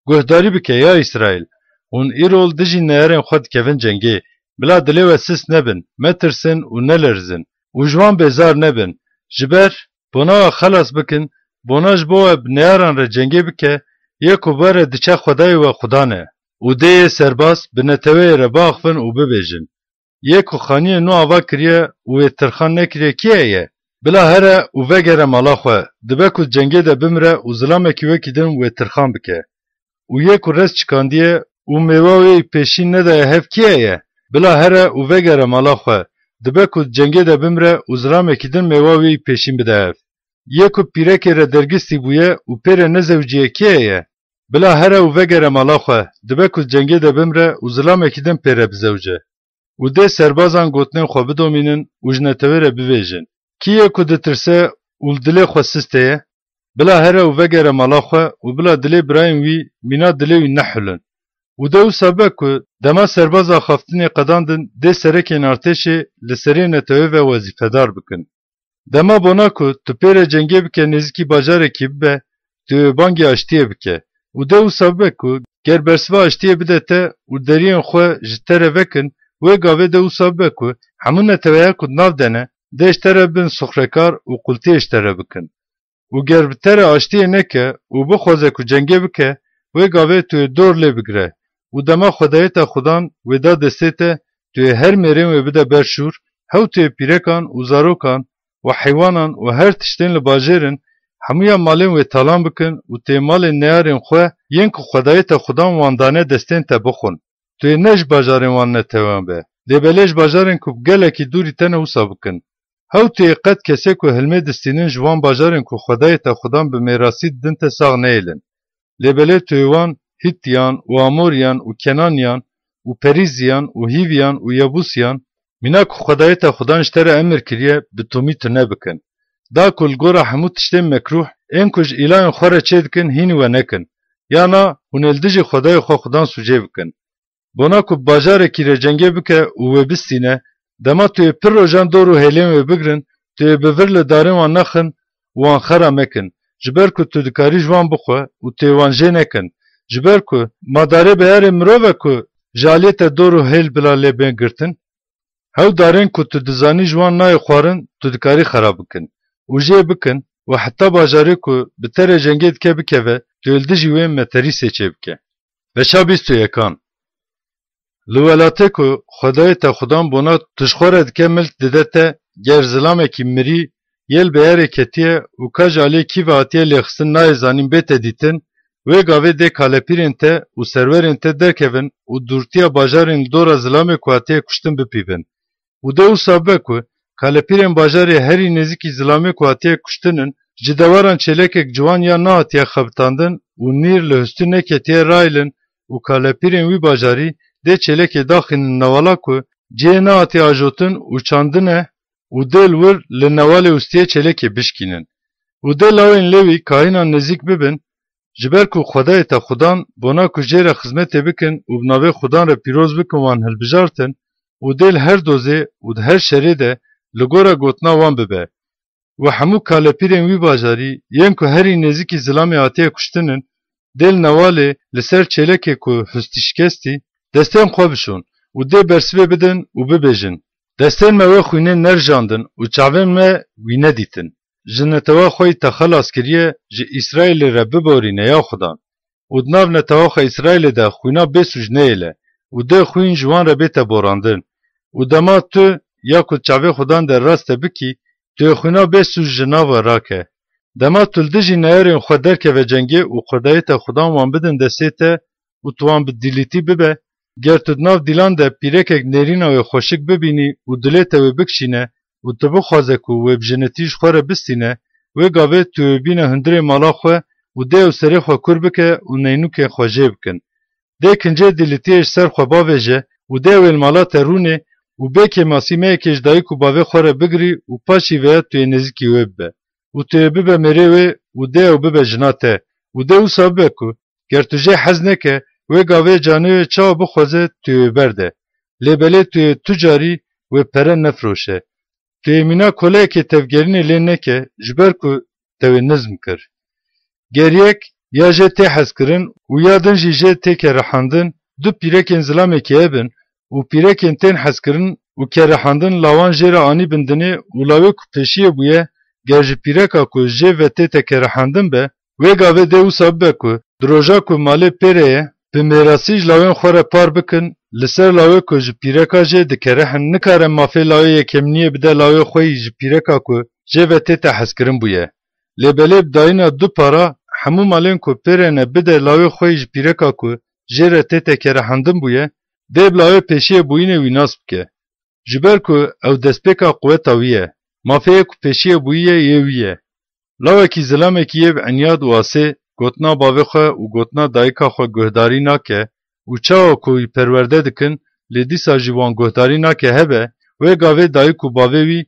Guhdarî bike ya Îsraîl, hûn îro li dijî neyarên xwe dikevin cengê. Bila dilê we sist nebin, metirsin û nelerizin û ji wan bêzar nebin. Ji ber bona we xelas bikin, bona ji bo we bi neyaran re cengê bike, yê ku bi we re diçe Xwedayê we Xudan e. Û dê yê serbaz bi neteweyê re biaxivin û bibêjin, Yê ku xaniyê nû ava kiriye û wê tirxan nekiriye kî ye? Bila here û vegere mala xwe, dibe ku cengê de bimire û zilamekî wekî din wê tirxan bike. Û yê ku rez çikandiye û mêwa wê yî pêşîn nedaye hev kî ye? Bila here û vegere mala xwe, dibe ku cengê de bimire û zilamekî din mêwa wê yî pêşîn bide hev. Yê ku pîrekê re dergistî bûye û pê re nezewiciye kî ye? Bila here û vegere mala xwe, dibe ku cengê de bimre û zilamekî din pê re bizewce. Û dê serbazan gotinên xwe bidomînin û ji netewê re bivêjin, Kî yê ku ditirse û li dilê xwe sist heye, bila here û vegere mala xwe û bila dilê birayên wî mîna dilê wî nehulin. Û dê wisa be ku dema serbaza xaftinê qedandin dê serekên artêşê li serê netewê ve wezîfedar bikin. Dema bona ku tu pê re cengê bike nêzîkî bajarekî bibe, tu yê bangî aştiyê bike. Û dê wisa bibe ku ger bersiva aştiyê bide te û deriyên xwe ji te re vekin, wê gavê dê wisa bibe ku hemû neteweya ku di nav de ne, dê ji te re bin sixrekar û qultiyê ji te re bikin. Û ger bi te re aştiyê neke û bixwaze ku cengê bike, wê gavê tu yê dor lê bigire û dema Xwedayê te Xudan wê da destê te, tu yê her mêrên wê bide ber şûr, hew tu yê pîrekan û zarokan û heywanan û her tiştên li bajêr in, hemûya malên wê talan bikin û tu yê malên neyarên xwe yên ku Xwedayê te Xudan wan dane destên te bixwin. Tu yê ne ji bajarên wan neteweyan be, lê belê ji bajarên ku bi gelekî dûrî tene wisa bikin. Hew tu yê qet kesê ku hilmê distînin ji wan bajarên ku Xwedayê te Xudan bi mêrasî didin te sax neyêlin. Lê belê tu yê wan Hîtiyan û Amoriyan û Kenaniyan û Perîziyan û Hîviyan û Yebûsiyan, mîna ku Xwedayê te Xudan ji te re emir kiriye, bi tûmî tune bikin. Da ku li gora hemû tiştên mekrûh, ên ku ji îlayên xwe re çêdikin, hînî we nekin. Ya na, hûn ê li dijî Xwedayê xwe Xudan sûcê bikin. Bona ku bi bajarekî re cengê bike û wê bistîne, dema tu yê pir rojan dor û hêlên wê bigrin, tu yê bi vir li darên wan nexin û wan xera mekin, ji ber ku tu dikarî ji wan bixwe û tu yê wan jê nekin. Ji ber ku ma darê beyarê mirov e ku ji aliyê te dor û hêl bila lê bên girtin? Hew darên ku tu dizanî ji wan nayê xwarin, tu dikarî xera bikin û jê bikin û heta bajarê ku bi te re cengê dike bikeve, tu yê li dijî wê meterîsê çêbike. Beşa bîst û yekan. Li welatê ku Xwedayê te Xudan bona tu ji xwe re dike milk dide te, ger zilamekî mirî yê li beyarê ketiye û ka ji aliyê kî ve hatiye lêxistin nayê zanîn bête dîtin, wê gavê dê kalepîrên te û serwerên te derkevin û dûrtiya bajarên li dora zilamê ku hatiye kuştin bipîvin. Û dê wisa bibe ku kalepîrên bajarê herî nêzîkî zilamê ku hatiye kuştin in, ji dewaran çêlekek ciwan ya nehatiye xebitandin û nîr li hustî neketiye raylin û kalepîrên wî bajarî dê çêlekê daxînin newala ku cihê nehatiye ajotin û çandine û dê li wir li newalê ûstiyê çêlekê bişkînin. Û dê lawên Lewî kahînan nêzîk bibin, ji ber ku Xwedayê te Xudan bona ku jê re xizmetê bikin û bi navê Xudan re pîroz bikin wan hilbijartin û dê li her dozê û di her şerê de li gora gotina wan bibe. Û hemû kalepîrên wî bajarî yên ku herî nêzîkî zilamê hatiye kuştin in, dê li newalê li ser çêlekê ku hustî şikestî, destên xwe bişon û dê bersivê bidin û bibêjin, destên me wê xwînê nerijandin û çavên me wî nedîtin. Ji netewa xwe yî te xelas kiriye, ji Îsraîlê re biborîne ya Xudan. Û di nav netewa xwe Îsraîlê de xwîna bêsûc neyêle û dê xwîn ji wan re bête borandin. Û dema tu ya ku çavê Xudan de rast e bikî, tu yê xwîna bêsûc ji nav we rake. Dema tu li dijî neyarên xwe derkeve cengê û Xwedayê te Xudan wan bidin destê te û tu wan bi dîlîtî bibe, ger tu di nav dîlan de pîrekek nêrîna wê xweşik bibînî û dilê te wê bikişîne û tu bixwaze ku wê bi jinetî ji xwe re bistîne, wê gavê tu wê bîne hundirê mala xwe û dê ew serê xwe kur bike û neynûkên xwe jê bikin. Dê kincê dîlîtiyê ji ser xwe bavêje û dê ew ê li mala te rûnê û bê kêmasî me yekê ji dayik û bavê xwe re bigirî û paşî veya tu yê nêzîkî wê bibe û tu yê bibe mêrê wê û dê ew bibe jina te û dê wisa bibe ku ger tu jê hez neke, wê gavê canê wê çawa bixwaze tu yê wê berde. Lê belê tu yê tu carî wê pere nefiroşe. Tu yê mîna koleyekê tevgerînê lê neke, ji ber ku te wê nizm kir. Ger yek ya jê tê hezkirin û ya din jî jê tê kerihandin, du pîrekên zilamekî hebin û pîrekên tên hezkirin û kerihandin lawan jê re anîbin dinê û lawê ku pêşiyê bûye, ger ji pîreka ku jê ve tête kerihandin be, wê gavê dê wisa bibe ku di roja ku malê pê re ye, bi mêrasî ji lawên xwe re par bikin, li ser lawê ku ji pîreka jê dikerihin nikare mafê lawê yekemniyê bide lawê xwe yî ji pîreka ku jê ve tête hezkirin bûye. Lê belê bi dayîna du para hemû malên ku pê re ne bide lawê xwe yî ji pîreka ku jê re tête kerihandin bûye, dê bi lawê pêşiyê bûyînê wî nas bike. Ji ber ku ew destpêka quweta wî ye, mafê yê ku pêşiyê bûyî ye yê wî ye. Lawekî zilamekî yê bi enyad û asê gotina bavê xwe û gotina dayika xwe guhdarî nake û çawa ku wî perwerde dikin, lê dîsa jî wan guhdarî nake hebe, wê gavê dayik û bavê wî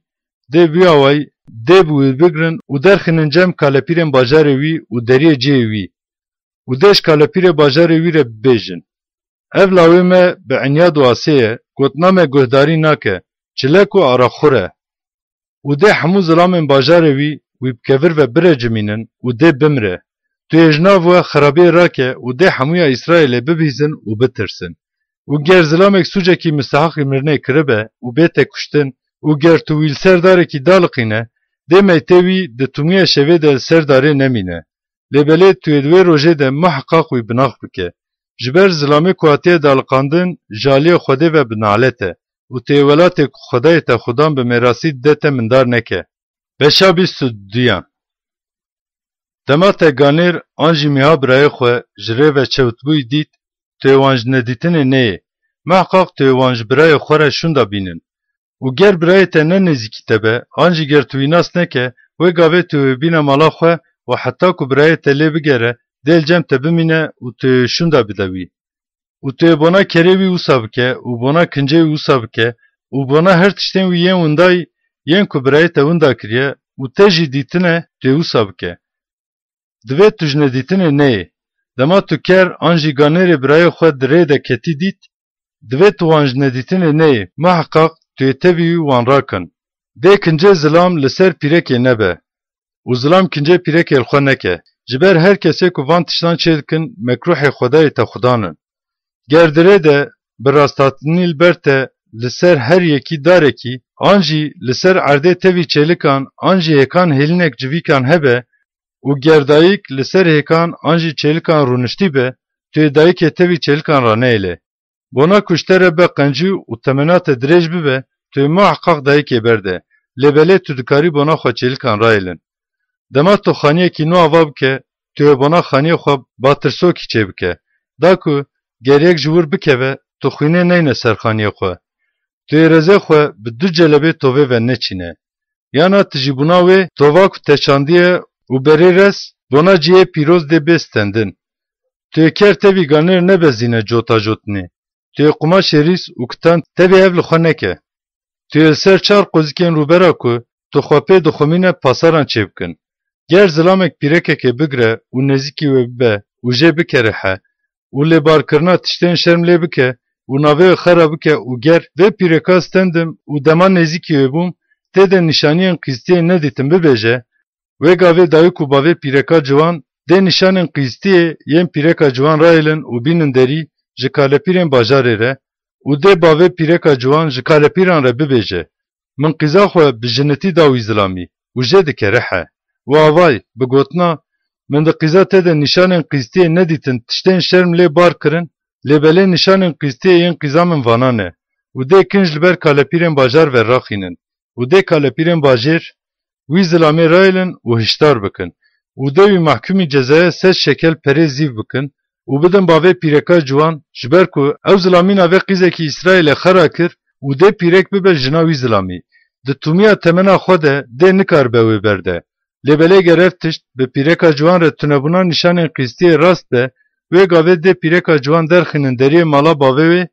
dê bi wî awayî dê bi wî bigrin û derxînin cem kalepîrên bajarê wî û deriyê cihê wî û dê ji kalepîrê bajarê wî re bibêjin, Ev lawê me bi enyad û asê ye, gotina me guhdarî nake, çilek û araxur e. Û dê hemû zilamên bajarê wî, wî bi kevir ve birecimînin û dê bimire. Tu yê ji nav we xerabiyê rake û dê hemûya Îsraîlê bibihîzin û bitirsin. Û ger zilamek sûcekî misteheqî mirinê kiribe û bête kuştin û ger tu wî li ser darekî daliqîne, dê meytê wî di tûmiya şevê de li ser darê nemîne. Lê belê tu yê di wê rojê de muheqaq wî binax bike. Ji ber zilamê ku hatiye daliqandin ji aliyê Xwedê ve bi nalet e û tu yê welatê ku Xwedayê te Xudan bi mêrasî dide te mindar neke. Beşa bîst û duyan. Dema te ganêr an jî mîha birayê xwe ji rê ve çewtbûyî dît, tu yê wan ji nedîtinê neyê. Muheqaq tu yê wan ji birayê xwe re şûnda bînin. Û ger birayê te ne nêzîkî te be, an jî ger tu wî nas neke, wê gavê tu yê wê bîne mala xwe û heta ku birayê te lê bigere, dê li cem te bimîne û tu yê wê şûnda bide wî. Û tu yê bona kerê wî wisa bike û bona kincê wî wisa bike û bona her tiştên wî yên windayî yên ku birayê te winda kiriye û te jî dîtine tu yê wisa bike. Divê tu ji nedîtinê neyê. Dema tu ker an jî ganêrê birayê xwe di rê de ketî dît, divê tu wan ji nedîtinê neyê, muheqaq tu yê tevî wî wan rakin. Dê kincê zilam li ser pîrekê nebe û zilam kincê pîrekê li xwe neke. Ji ber her kesê ku van tiştan çêdikin, mekrûhê Xwedayê te Xudan in. Ger di rê de bi rasthatinî li ber te li ser her yekî darekî, an jî li ser erdê tevî çêlikan, an jî hêkan hêlînek civîkan hebe û ger dayik li ser hêkan an jî çêlikan rûniştî be, tu yê dayikê tevî çêlikan ranehêle. Bona ku ji te re be qencî û temena te dirêj bibe, tu yê muheqaq dayikê berde. lê belê tu dikarî bona xwe çêlikan rayêlin. Dema tu xaniyekî nû ava bike, tu yê bona xaniyê xwe batirsokî çêbike. Da ku ger yek ji wir bikeve, tu xwînê neyne ser xaniyê xwe. Tu yê rezê xwe bi du celebê tovê ve neçîne. Yana tu jî bûna wê tova ku te çandiye û berê rez bona cihê pîroz dê bê stendin. Tu yê ker tevî ganêr nebezîne cota jotinê. Tu yê qumaşê rîs û kitan tevî hev li xwe neke. Tu yê li ser çar qozikên rûbera ku tu xwe pê dixumîne pasaran çêbikin. Ger zilamek pîrekekê bigre û nêzîkî wê bibe û jê bikerihe û lêbarkirina tiştên şerm lê bike û navê wê xera bike û ger vê pîreka stendim û dema nêzîkî wê bûm, tê de nîşaniyên qîztiyê nedîtin bibêje, wê gavê dayik û bavê pîreka ciwan dê nîşanên qîztiyê yên pîreka ciwan rayêlin û bînin derî ji kalepîrên bajarê re û dê bavê pîreka ciwan ji kalepîran re bibêje, Min qîza xwe bi jinitî da wî zilamî û jê dikerihe. Û avay, bi gotina, Min di qîza te de nîşanên qîztiyê nedîtin, tiştên şerm lê bar kirin, lê belê nîşanên qîztiyê yên qîza min vana ne. Û dê kinj li ber kalepîrên bajar ve raxînin. Û dê kalepîrên bajêr wî zilamê rayêlin û hişdar bikin. Û dê wî mehkûmî cezaya sed şekel perê zîv bikin û bidin bavê pîreka ciwan, ji ber ku ew zilamî navê qîzekî Îsraîlê xera kir û dê pîrek bibe jina wî zilamî. Di tûmiya temena xwe de dê nikaribe wê berde. Lê belê ger ev tişt bi pîreka ciwan re tunebûna nîşanên qîztiyê rast be, wê gavê dê pîreka ciwan derxînin deriyê mala bavê wê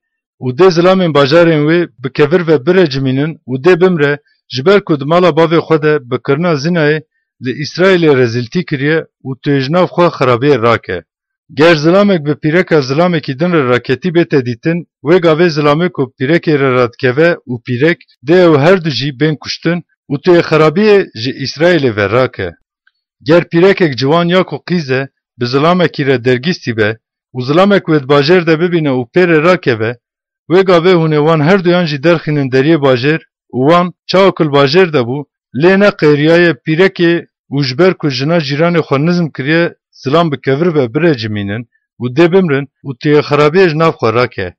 û dê zilamên bajarên wê bi kevir ve birecimînin û dê bimre, ji ber ku di mala bavê xwe de bi kirina zînayê li Îsraîlê rezîltî kiriye û tu yê ji nav xwe xerabiyê rake. Ger zilamek bi pîreka zilamekî din re raketî bête dîtin, wê gavê zilamê ku pîrekê re radikeve û pîrek dê ew her du jî bên kuştin û tu yê xerabiyê ji Îsraîlê ve rake. Ger pîrekek ciwan ya ku qîz e bi zilamekî re dergîstî be û zilamek wê di bajêr de bibîne û pê re rakeve, wê gavê hûn ê wan her duyan jî derxînin deriyê bajêr û wan, çawa ku li bajêr de bû, lê neqêriyaye pîrekê û ji ber ku jina cîranê xwe nizm kiriye, zilam bi kevir ve birecimînin û dê bimrin û tu yê xerabiyê ji nav xwe rake.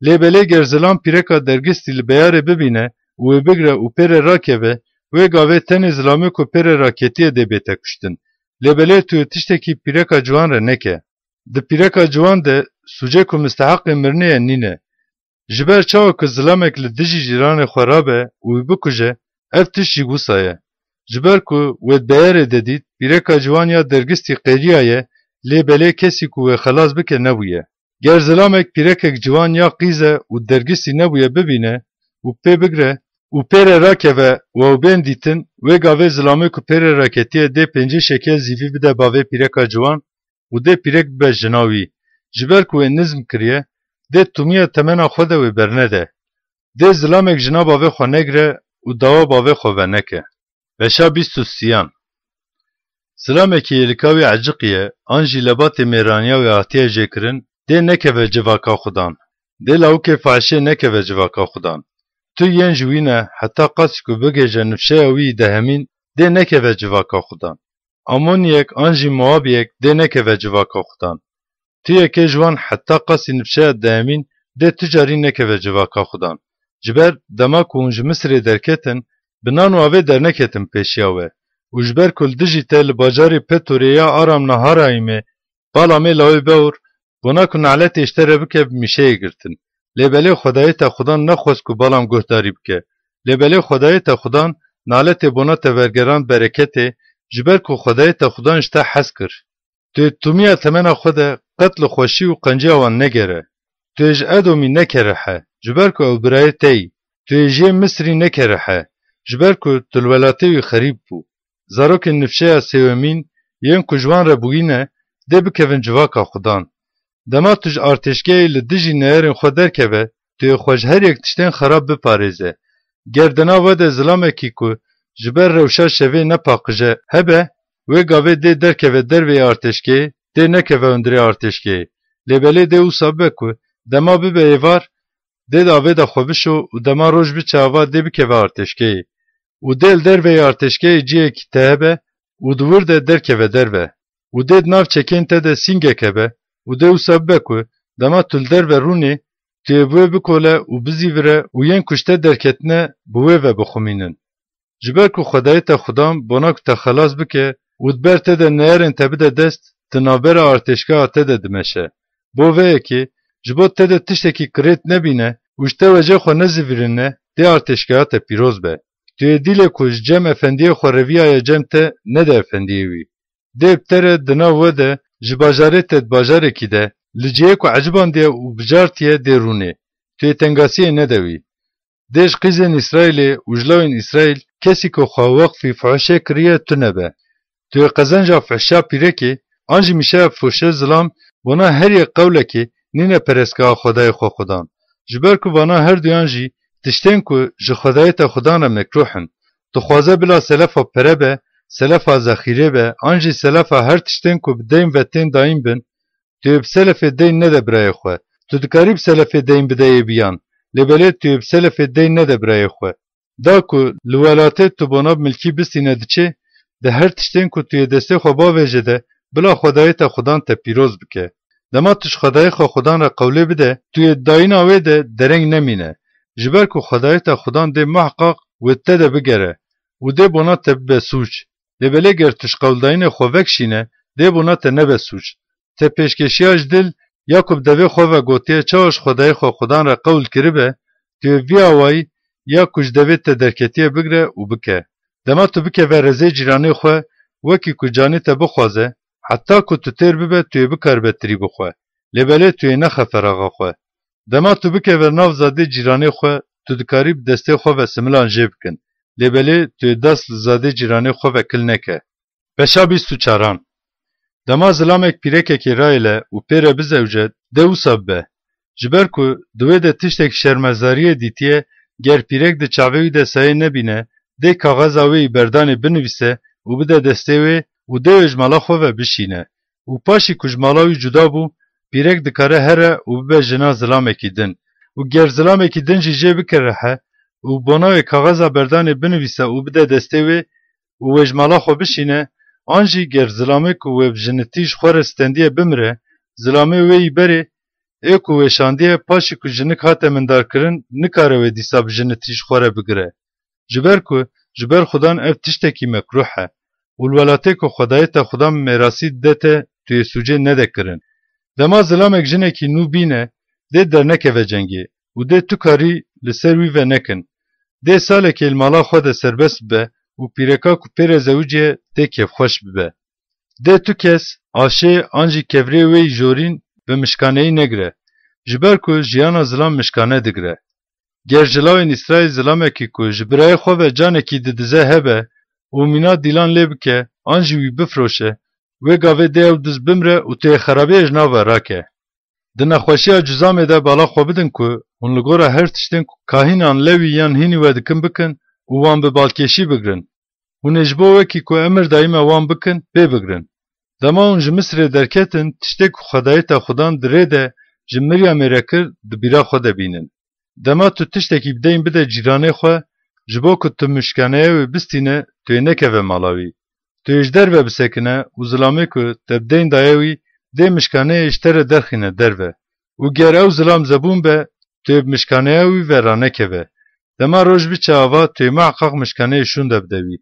Lê belê ger zilam pîreka dergistî li beyarê bibîne û wê bigre û pê re rakeve, wê gavê tenê zilamê ku pê re raketiye dê bête kuştin. Lê belê tu yê tiştekî pîreka ciwan re neke. Di pîreka ciwan de sûcê ku misteheqê mirinê ye nîne. Ji ber çawa ku zilamek li dijî cîranê xwe rabe û wî bikuje, ev tişt jî wisa ye. Ji ber ku wê di beyarê de dît, pîreka ciwan ya dergistî qêriyaye, lê belê kesî ku wê xelas bike nebûye. Ger zilamek pîrekek ciwan ya qîz e û dergistî nebûye bibîne û pê bigre û pê re rakeve û ew bên dîtin, wê gavê zilamê ku pê re raketiye dê pêncî şekel zîvî bide bavê pîreka ciwan û dê pîrek bibe jina wî. Ji ber ku wê nizm kiriye, dê tûmiya temena xwe de wê bernede. Dê zilamek jina bavê xwe negire û dawa bavê xwe veneke. Beşa bîst û sêyan. Zilamekî êlika wî eciqiye, an jî lebatê mêraniya wê hatiye jêkirin, dê nekeve civaka xudan. Dê lawikê fahişê nekeve civaka xudan. Tu yên ji wî ne, heta qasî ku bigihêje nifşeya wî dehemîn, dê nekeve civaka xudan. Amoniyek an jî Moabiyek dê nekeve civaka xudan. Tu yekê ji wan heta qasî nifşeya dehemîn dê tu carî nekeve civaka xudan. Ji ber dema ku hûn ji Misirê derketin, bi nan û avê derneketin pêşiya we. Û ji ber ku li dijî te li bajarê Petorê ya Aram Naharayîmê Balamê lawê Bewr, bona ku naletê ji te re bike, bi mîşeyê girtin. Lê belê Xwedayê te xudan nexwest ku Balam guhdarî bike. Lê belê Xwedayê te xudan naletê bona te vergerand bereketê, ji ber ku Xwedayê te xudan ji te hez kir. Tu yê tûmiya temena xwe de qet li xweşî û qenciya wan negere. Tu yê ji Edomî nekere he, ji ber ku ew birayê te yî. Tu yê ji yê Misrî nekere he, ji ber ku tu li welatê wî xerîb bû. Zarokên nifşeya sêwemîn yên ku ji wan re bûyîne, dê bikevin civaka xudan. Dema tu ji artêşgehê li dijî neyarên xwe derkeve, tu yê xwe ji her yek tiştên xerab biparêze. Ger di nav we de zilamekî ku ji ber rewşa şevê nepaqij e hebe, wê gavê dê derkeve derveyî artêşgehê, dê nekeve hundirê artêşgehê. Lê belê dê wisa bibe ku dema bibe êvar, dê di avê de xwe bişo û dema roj biçe ava dê bikeve artêşgehê. Û dê li derveyî artêşgehê cihekî te hebe û di wir de derkeve derve. Û dê di nav çekên te de sîngek hebe û dê wisa bibe ku dema tu li derve rûnê, tu yê bi wê bikole û bizîvire û yên ku ji te derketine bi wê ve bixumînin. Ji ber ku Xwedayê te Xudan bona ku te xelas bike û di ber te de neyarên te bide dest, di navbera artêşgeha te de dimeşe. Bo vê yekê, ji bo te de tiştekî qirêt nebîne û ji te wecê xwe nezivîrine, dê artêşgeha te pîroz be. Tu yê dîlê ku ji cem efendiyê xwe reviyaye cem te, nede efendiyê wî. Dê bi te re di nav we de, ji bajarê te di bajarekî de, li cihê ku ecibandiye û bijartiye dê rûnê. Tu yê tengasiyê nede wî. Dê ji qîzên Îsraîlê û ji lawên Îsraîl kesî ku xwe weqfî fuhişê kiriye tune be. Tu yê qezenca fuhişa pîrekê an jî mîşeya fuhişê zilam bona her yek qewlekê nîne perestgeha Xwedayê xwe Xudan. Ji ber ku vana herduyan jî tiştên ku ji Xwedayê te Xudan re mekrûh in. Dixwaze bila selefa pere be, selefa zexîrê be, an jî selefa her tiştên ku bi deyn ve tên dayîn bin, tu yê bi selefê deyn nede birayê xwe. Tu dikarî bi selefê deyn bideyê biyan, lê belê tu yê bi selefê deyn nede birayê xwe. Da ku li welatê tu bona bi milkî bistîne diçê, di her tiştên ku tu yê destê xwe bavêje de, bila Xwedayê te Xudan te pîroz bike. Dema tu ji Xwedayê xwe Xudan re qewlê bide, tu yê dayîna wê de dereng nemîne. Ji ber ku Xwedayê te Xudan dê muheqaq wê te de bigere û dê bona te bibe sûc. Lê belê ger tu ji qewldayînê xwe vekişîne, dê bona te nebe sûc. Te pêşkêşiya ji dil ya ku bi devê xwe ve gotiye çawa ji Xwedayê xwe Xudan re qewl kiribe, tu yê vî awayî ya ku ji devê te derketiye bigire û bike. Dema tu bikeve rêzê cîranê xwe, wekî ku canê te bixwaze, heta ku tu têr bibe tu yê bikaribe tirî bixwe. Lê belê tu yê nexe feraxa xwe. Dema tu bikeve nav zadê cîranê xwe, tu dikarî bi destê xwe ve similan jê bikin. Lê belê tu yê dest li zadê cîranê xwe ve kil neke. Beşa bîst û çaran. Dema zilamek pîrekekê rayêle û pê re bizewce, dê wisa bibe. Ji ber ku di wê de tiştek şermezariyê dîtiye, ger pîrek di çavê wî de sayê nebîne, dê kaxeza wê yî berdanê binivîse û bide destê wê û dê wê ji mala xwe ve bişîne. Û paşî ku ji mala wî cuda bû, pîrek dikare here û bibe jina zilamekî din. Û ger zilamekî din jî jê bike rehe û bona wê kaxeza berdanê binivîse û bide destê wê û wê ji mala xwe bişîne, an jî ger zilamê ku wê bi jinitî ji xwe re stendiye bimire, zilamê wê yî berê, ê ku wê şandiye, paşî ku jinik hate mindarkirin, nikare wê dîsa bi jinitî ji xwe re bigire. Ji ber ku ji ber Xudan ev tiştekî mekrûh e û li welatê ku Xwedayê te Xudan mêrasî dide te, tu yê sûcê nede kirin. Dema zilamek jinekî nû bîne, dê dernekeve cengê û dê tu karî li ser wî ve nekin. Dê salekê li mala xwe de serbest bibe û pîreka ku pê re zewiciye dê kêfxweş bibe. Dê tu kes aşê an jî kevirê wê yî jorîn bi mişkaneyî negire, ji ber ku jiyana zilam mişkane digire. Ger ji lawên Îsraîl zilamekî ku ji birayê xwe ve canekî didize hebe û mîna dîlan lê bike an jî wî bifiroşe, wê gavê dê ew diz bimre û tu yê xerabiyê ji nav we rake. Di nexweşiya cuzamê de bala xwe bidin ku hûn li gora her tiştên ku kahînan lewî yan hînî we dikin bikin û wan bi balkêşî bigrin. Hûn ê ji bo wekî ku emir dayîme wan bikin, pê bigrin. Dema hûn ji Misirê derketin, tiştê ku Xwedayê te Xudan di rê de ji Miryamê re kir, di bîra xwe de bînin. Dema tu tiştekî bi deyn bide cîranê xwe, ji bo ku tu mişkaneya wê bistîne, tu yê nekeve mala wî. Tu yê ji derve bisekine û zilamê ku te bi deyn daye wî, dê mişkaneyê ji te re derxîne derve. Û ger ew zilam zebûn be, tu yê bi mişkaneya wî ve ranekeve. Dema roj biçe ava, tu yê miheqaq mişkaneyê şûnde bide wî.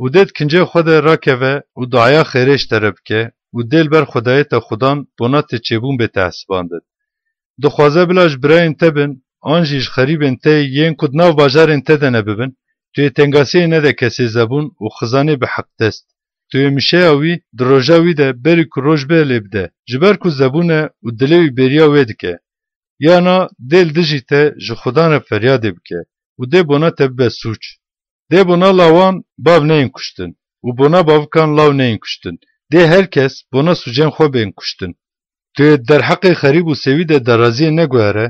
Û dê di kincê xwe de rakeve û duaya xêrê ji te re bike û dê li ber Xwedayê te Xudan bona têçêbûn bête hesibandin. Dixwaze bila ji birayên te bin, an jî ji xerîbên te yên ku di nav bajarên te de ne bibin, tu yê tengasiyê nede kesê zebûn û xizanê bi heqdest. Tu yê mişeya wî di roja wî de berî ku roj be lê bide, ji ber ku zebûn e û dilê wî bêriya wê dike. Ya na dê li dijî te ji Xudan re feryadê bike û dê bona te bibe sûc. Dê bona lawan bav neyên kuştin û bona bavikan law neyên kuştin. Dê her kes bona sûcên xwe bên kuştin. Tu yê derheqê xerîb û sêwî de daraziyê neguhere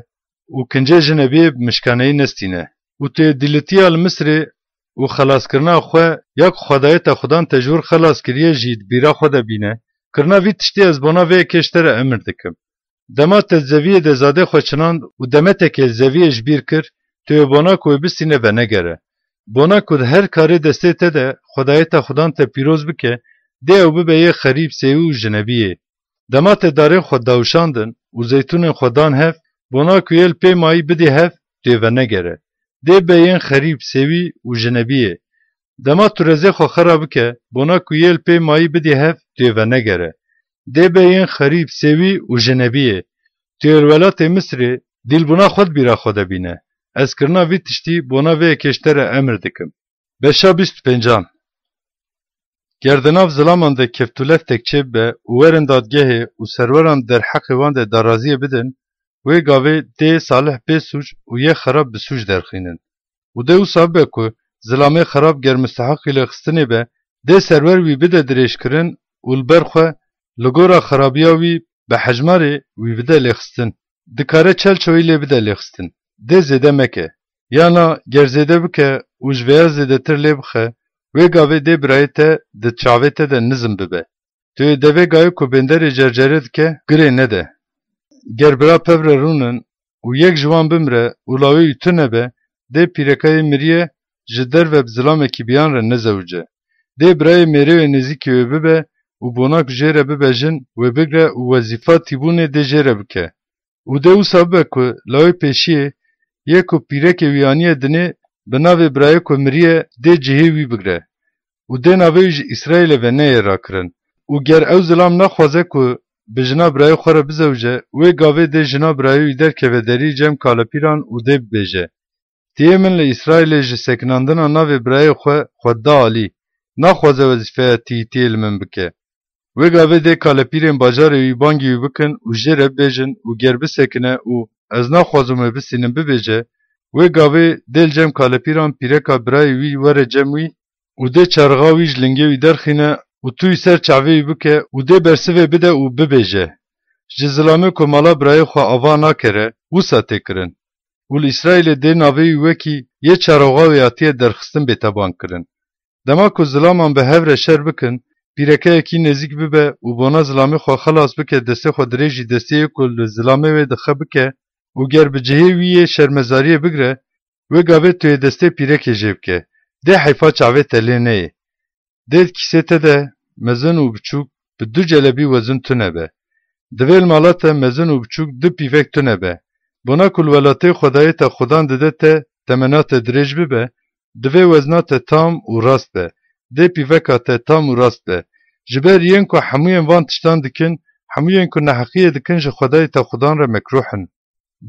û kincê jinebiyê bi mişkaneyî nestîne. Û tu yê dîlitiya li Misirê û xelaskirina xwe ya ku Xwedayê te Xudan te ji wir xelas kiriye jî di bîra xwe de bîne, kirina vî tiştî ez bona vê yekê ji te re emir dikim. Dema te di zeviyê de zadê xwe çinand û demetekê li zeviyê ji bîr kir, tu yê bona ku wê bistîne venegere. Bona ku di her karê destê te de Xwedayê te Xudan te pîroz bike, dê ew bibe yê xerîb, sêwî û jinebiyê. Dema te darên xwe dawişandin û zeytûnên xwe dan hev, bona ku yê li pê mayî bidî hev, tu yê venegere. Dê be yên xerîb, sêwî û jinebiyê. Dema tu rezê xwe xera bike, bona ku yê li pê mayî bidî hev, tu yê venegere. Dê be yên xerîb, sêwî û jinebiyê. Tu yê li welatê Misirê, dîlbûna xwe di bîra xwe de bîne. Ez kirina vî tiştî bona vê yekê ji te re emir dikim. Beşa bîst û pêncan. Ger di nav zilaman de keftûleftek çêbibe û werin dadgehê û serweran derheqê wan de daraziyê bidin, wê gavê dê salih bê sûc û yê xerab bi sûc derxînin. Û dê wisa bibe ku zilamê xerab ger misteheqî lêxistinê be, dê serwer wî bide dirêjkirin û li ber xwe, li gora xerabiya wî, bi hejmarê wî bide lêxistin. Dikare çel çawî lê bide lêxistin. Dê zêde meke. Yana ger zêde bike û ji vêya zêdetir lê bixe, wê gavê dê birayê te di çavê te de nizm bibe. Tu yê devê gayê ku bênderê cercerê dike, girê nede. Ger bira pev re rûnin û yek ji wan bimire û lawê wî tune be, dê pîreka yê miriye ji derve bi zilamekî biyan re nezewice. Dê birayê mêrê wê nêzîkî wê bibe û bona ku jê re bibe jin wê bigre û wezîfa tîbûnê dê jê re bike. Û dê wisa bibe ku lawê pêşiyê yê ku pîrekê wî aniye dinê, bi navê birayê ku miriye dê cihê wî bigre. Û dê navê wî ji Îsraîlê ve neyê rakirin. Û ger ew zilam naxwaze ku bi jina birayê xwe re bizewice, wê gavê dê jina birayê wî derkeve derî cem kalepîran û dê bibêje: Tiyê min li Îsraîlê ji sekinandina navê birayê xwe xwe da alî. Naxwaze wezîfeya tiyîtiyê li min bike. Wê gavê dê kalepîrên bajarê wî bangî wî bikin û jê re bibêjin û ger bisekine û ez naxwazim wê bisînim bibêje, wê gavê dê li cem kalepîran pîreka birayê wî were cem wî û dê çarxa wî ji lingê wî derxîne û tu wî ser çavê wî bike û dê bersivê bide û bibêje: Ji zilamê ku mala birayê xwe ava nakere, wisa tê kirin. Û li Îsraîlê dê navê wî wekî yê çaroxa wê hatiye derxistin bête bangkirin. Dema ku zilaman bi hev re şer bikin, pîrekeyekî nêzîk bibe û bona zilamê xwe xelas bike, destê xwe dirêjî destê yê ku li zilamê wê dixe bike û ger bi cihê wî yê şermezariyê bigre, wê gavê tu yê destê pîrekê jê bike. Dê heyfa çavê te lê neyê. Dê di kîsê te de mezin û biçûk bi du celebî wezin tune be. Divê li mala te mezin û biçûk du pîvek tune be. Bona ku li welatê Xwedayê te Xudan dide te temena te dirêj bibe, divê wezna te tam û rast be. Dê pîveka te tam û rast be. Ji ber yên ku hemûyên van tiştan dikin, hemûyên ku neheqiyê dikin ji Xwedayê te Xudan re mekruh in.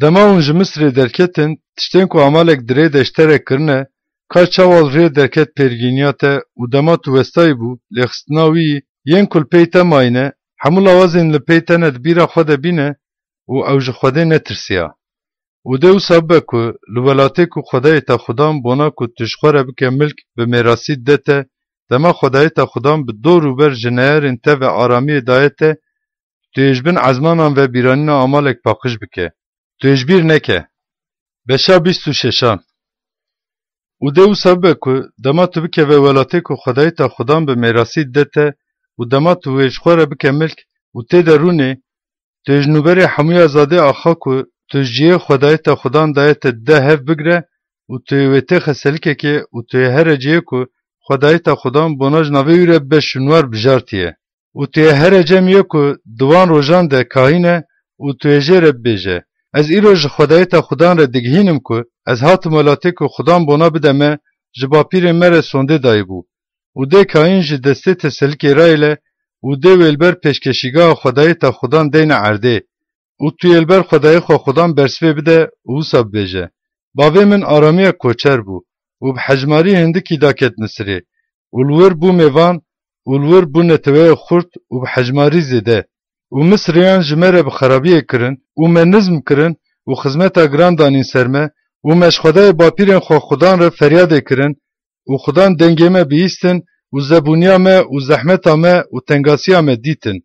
Dema hûn ji Misirê derketin, tiştên ku Amalek di rê de ji te re kirine, ka çawa li rê derket pêrgîniya te û dema tu westayî bû, lêxistina wî, yên ku li pey te mayîne, hemû lawazên li pey te ne di bîra xwe de bîne û ew ji Xwedê netirsiya. Û dê wisa bibe ku li welatê ku Xwedayê te Xudan bona ku tu ji xwe re bike milk bi mêrasî dide te, dema Xwedayê te Xudan bi dor û ber ji neyarên te ve aramiyê daye te, tu yê ji bin ezmanan ve bîranîna Amalek paqij bike. Tu yê ji bîr neke. Beşa bîst û şeşan. Û dê wisa bibe ku dema tu bikeve welatê ku Xwedayê te Xudan bi mêrasî dide te û dema tu wê ji xwe re bike milk û tê de rûnê, tu yê ji nûberê hemûya zadê axa ku tu ji cihê Xwedayê te Xudan daye te dide hev bigre û tu yê wê têxe selikekê û tu yê here cihê ku Xwedayê te Xudan bona ji navê wî re bibe şûnwar bijartiye. Û tu yê here cem yê ku di wan rojan de kahîn e û tu yê jê re bibêje: Ez îro ji Xwedayê te Xudan re digihînim ku ez hatim welatê ku Xudan bona bide me, ji bapîrên me re sondê dayîbû. Û dê kahîn ji destê te selikê rayêle û dê wê li ber pêşkeşîgeha Xwedayê te Xudan deyne erdê. Û tu yê li ber Xwedayê xwe Xudan bersivê bide û wisa bibêje: Bavê min aramiyek koçer bû û bi hejmarî hindikî daket Misirê û li wir bû mêvan û li wir bû neteweyek xurt û bi hejmarî zêde. Û Misiriyan ji me re bi xerabiyê kirin û me nizm kirin û xizmeta giran danîn ser me û me ji Xwedayê bapîrên xwe Xudan re feryadê kirin û Xudan dengê me bihîstin û zebûniya me û zehmeta me û tengasiya me dîtin.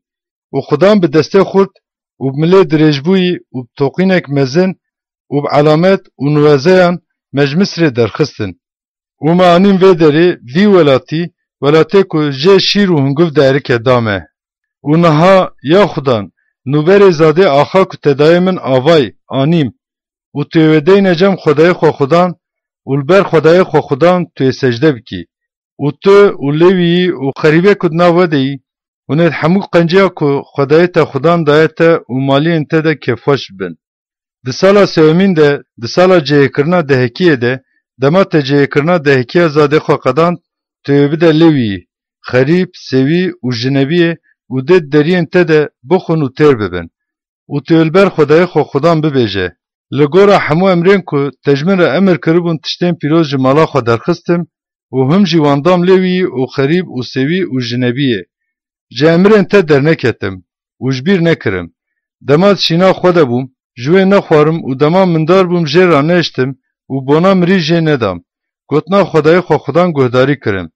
Û Xudan bi destê xurt û bi milê dirêjbûyî û bi toqînek mezin û bi elamet û nuwezeyan me ji Misirê derxistin. Û me anîn vê derê, vî welatî, welatê ku jê şîr û hunguv derike da me. Û niha, ya Xudan, nûberê zadê axa ku te dayê min avay, anîm. Û tu yê wê deyne cem Xwedayê xwe Xudan û li ber Xwedayê xwe Xudan tu yê secde bikî. Û tu û Lêwiyî û xerîbê ku di nav we de yî, hûn ê di hemû qenciya ku Xwedayê te Xudan daye te û maliyên te de kêfxweş bibin. Di sala sêwemîn de, di sala cihêkirina dehekiyê de, dema te cihêkirina dehekiya zadê xwe qedand, tu yê bide Lewiyî, xerîb, sêwî û jinebiyê û dê di deriyên te de bixwin û têr bibin. Û tu yê li ber Xwedayê xwe Xudan bibêje, li gora hemû emrên ku te ji min re emir kiribûn tiştên pîroz ji mala xwe derxistim û him jî wan dam Lewiyî û xerîb û sêwî û jinebiyê. Ji emirên te derneketim û ji bîr nekirim. Dema di şîna xwe de bûm, ji wê nexwarim û dema mindar bûm jê re nehiştim û bona mirî jê nedam. Gotina Xwedayê xwe Xudan guhdarî kirim.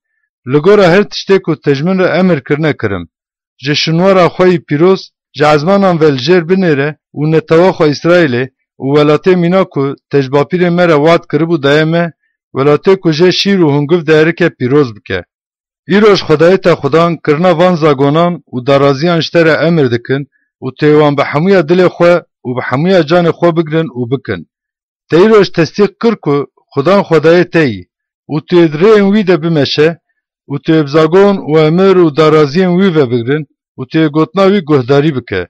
Li gora her tiştê ku te ji min re emir kirine kirim. Ji şinwara xwe yî pîroz, ji ezmanan ve li jêr binêre û netewa xwe Îsraîlê û welatê mîna ku te ji bapîrên me re wad kiribû daye me, welatê ku jê şîr û hungiv diherike pîroz bike. Îro ji Xwedayê te Xudan kirina van zagonan û daraziyan ji te re emir dikin û tu yê wan bi hemûya dilê xwe û bi hemûya canê xwe bigrin û bikin. Te îro ji tesdîq kir ku Xudan Xwedayê te yî û tu yê di rêyên wî de bimeşe û tu yê bi zagon û emir û daraziyên wî ve bigrin û tu yê gotina wî guhdarî bike.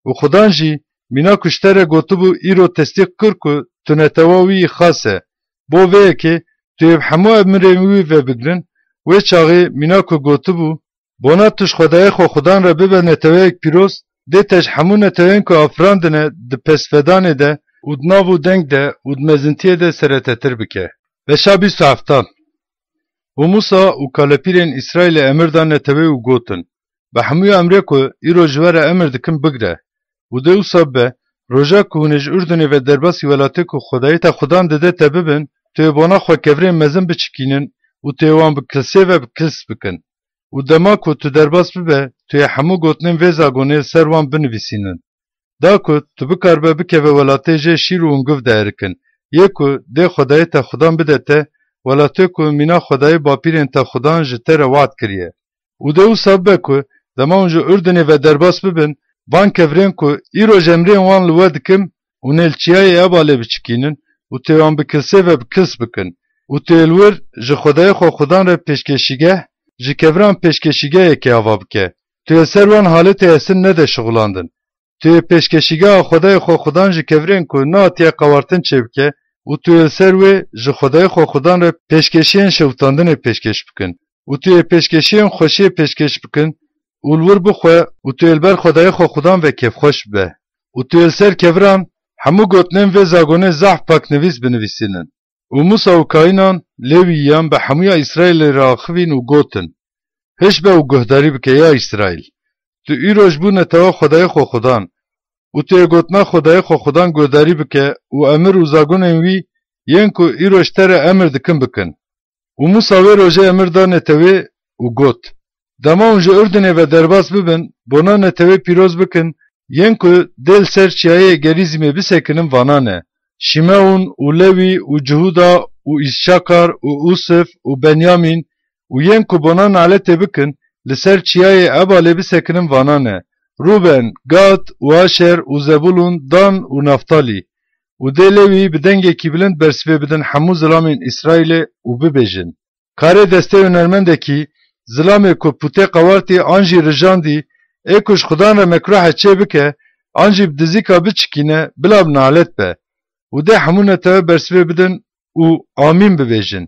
Û Xudan jî mîna ku ji te re gotibû îro tesdîq kir ku tu netewa wî yî xas e. Bo vê yekê tu yê bi hemû emirên wî ve bigrin, wê çaxê mîna ku gotibû, bona tu ji Xwedayê xwe Xudan re bibe neteweyek pîroz, dê te ji hemû neteweyên ku afirandine di pesvedanê de û di nav û deng de û di mezintiyê de seretetir bike. Beşa bîst û heftan. Û Musa û kalepîrên Îsraîlê emir da netewê û gotin, bi hemûya emrê ku îro ji we re emir dikim bigre. Û dê wisa bibe, roja ku hûn ê ji Urdunê ve derbasî welatê ku Xwedayê te Xudan dide te bibin, tu yê bona xwe kevirên mezin biçikînin û tu yê wan bi kilsê ve bi kils bikin. Û dema ku tu derbas bibe, tu yê hemû gotinên vê zagonê li ser wan binivîsînin. Da ku tu bikaribe bikeve welatê jê şîr û hungiv diherikin, yê ku dê Xwedayê te Xudan bide te, welatê ku mîna Xwedayê bapîrên te Xudan ji te re wad kiriye. Û dê wisa bibe ku dema hûn ji Urdunê ve derbas bibin, van kevirên ku îro ji emrên wan li we dikim, hûn ê li çiyayê Ebalê biçikînin û tu yê wan bi kilsê ve bi kils bikin û tu yê li wir ji Xwedayê xwe Xudan re pêşkêşîgeh, ji keviran pêşkêşîgehekê ava bike. Tu yê li ser wan haletê hestin nede şixulandin. Tu yê pêşkêşîgeha Xwedayê xwe Xudan ji kevirên ku nehatiye qewartin çêbike û tu yê li ser wê ji Xwedayê xwe Xudan re pêşkêşiyên şewitandinê pêşkêş bikin û tu yê pêşkêşiyên xweşiyê pêşkêş bikin û li wir bixwe û tu yê li ber Xwedayê xwe Xudan ve kêfxweş bibe. Û tu yê li ser keviran hemû gotinên vê zagonê zehf paknivîs binivîsînin. Û Musa û kayînan Lewîyan bi hemûya Îsraîlê re axivîn û gotin, Hiş be û guhdarî bike ya Îsraîl. Tu îro ji bo netewa Xwedayê xwe Xudan û tu yê gotina Xwedayê xwe Xudan guhdarî bike û emir û zagonên wî yên ku îro ji te re emir dikin bikin. Û Musa wê rojê emir da netewê û got, Dema hûn ji Urdunê ve derbas bibin, bona netewê pîroz bikin, yên ku dê li ser çiyayê Gerîzîmê bisekinin vana ne, Şîmeûn û Lewî û Cihûda û Îsakar û Ûsif û Benyamîn û yên ku bona naletê bikin, li ser çiyayê Ebalê bisekinin vana ne, Rûben, Gad û Aşer û Zebûlûn, Dan û Neftalî. Û dê Lewî bi dengekî bilind bersivê bidin hemû zilamên Îsraîlê û bibêjin, Karê destê hunermendekî, zilamê ku pûtê qewartî an jî rijandî, ê ku ji Xudan re mekruh e çê bike, an jî bi dizîka biçikîne, bila bi nalet be. Û dê hemû netewe bersivê bidin û Amîn bibêjin.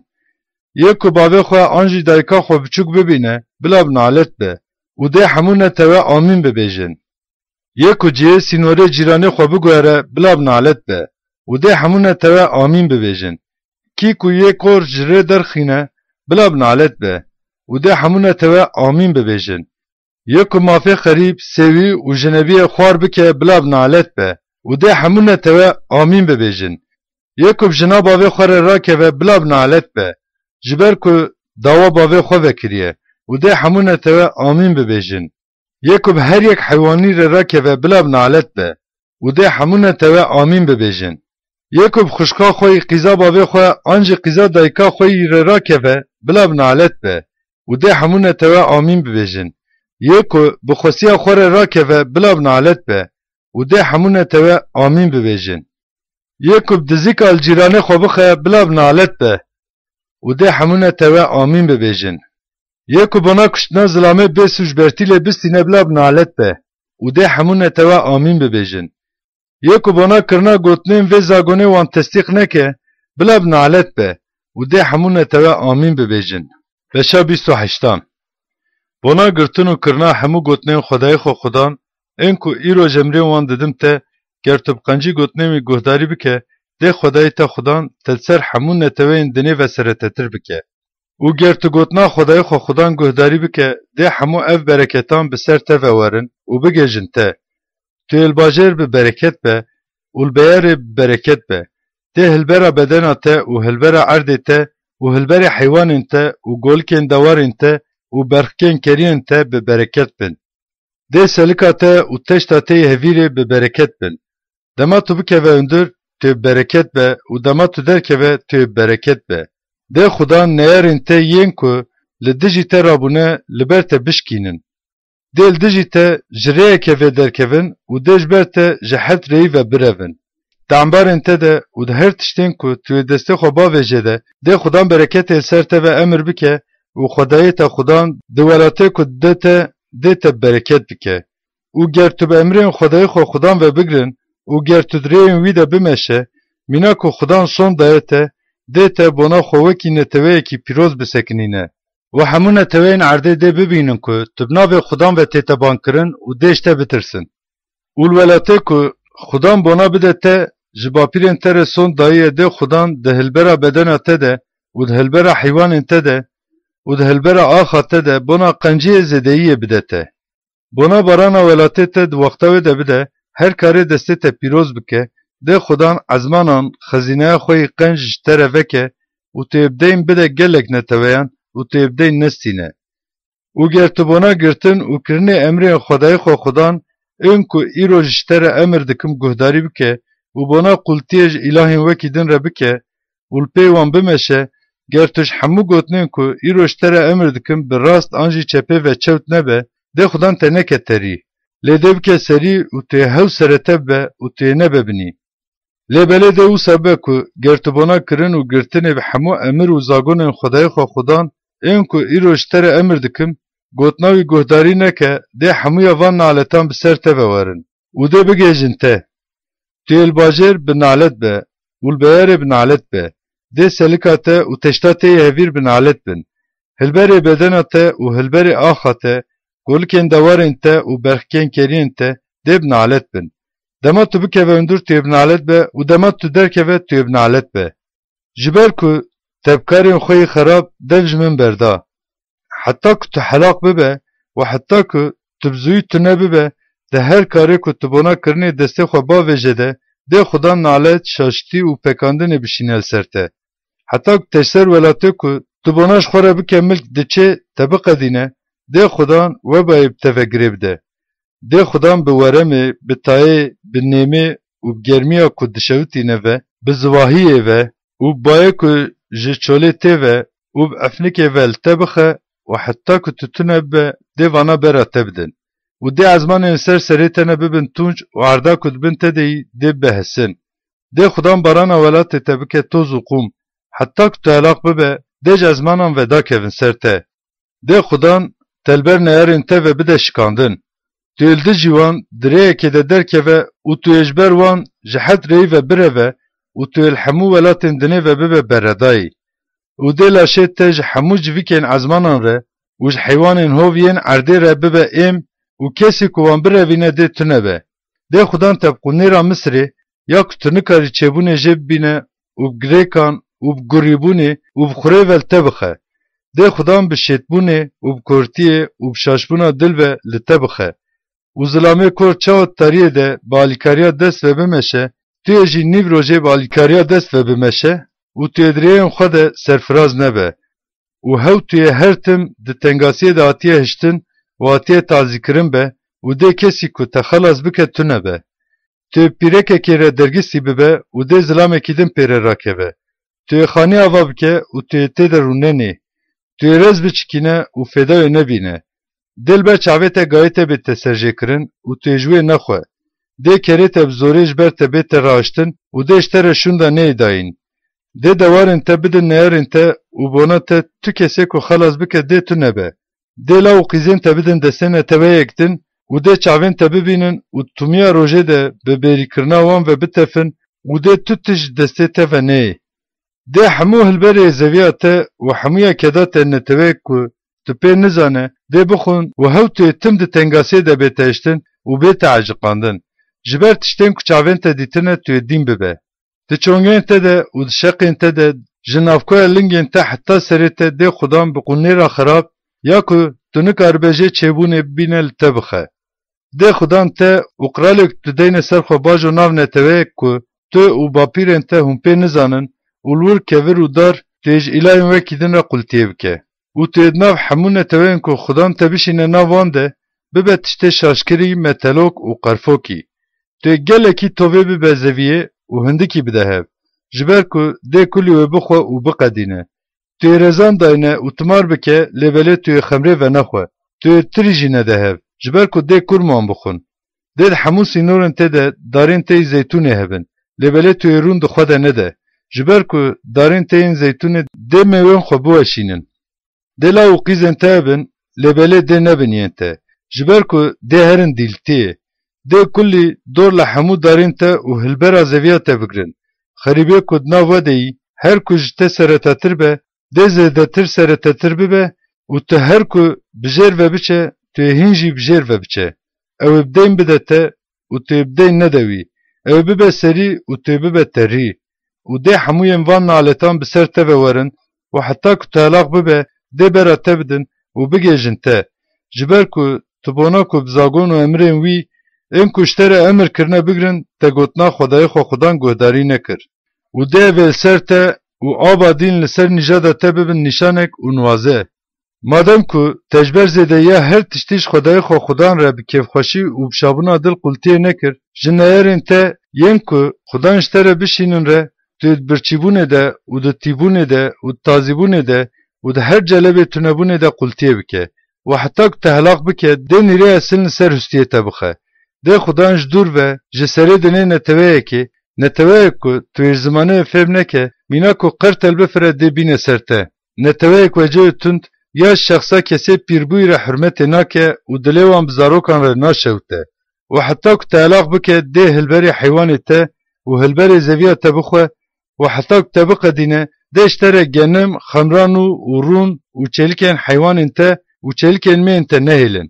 Yê ku bavê xwe an jî dayika xwe biçûk bibîne, bila bi nalet be. Û dê hemû netewe Amîn bibêjin. Yê ku cihê sînorê cîranê xwe biguhere, bila bi nalet be û dê hemû netewe Amîn bibêjin. Kî ku yê kor ji rê derxîne, bila bi nalet be û dê hemû netewe Amîn bibêjin. Yê ku mafê xerîb, sêwî û jinebiyê xwar bike, bila bi nalet be û dê hemû netewe Amîn bibêjin. Yê ku bi jina bavê xwe re rakeve, bila bi nalet be, ji ber ku dawa bavê xwe vekiriye û dê hemû netewe Amîn bibêjin. Yê ku bi her yek heywanî re rakeve, bila bi nalet be û dê hemû netewe Amîn bibêjin. Yê ku bi xwişka xwe yî qîza bavê xwe an jî qîza dayika xwe yî re rakeve, bila bi nalet be û dê hemû netewe Amîn bibêjin. Yê ku bi xwesiya xwe re rakeve, bila bi nalet be û dê hemû netewe Amîn bibêjin. Yê ku bi dizîka li cîranê xwe bixe, bila bi nalet be û dê hemû netewe Amîn bibêjin. Yê ku bona kuştina zilamê bê sûc bertîlê bistîne, bila bi nalet be û dê hemû netewe Amîn bibêjin. Yê ku bona kirina gotinên vê zagonê wan tesdîq neke, bila bi nalet be û dê hemû netewe Amîn bibêjin. Beşa bîst û heştan. Bona girtin û kirina hemû gotinên Xwedayê xwe Xudan, ên ku îro ji emrên wan didim te, ger tu bi qencî gotinên wî guhdarî bike, dê Xwedayê te Xudan te li ser hemû neteweyên dinê ve seretetir bike. Û ger tu gotina Xwedayê xwe Xudan guhdarî bike, dê hemû ev bereketan bi ser te ve werin û bigihêjin te. Tu yê li bajêr bi bereket be û li beyarê bi bereket be. Dê hilbera bedena te û hilbera erdê te û hilberê heywanên te û golikên dewarên te û berxikên keriyên te bi bereket bin. Dê selika te û teşta te yê hevîrê bi bereket bin. Dema tu bikeve hundir, tu yê bi bereket be û dema tu derkeve, tu yê bi bereket be. Dê Xudan neyarên te yên ku li dijî te rabûne li ber te bişkînin. Dê li dijî te ji rêyeke vê derkevin û dê ji ber te ji heft rêyî ve birevin. Di embarên te de û di her tiştên ku tu yê destê xwe bavêje de, dê Xudan bereketê li ser te ve emir bike û Xwedayê te Xudan di welatê ku dide te, dê te bi bereket bike. Û ger tu bi emrên Xwedayê xwe Xudan ve bigrin û ger tu di rêyên wî de bimeşe, mîna ku Xudan sond daye te, dê te bona xwe wekî neteweyekî pîroz bisekinîne. Û hemû neteweyên erdê dê bibînin ku tu bi navê Xudan ve tête bankirin û dê ji te bitirsin. Û li welatê ku Xudan bona bide te, ji bapîrên te re sond dayiye, dê Xudan di hilbera bedena te de û di hilbera heywanên te de û di hilbera axa te de bona qenciyê zêdeyiyê bide te. Bona barana welatê te di wexta wê de bide, her karê destê te pîroz bike, dê Xudan ezmanan xezîneya xwe yî qenc ji te re veke û tu yê bi deyn bide gelek neteweyan û tu yê bi deyn nestîne. Û ger tu bona girtin û kirinê emrên Xwedayê xwe Xudan, ên ku îro ji te re emir dikim guhdarî bike û bona qultiyê ji îlahên wekî din re bike û li pê wan bimeşe, ger tu ji hemû gotinên ku îro ji te re emir dikim bi rast an jî çepê ve çewt nebe, dê Xudan te neke terî. Lê dê bike serî û tu yê hew serete bibe û tu yê nebe binî. Lê belê dê wisa be ku ger tu bona kirin û girtinê bi hemû emir û zagonên Xwedayê xwe Xudan, ên ku îro ji te re emir dikim, gotina wî guhdarî neke, dê hemûya van naletan bi ser te ve werin û dê bigihêjin te. Tu yê li bajêr bi nalet be û li beyarê bi nalet be. Dê selika te û teşta te yê hevîr bi nalet bin. Hilberê bedena te û hilberê axa te, golikên dewarên te û berxikên keriyên te dê bi nalet bin. Dema tu bikeve hundir tu yê bi nalet be û dema tu derkeve tu yê bi nalet be. Ji ber ku te bi karên xwe yê xerab dev ji min berda. Heta ku tu helaq bibe û heta ku tu bi zûyî tune bibe, di her karê ku tu bona kirinê destê xwe bavêje de, dê Xudan nalet, şaştî û pekandinê bişîne li ser te. Heta ku te ji ser welatê ku tu bona ji xwe re bike milk diçê te biqedîne, dê Xudan webayê bi te ve girê bide. Dê Xudan bi weremê, bi tayê, bi nêmê û bi germiya ku dişewitîne ve, bi zivahiyê ve û bi bayê ku ji çolê tê ve û bi efnikê ve li te bixe û heta ku tu tune bibe, dê vana bera te bidin. Û dê ezmanên li ser serê te ne bibin tunc û erda ku di bin te de yî dê bibe hesin. Dê Xudan barana welatê te bike toz û qûm, heta ku tu helaq bibe, dê ji ezmanan ve dakevin ser te. Dê Xudan te li ber neyarên te ve bide şikandin. Tu yê li dijî wan di rêyekê de derkeve û tu yê ji ber wan ji heft rêyî ve bireve û tu yê li hemû welatên dinê ve bibe beredayî. Û dê laşê te ji hemû civîkên ezmanan re û ji heywanên hov yên erdê re bibe êm û kesî ku wan birevîne dê tune be. Dê Xudan te bi qûnêra Misirê, ya ku tu nikarî çêbûnê jê bibîne û bi girêkan û bi gurîbûnê û bi xurê ve li te bixe. Dê Xudan bi şêtbûnê û bi kortiyê û bi şaşbûna dil ve li te bixe. Û zilamê kor çawa di tariyê de bi alîkariya dest ve bimeşe, tu yê jî nîv rojê bi alîkariya dest ve bimeşe û tu yê di rêyên xwe de serfiraz nebe. Û hew tu yê her tim di tengasiyê de hatiye hiştin û hatiye tazîkirin be û dê kesî ku te xelas bike tune be. Tu yê pîrekekê re dergîstî bibe û dê zilamekî din pê re rakeve. Tu yê xanî ava bike û tu yê tê de rûnenê. Tu yê rez biçikîne û fêda wê nebîne. Dê li ber çavê te gayê te bête serjêkirin û tu yê ji wê nexwe. Dê kerê te bi zorê ji ber te bête raiştin û dê ji te re şûnda neyê dayîn. Dê dewarên te bidin neyarên te û bona te tu kesê ku xelas bike dê tune be. Dê law û qîzên te bidin destê neteweyek din û dê çavên te bibînin û tumiya rojê de bi bêrîkirina wan ve bitefin û dê tu tişt ji destê te ve neyê. Dê hemû hilberê zeviya te û hemûya keda te neteweyek ku tu pê nizane, dê bixwin û hew tu yê tim di tengasiyê de bête hiştin û bête aciqandin. Ji ber tiştên ku çavên te dîtine tu yê dîn bibe. Di çongên te de û di şeqên te de, ji navkoya lingên te heta serê te dê xudan bi qûnê re xirab, ya ku tu nikaribe jê çêbûnê bibîne li te bixe. Dê xudan te û qiralê ku tu deyne ser xwe bajo nav neteweyek ku tu û bapîrên te hûn pê nizanin û li wir kevir û dar tu yê ji îlayên wekî din re qultiyê bike. Û tu yê di nav hemû neteweyên ku xudan te bişîne nav wan de, bibe tiştê şaşkirî, metelok û qerfokî. Tu yê gelekî tovê bibe zeviyê û hindikî bide hev, ji ber ku dê kulî wê bixwe û biqedîne. Tu yê rezan dayne û timar bike, lê belê tu yê xemrê venexwe, tu yê tirî jî nede hev, ji ber ku dê kurm wan bixwin. Dê di hemû sînorên te de darên te yî zeytûnê hebin, lê belê tu yê rûn di xwe de nede, ji ber ku darên te yên zeytûnê dê mêwên xwe biweşînin. Dê law û qîzên te hebin, lê belê dê nebin yên te, ji ber ku dê herin dîltiyê. Dê kulî dor li hemû darên te û hilbera zeviya te bigrin. Xerîbê ku di nav we de yî, her ku ji te seretetir be, dê zêdetir seretetir bibe û tu her ku bi jêr ve biçe, tu yê hîn jî bi jêr ve biçe. Ew ê bi deyn bide te û tu yê bi deyn nede wî. Ew ê bibe serî û tu yê bibe terî. Û dê hemûyên van naletan bi ser te ve werin û heta ku tu helaq bibe, dê bera te bidin û bigêjin te. Ji ber ku tu bona ku bi zagon û emirên wî, ên ku ji te re emir kirine bigrin, te gotina Xwedayê xwe xudan guhdarî nekir. Û dê ev ê li ser te û ava dîn li ser nîjada te bibin nîşanek û nuwaze. Madem ku te ji ber zêdeyiya her tiştî ji Xwedayê xwe xudan re bi kêfxweşî û bi şabûna dil qultiyê nekir, ji neyarên te yên ku xudan ji te re bişînin re, tu yê di birçîbûnê de û di tîbûnê de û di tazîbûnê de û di her celebê tunebûnê de qultiyê bike û heta ku te helaq bike, dê nîreya silin li ser hustiyê te bixe. Dê xudan ji dûr ve, ji serê dinê neteweyekê, neteweyek ku tu yê ji zimanê ve fêm neke, mîna ku qertel bifire dê bîne ser te. Neteweyek wecihê tund ya ji şexsa kesê pîrbûyî re hurmetê nake û dilê wan bi zarokan re naşewite. Û heta ku te helaq bike dê hilberê heywanê te û hilberê zeviya te bixwe û heta ku te biqedîne, dê ji te re genim, xemran û, û rûn û çêlikên heywanên te û çêlikên mêyên te nehêlin.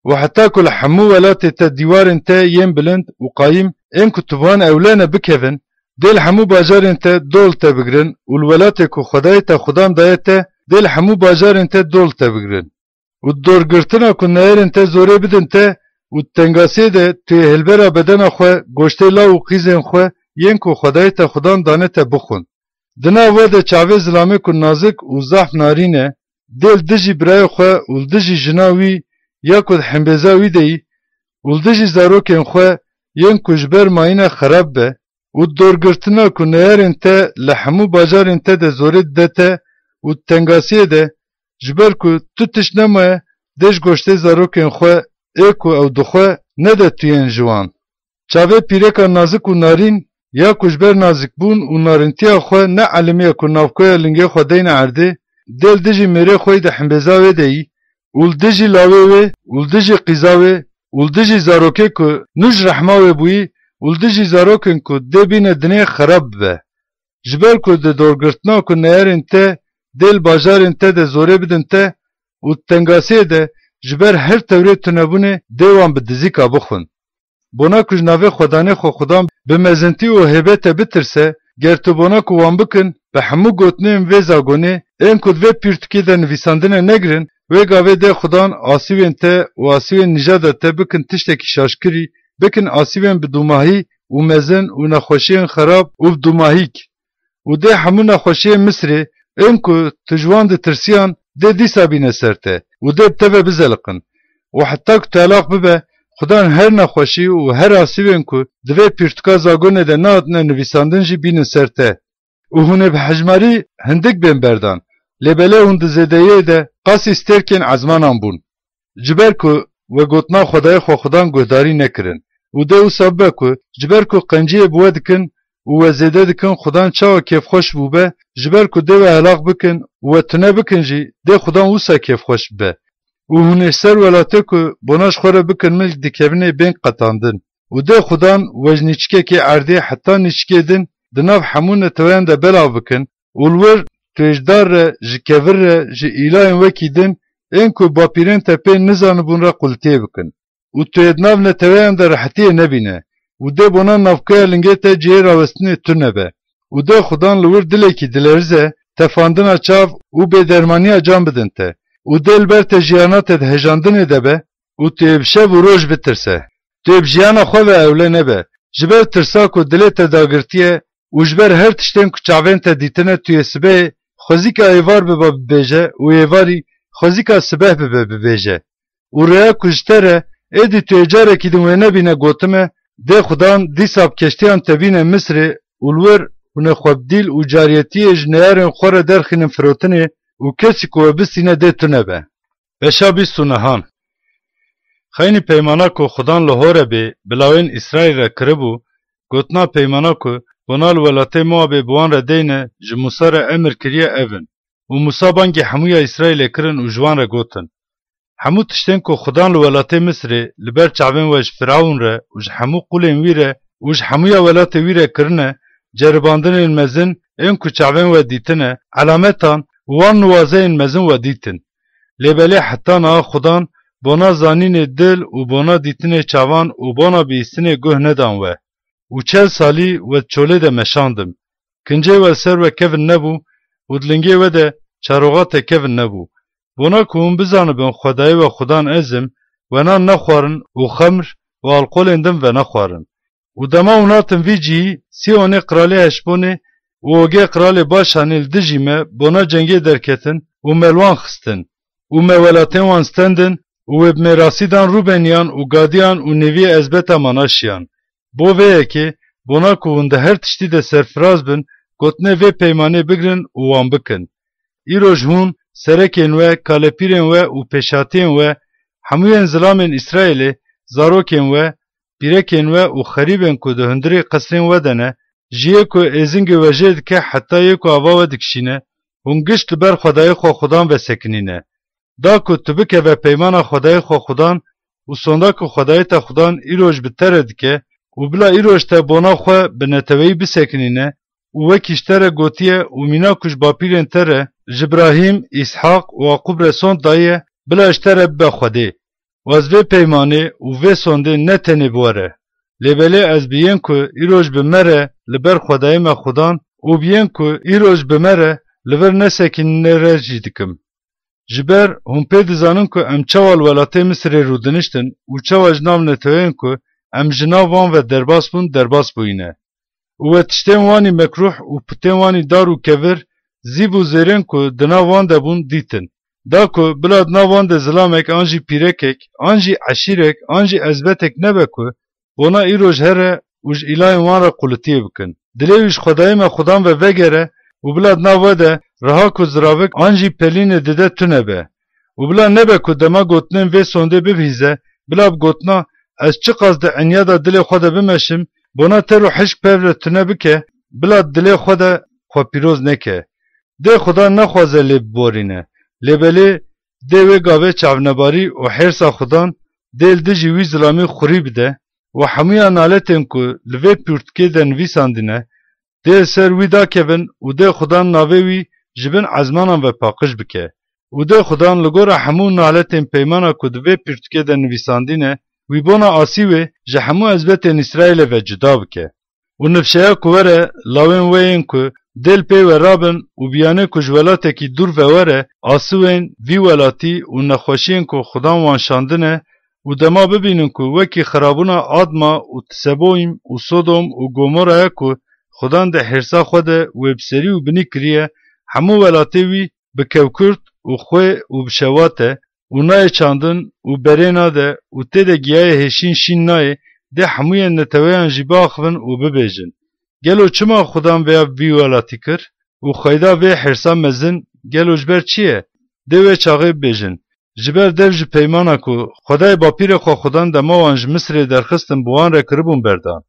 Û heta ku li hemû welatê te dîwarên te yên bilind û qayîm ên ku tu bi wan ewle ne bikevin, dê li hemû bajarên te dol te bigrin û li welatê ku Xwedayê te xudan daye te, dê li hemû bajarên te dol te bigrin. Û di dorgirtina ku neyarên te zorê bidin te û di tengasiyê de tu yê hilbera bedena xwe, goştê law û qîzên xwe yên ku Xwedayê te xudan dane te bixwin. Di nav we de çavê zilamê ku nazik û zehf narîn e, dê li dijî birayê xwe û li dijî jina wî ya ku di hembêza wî de yî û li dijî zarokên xwe yên ku ji ber mayîne xerab be û di dorgirtina ku neyarên te li hemû bajarên te de zorê dide te û di tengasiyê de, ji ber ku tu tişt nemaye, dê ji goştê zarokên xwe ê ku ew dixwe nede tu yên ji wan. Çavê pîreka nazik û narîn ya ku ji ber nazikbûn û narintiya xwe ne elimiye ku navkoya lingê xwe deyne erdê, dê li dijî mêrê xwe yî di hembêza wê de yî û li dijî lawê wê û li dijî qîza wê û li dijî zarokê ku nû ji rehma wê bûyî û li dijî zarokên ku dê bîne dinê xerab bibe. Ji ber ku di dorgirtina ku neyarên te dê li bajarên te de zorê bidin te û di tengasiyê de ji ber her tewrê tunebûnê dê wan bi dizîka bixwin. Bona ku ji navê xwedanê xwe xudan bi mezintî û hêbete bitirse, ger tu bona ku wan bikin, bi hemû gotinên vê zagonê, ên ku di vê pîrtûkê de nivîsandine negrin, wê gavê dê xudan asîwên te û asîwên nîjada te bikin tiştekî şaşkirî, bikin asîwên bi dûmahî û mezin û nexweşiyên xerab û bi dûmahîk. Û dê hemû nexweşiyên Misirê, ên ku tu ji wan ditirsiyan, dê dîsa bîne ser te û dê bi te ve bizeliqin. Û heta ku tu helaq bibe, xudan her nexweşî û her asîvên ku di vê pîrtûka zagonê de nehatine nivîsandin jî bînin ser te. Û hûn ê bi hejmarî hindik bên berdan, lê belê hûn di zêdeyiyê de qasî stêrkên ezmanan bûn. Ji ber ku we gotina Xwedayê xwe xudan guhdarî nekirin û dê wisa bibe ku ji ber ku qenciyê bi we dikin û we zêde dikin, xudan çawa kêfxweş bûbe, ji ber ku dê we helaq bikin û we tune bikin jî, dê xudan wisa kêfxweş bibe. Û hûn ê ji ser welatê ku bona ji xwe re bikin milk dikevin ê bên qetandin. Û dê xudan we ji nîçikekê erdê heta nîçikê din di nav hemû neteweyan de belav bikin, û li wir tu ê ji dar re, ji kevir re, ji îlayên wekî din, ên ku bapîrên te pê nizanibûn re qultiyê bikin. Û tu ê di nav neteweyan de rehetiyê nebîne, û dê bona navkuya lingê te cihê rawestinê tune be. Û dê Xudan li wir dilekî dilerize, tefandina çav û bêdermaniya can bidin te. Û dê li ber te jiyana te di hejandinê de be, û tu ê bi şev û roj bitirse. Tu ê bi jiyana xwe ve ewle nebe. Ji ber tirsa ku dilê te dagirtiye û ji ber her tiştên ku çavên te dîtine tu yê sibehê xwezîka êvar bibe bibêje û êvarî xwezîka sibeh bibe bibêje. Û rêya ku ji te re êdî tu yê carekî din wê nebîne gotime, dê Xudan dîsa bi keştiyan te bîne Misrê û li wir hûn ê xwe bi dîl û cariyetiyê ji neyarên xwe re derxînin firotinê û kesî ku we bistîne dê tune be. Beşa bîst û nehan. Xeynî peymana ku Xudan li Horebê bi lawên Îsraîl re kiribû, gotina peymana ku bona li welatê Moabê bi wan re deyne, ji Mûsa re emir kiriye ev in. Û Mûsa bangê hemûya Îsraîlê kirin û ji wan re gotin, Hemû tiştên ku Xudan li welatê Misrê li ber çavên we ji Firawûn re û ji hemû qulên wî re û ji hemûya welatê wî re kirine, ceribandinên mezin ên ku çavên we dîtine, elametan û wan niwazeyên mezin we dîtin. Lê belê heta niha Xudan bona zanînê dil û bona dîtinê çavan û bona bihîstinê guh nedan we. Û çel salî we di çolê de meşandim. Kincê we li ser we kevin nebû û di lingê we de çaroxa te kevin nebû. Bona ku hûn bizanibin Xwedayê we Xudan ez im, we nan nexwarin û xemr û alqolên din venexwarin. Û dema hûn hatin vî cihî, Sîhonê qralê Heşbonê û Ogê qralê Başanê li dijî me bona cengê derketin û me li wan xistin. Û me welatên wan stendin û wê bi mêrasî dan Rûbeniyan û Gadiyan û nêviyê ezbeta Manaşiyan. Bo vê yekê, bona ku hûn di her tiştî de serfiraz bin, gotinê vê peymanê bigrin û wan bikin. Îroj hûn, serekên we, kalepîrên we û pêşhatiyên we, hemûyên zilamên Îsraîlê, zarokên we, pîrekên we û xerîbên ku di hundirê qesrên we de ne, ji yê ku êzingê we jê dike heta yê ku ava we dikişîne, hûn gişt li ber Xwedayê xwe Xudan vesekinîne. Da ku tu bikeve peymana Xwedayê xwe Xudan û sonda ku Xwedayê te Xudan îroj bi te re dike û bila îroj te bona xwe bi neteweyî bisekinîne û wekî ji te re gotiye û mîna ku ji bapîrên te re, ji Îbrahîm, Îshaq û Yaqûb re sond daye, bila ji te re bibe Xwedê. Û ez vê peymanê û vê sondê ne tenê bi we re, lê belê ez bi yên ku îroj bi me re li ber Xwedayê me Xudan û bi yên ku îroj bi me re li vir nesekinîne re jî dikim. Ji ber hûn pê dizanin ku em çawa li welatê Misirê rûdiniştin û çawa ji nav neteweyên ku em ji nav wan ve derbas bûn, derbas bûyîne. Û we tiştên wanî mekrûh û putên wanî dar û kevir, zîv û zêrên ku di nav wan de bûn, dîtin. Da ku bila di nav wan de zilamek an jî pîrekek, an jî eşîrek, an jî ezbetek nebe ku bona îroj here û ji îlayên wan re qulitiyê bikin. Dilê wî ji Xwedayê me Xudan ve vegere û bila di nav we de riha ku ziravik an jî pelînê dide tune be. Û bila nebe ku dema gotinên vê sondê bibihîze, bila bi gotina, ez çiqas di enya de dilê xwe de bimeşim, bona ter û hişk pev re tune bike, bila dilê xwe de xwe pîroz neke. Dê Xudan nexwaze lê biborîne. Lê belê dê wê gavê çavnebarî û hêrsa Xudan dê li dijî wî zilamî xurî bide û hemûya naletên ku li vê pîrtikê de nivîsandine, dê li ser wî dakevin û dê Xudan navê wî ji bin ezmanan ve paqij bike. Û dê Xudan li gora hemû naletên peymana ku di vê pîrtikê de nivîsandîne, wî bona asî wê ji hemû ezbetên Îsraîlê ve cuda bike. Û nifşeya ku were, lawên we yên ku dê li pê we rabin û biyanê ku ji welatekî dûr ve were, asîwên vî welatî û nexweşiyên ku Xudan wan şandine û dema bibînin ku wekî xirabûna Adma û Tiseboyîm û Sodom û Gomoraya ku Xudan di hêrsa xwe de wê bi serî û binî kiriye, hemû welatê wî bi kewkurt û xwê û bi şewat e û nayê çandin û berê nade û tê de giyayê hêşîn şîn nayê, dê hemûyên neteweyan jî biaxivin û bibêjin, Gelo çima Xudan vêya bi vî welatî kir? Û xeyda vê hêrsa mezin gelo ji ber çi ye? Dê wê çaxê bibêjin, Ji ber dev ji peymana ku Xwedayê bapîrê xwe Xudan dema wan ji Misirê derxistin bi wan re kiribûn berdan.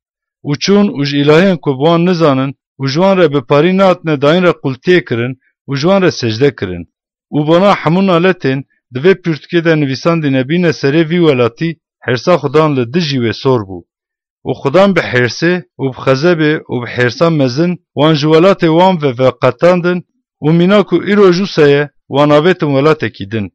Û çûn û ji îlahên ku bi wan nizanin û ji wan re bi parî nehatine dayîn re qultiyê kirin û ji wan re secde kirin. Û bona hemû naletên di vê pîrtikê de nivîsandîne bîne serê vî welatî, hêrsa Xudan li dijî wê sor bû. û Xudan bi hêrsê û bi xezebê û bi hêrsa mezin wan ji welatê wan ve veqetandin û mîna ku îro jû se ye, wan avêtin welatekî din.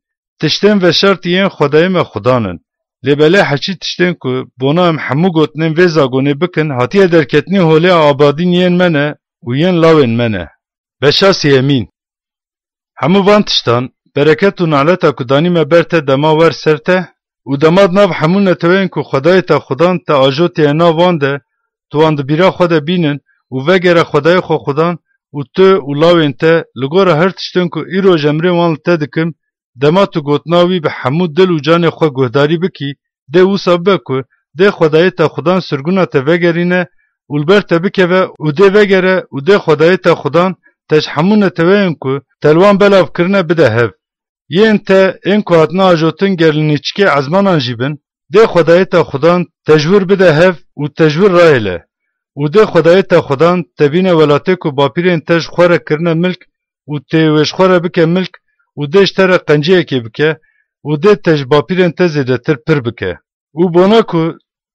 Tiştên veşartî yên Xwedayê me Xudan in. Lê belê heçî tiştên ku bona em hemû gotinên vê zagonê bikin, hatiye derketinê holê abadîn yên me ne û yên lawên me ne. Beşa sêyemîn. Hemû van tiştan, bereket û naleta ku danî me ber te dema wer ser te û dema di nav hemû neteweyên ku Xwedayê te Xudan te ajotiye nav wan de, tu wan di bîra xwe de bînin û vegere Xwedayê xwe Xudan û tu û lawên te li gora her tiştên ku îro ji emrên wan li te dikim, dema tu gotina wî bi hemû dil û canê xwe guhdarî bikî, dê wisa bibe ku dê Xwedayê te Xudan sirgûna te vegerîne û li ber te bikeve û dê vegere û dê Xwedayê te Xudan te ji hemû neteweyên ku te li wan belav kirine bide hev. Yên te ên ku hatine ajotin ger li nêçikê ezmanan jî bin, dê Xwedayê te Xudan te ji wir bide hev û te ji wir rayêle. Û dê Xwedayê te Xudan te bîne welatê ku bapîrên te ji xwe re kirine milk û tê wê ji xwe re bike milk û dê ji te re qenciyekê bike û dê te ji bapîrên te zêdetir pir bike. Û bona ku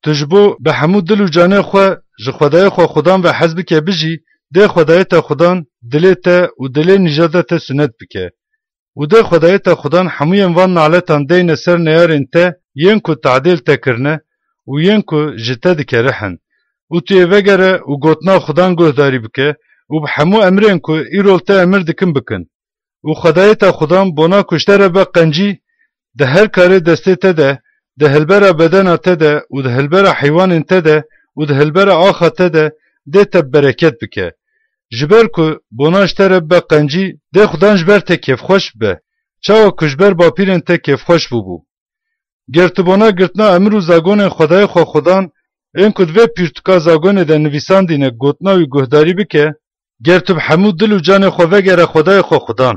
tu ji bo bi hemû dil û canê xwe ji Xwedayê xwe Xudan ve hez bike bijî, dê Xwedayê te Xudan dilê te û dilê nîjada te sunet bike. Û dê Xwedayê te Xudan hemûyên van naletan deyne ser neyarên te yên ku tadê li te kirine û yên ku ji te dikerihîn. Û tu yê vegere û gotina Xudan guhdarî bike û bi hemû emrên ku îro li te emir dikin bikin. Û Xwedayê te Xudan bona ku ji te re be qencî, di her karê destê te de, di hilbera bedena te de û di hilbera heywanên te de û di hilbera axa te de dê te bereket bike. Ji ber ku bona ji te re be qencî, dê Xudan ji ber te kêfxweş bibe, çawa ku ji ber bapîrên te kêfxweş bûbû. Ger tu bona girtina emir û zagonên Xwedayê xwe Xudan, ên ku di vê pîrtûka zagonê de nivîsandîne, gotina wî guhdarî bike, ger tu bi hemû dil û canê xwe vegere Xwedayê xwe Xudan.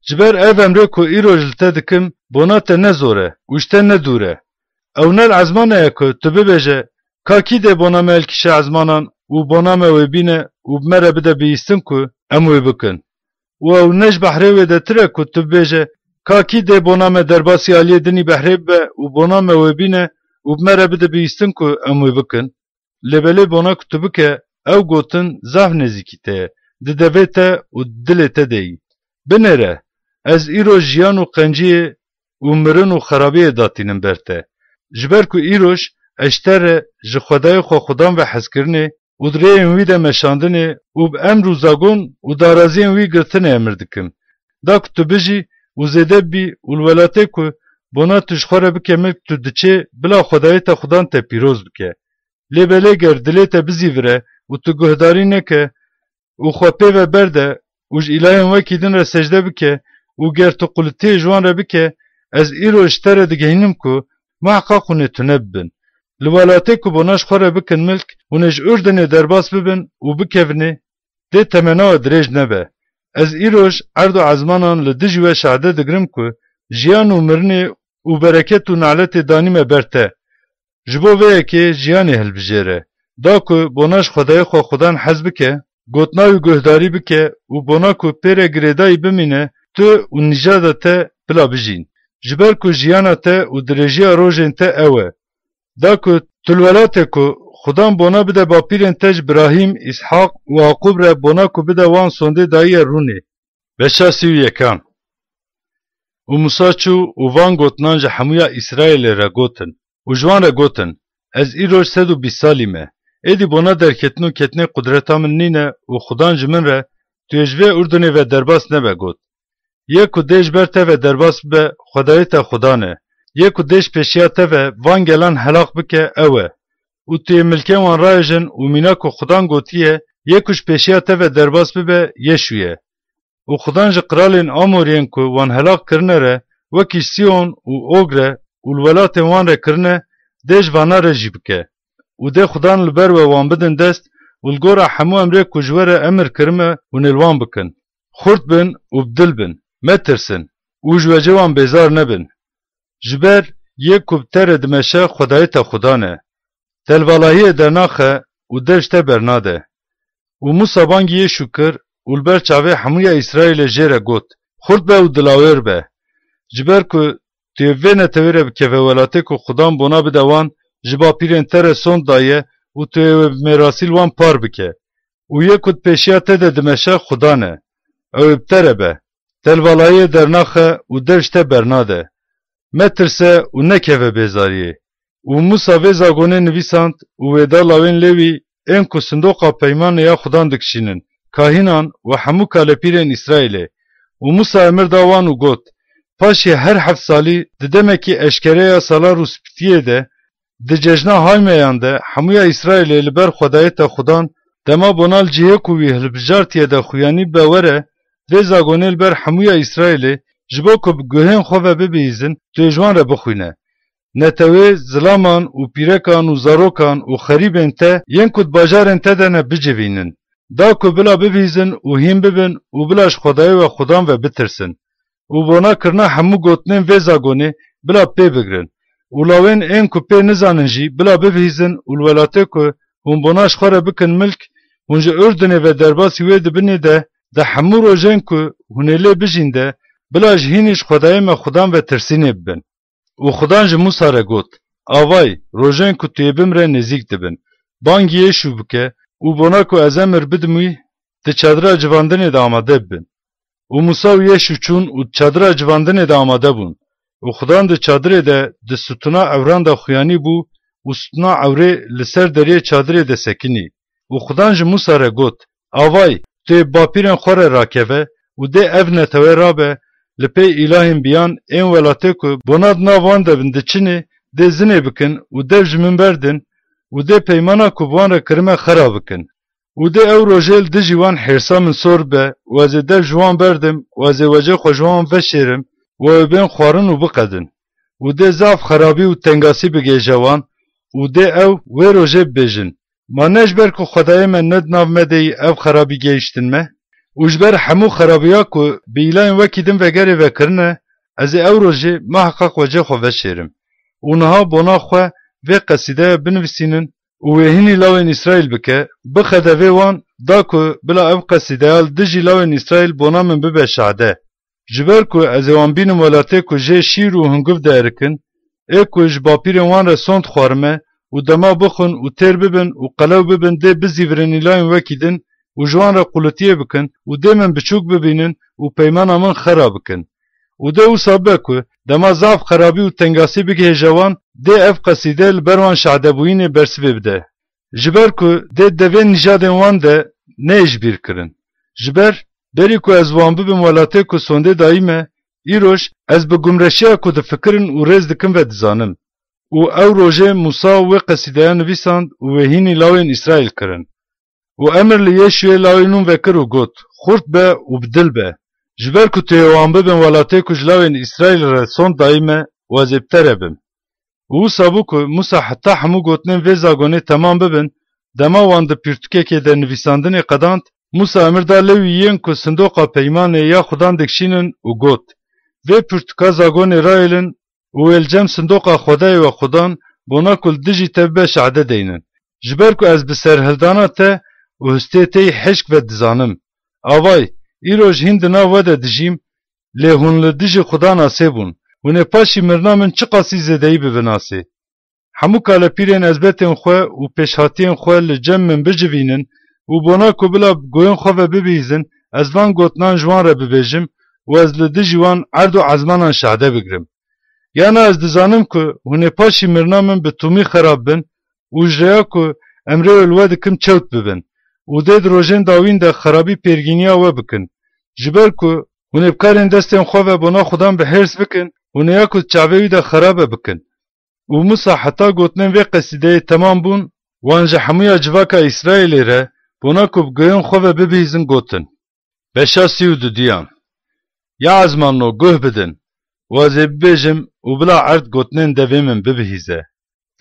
Ji ber ev emrê ku îro ji li te dikim, bona te ne zor e û ji te ne dûr e. Ew ne li ezmanê ye ku tu bibêje, ka kî dê bona me hilkişe ezmanan û bona me wê bîne û bi me re bide bihîstin ku em wê bikin. Û ew ne ji behrê wêdetir e ku tu bibêje, ka kî dê bona me derbasî aliyê dinî behrê bibe û bona me wê bîne û bi me re bide bihîstin ku em wê bikin. Lê belê bona ku tu bike, ew gotin zaf nêzîkî te ye, di devê te û dilê te de yî. Binêre, ez îro jiyan û qenciyê û mirin û xerabiyê datînim ber te. Ji ber ku îroj ez ji te re ji Xwedayê xwe Xudan ve hezkirinê û di rêyên wî de meşandinê û bi emr û zagon û daraziyên wî girtinê emir dikim. Da ku tu bijî û zêde bibî û li welatê ku bona tu ji xwe re bike milk tu diçê, bila Xwedayê te Xudan te pîroz bike. Lê belê ger dilê te bizîvire û tu guhdarî neke û xwe pê ve berde û ji îlahên wekî din re secde bike û ger tu qulitiyê ji wan re bike, ez îro ji te re digihînim ku muheqeq hûn ê tune bibin. Li welatê ku bona ji xwe re bikin milk, hûn ê ji Urdinê derbas bibin û bikevinê, dê temena we dirêj nebe. Ez îroj erd û ezmanan li dijî we şehde digirim ku jiyan û mirinê û bereket û naletê danîme ber te. Ji bo vê yekê jiyanê hilbijêre. Da ku bona ji Xwedayê xwe Xudan hez bike, gotina wî guhdarî bike û bona ku pê re girêdayî bimîne, tu û nîjada te bila bijîn. Ji ber ku jiyana te û dirêjiya rojên te ew e. Da ku tu li welatê ku Xudan bona bide bapîrên te ji Birahîm, Îshaq û Yaqûb re bona ku bide wan sondê dayiye rûnê. Beşa sî û yekan. Û Musa çû û van gotinan ji hemûya Îsraîlê re gotin û ji wan re gotin, Ez îroj sed û bîst salî me. Êdî bona derketin û ketinê qudreta min nîne û Xudan ji min re, Tu yê ji vê Urdinê ve derbas nebe, got. Yê ku dê ji ber te ve derbas bibe, Xwedayê te Xudan e. Yê ku dê ji pêşiya te ve van gelan helaq bike, ew e. Û tu yê milkên wan rayêjin û mîna ku Xudan gotiye, Yê ku ji pêşiya te ve derbas bibe, Yeşû ye. Û Xudan ji qiralên Amoriyên ku wan helaq kirine re, wekî ji Sîhon û Og re û li welatên wan re kirine, dê ji vana re jî bike. Û dê Xudan li ber we wan bidin dest û li gora hemû emrê ku ji we re emir kirime, hûn ê li wan bikin. Xurt bin û bi dil bin, metirsin û ji wecê wan bêzar nebin. Ji ber yê ku bi te re dimeşe Xwedayê te Xudan e. Te li valahiyê dernaxe û dev ji te bernade. Û Musa bangî Yeşû kir û li ber çavê hemûya Îsraîlê jê re got, Xurt be û dilawêr be. Ji ber ku tu yê vê netewê re bikeve welatê ku Xudan bona bide wan, ji bapîrên te re sond daye û tu ê wê bi mêrasî li wan par bike. Û yê ku di pêşiya te de dimeşe, Xudan e. Ew ê bi te re be. Te li valayiyê dernaxe û dev ji te bernade. Metirse û nekeve bêzariyê. Û Musa vê zagonê nivîsand û wê da lawên Lewî, ên ku sindoqa peymanê ya Xudan dikişînin, kahînan û hemû kalepîrên Îsraîlê. Û Musa emir da wan û got, Paşê her heft salî, di demekî eşkere ya sala rûspitiyê de, di cejna Haymeyan de, hemûya Îsraîlê li ber Xwedayê te Xudan, dema bona li cihê ku wî hilbijartiye de xuyanî be were, vê zagonê li ber hemûya Îsraîlê, ji bo ku bi guhên xwe ve bibihîzin, tu yê ji wan re bixwîne. Netewê, zilaman û pîrekan û zarokan û xerîbên te yên ku di bajarên te de ne bicivînin. Da ku bila bibihîzin û hîn bibin û bila ji Xwedayê we Xudan ve bitirsin. Û bona kirina hemû gotinên vê zagonê bila pê bigrin. Û lawên ên ku pê nizanin jî bila bibihîzin û li welatê ku hûn bona ji xwe re bikin milk, hûn ji Urdunê ve derbasî wê dibinê de, di hemû rojên ku hûn ê lê bijîn de, bila ji hînî ji Xwedayê me Xudan ve tirsînê bibin. Û Xudan ji Musa re got, Avay, rojên ku tu yê bimre nêzîk dibin. Bangî Yêşû bike û bona ku ez emir bidim wî, di çadira civandinê de amade bibin. Û Musa û Yêşû çûn û di çadira civandinê de amade bûn. Û Xudan di çadirê de di stûna ewran de xuyanî bû û stûna ewrê li ser deriyê çadirê de sekinî. Û Xudan ji Musa re got, Avay, tu yê bi bapîrên xwe re rakeve û dê ev netewe rabe li pê îlahên biyan ên welatê ku bona di nav wan de bin diçinê, dê zinê bikin û dev ji min berdin û dê peymana ku bi wan re kirime xera bikin. Û dê ew rojê li dijî wan hêrsa min sor be û ez ê dev ji wan berdim û ez ê wecê xwe ji wan veşêrim û ew ê bên xwarin û biqedin. Û dê zaf xerabî û tengasî bigihêje wan û dê ew wê rojê bibêjin, Ma ne ji ber ku Xwedayê me ne di nav me de yî ev xerabî gehiştin me? Û ji ber hemû xerabiya ku bi îlayên wekî din vegerê ve kirine, ez ê ew rojê miheqeq wecê xwe veşêrim. Û niha bona xwe vê qesîdeya binivîsînin û wê hînî lawên Îsraîl bike, bixe devê wan, da ku bila ev qesîdeya li dijî lawên Îsraîl bona min bibe şehde. Ji ber ku ez ê wan bînim welatê ku jê şîr û hunguv dierikin, ê ku ji bapîrên wan re son dixwarime û dema bixwin û têr bibin û qelew bibin, dê bizîvirên îlayên wekî din û ji wan re qulitiyê bikin û dê min biçûk bibînin û peymana min xera bikin. Û dê wisa be ku dema zaf xerabî û tengasî bigihêje wan, dê ev qesîde li ber wan şahdebûyînê bersivê bide. Ji ber ku dê devên nîjadên wan de neyê ji bîr kirin. Ji ber, berî ku ez wan bibim welatê ku sondê dayî me, îroj ez bi gumreşiya ku difikirin û rêz dikin ve dizanim. Û ew rojê Musa wê qesîdeya nivîsand û wê hînî lawên Îsraîl kirin. Û emir li Yêşuyê lawê Nûn vekir û got, Xurt be û bi dil be, ji ber ku tu yê wan bibin welatê ku ji lawên Îsraîl re sond dayî me û ez ê bi te re bim. Û wisa bû ku Musa heta hemû gotinên vê zagonê temam bibin, dema wan di pirtûkekê de nivîsandinê qedand, Musa emir da Lewî yên ku sindoqa peymanê ya Xudan dikişînin û got, Vê pirtûka zagonê rayêlin û wê li cem sindoqa Xwedayê we Xudan bona ku li dijî te bibe şehde deynin. Ji ber ku ez bi serhildana te û histê te yî hişk ve dizanim. Avay, îroj hîn di nav we de dijîm, lê hûn li dijî Xudan asê bûn. Hûn ê paşî mirina min çiqasî zêdeyî bibin asê. Hemû kalepîrên ezbetên xwe û pêşhatiyên xwe li cem min bicivînin û bona ku bila bi guhên xwe ve bibihîzin, ez van gotinan ji wan re bibêjim û ez li dijî wan erd û ezmanan şehde bigrim. Yana ez dizanim ku hûn ê paşî mirina min bi tûmî xerab bin û ji rêya ku emrê wê li we dikim çewt bibin û dê di rojên dawîn de xerabî pêrgîniya we bikin. Ji ber ku hûn ê bi karên destên xwe ve bona Xudan bi hêrs bikin, hûn ê ya ku di çavê wî de xerabe bikin. Û Musa heta gotinên vê qesîdeyê temam bûn, wan ji hemûya civaka Îsraîlê re, bona ku bi guhên xwe ve bibihîzin, gotin. Beşa sî û dudiyan. Ya ezmanno, guh bidin û ez ê bibêjim û bila erd gotinên devê min bibihîze.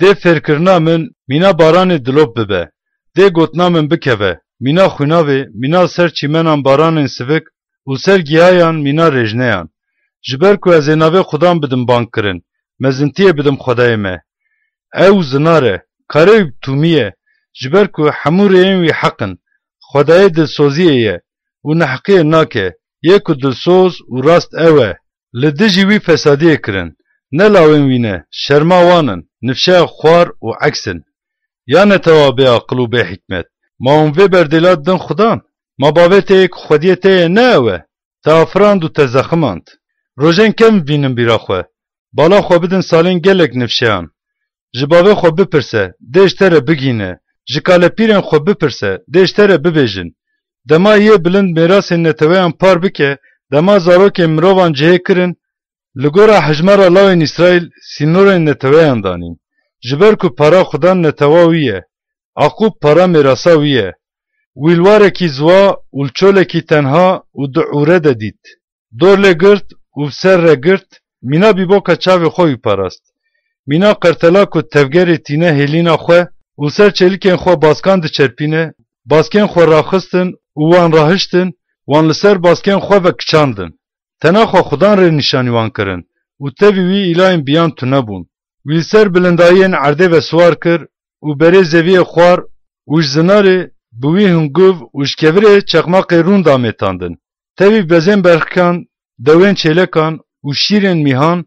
Dê fêrkirina min mîna baranê dilop bibe. Dê gotina min bikeve, mîna xwînavê, mîna ser çîmenan baranên sivik û ser gihayan mîna rêjneyan. Ji ber ku ez ê navê Xudan bidim bangkirin, mezintiyê bidim Xwedayê me. Ew zinar e, karê wî bi tûmî ye, ji ber ku hemû rêyên wî heq in. Xwedayê dilsoziyê ye û neheqiyê nake, yê ku dilsoz û rast ew e. Li dijî wî fesadiyê kirin. Ne lawên wî ne, şerma wan in, nifşeya xwar û eks in. Ya netewa bê aqil û bê hikmet, ma hûn vê berdêla didin Xudan? Ma bavê te yê ku xwediyê te yê ne ew e? Te afirand û te zeximand. Rojên kevn bînin bîra xwe. Bala xwe bidin salên gelek nifşeyan. Ji bavê xwe bipirse, dê ji te re bigîne. Ji kalepîrên xwe bipirse, dê ji te re bibêjin. Dema yê bilind mêrasên neteweyan par bike, dema zarokên mirovan cihê kirin, li gora hejmara lawên Îsraîl sînorên neteweyan danîn. Ji ber ku para Xudan netewa wî ye. Aqûb para mêrasa wî ye. Wî li warekî ziwa û li çolekî tenha û di ûre de dît. Dor lê girt û bi ser re girt, mîna bîboka çavê xwe wî parast. Mîna qertela ku tevgerê tîne hêlîna xwe û ser çêlikên xwe baskan diçerpîne, baskên xwe raxistin û wan rahiştin, wan li ser baskên xwe ve kiçandin. Tena xwe Xudan rê nîşanî wan kirin û tevî wî îlayên biyan tune bûn. Wî li ser bilindayiyên erdê ve siwar kir û berê zeviyê xwar û ji zinarê bi wî hunguv û ji kevirê çeqmaqê rûn damêtandin. Tevî bezên berxikan, dewên çêlekan û şîrên mîhan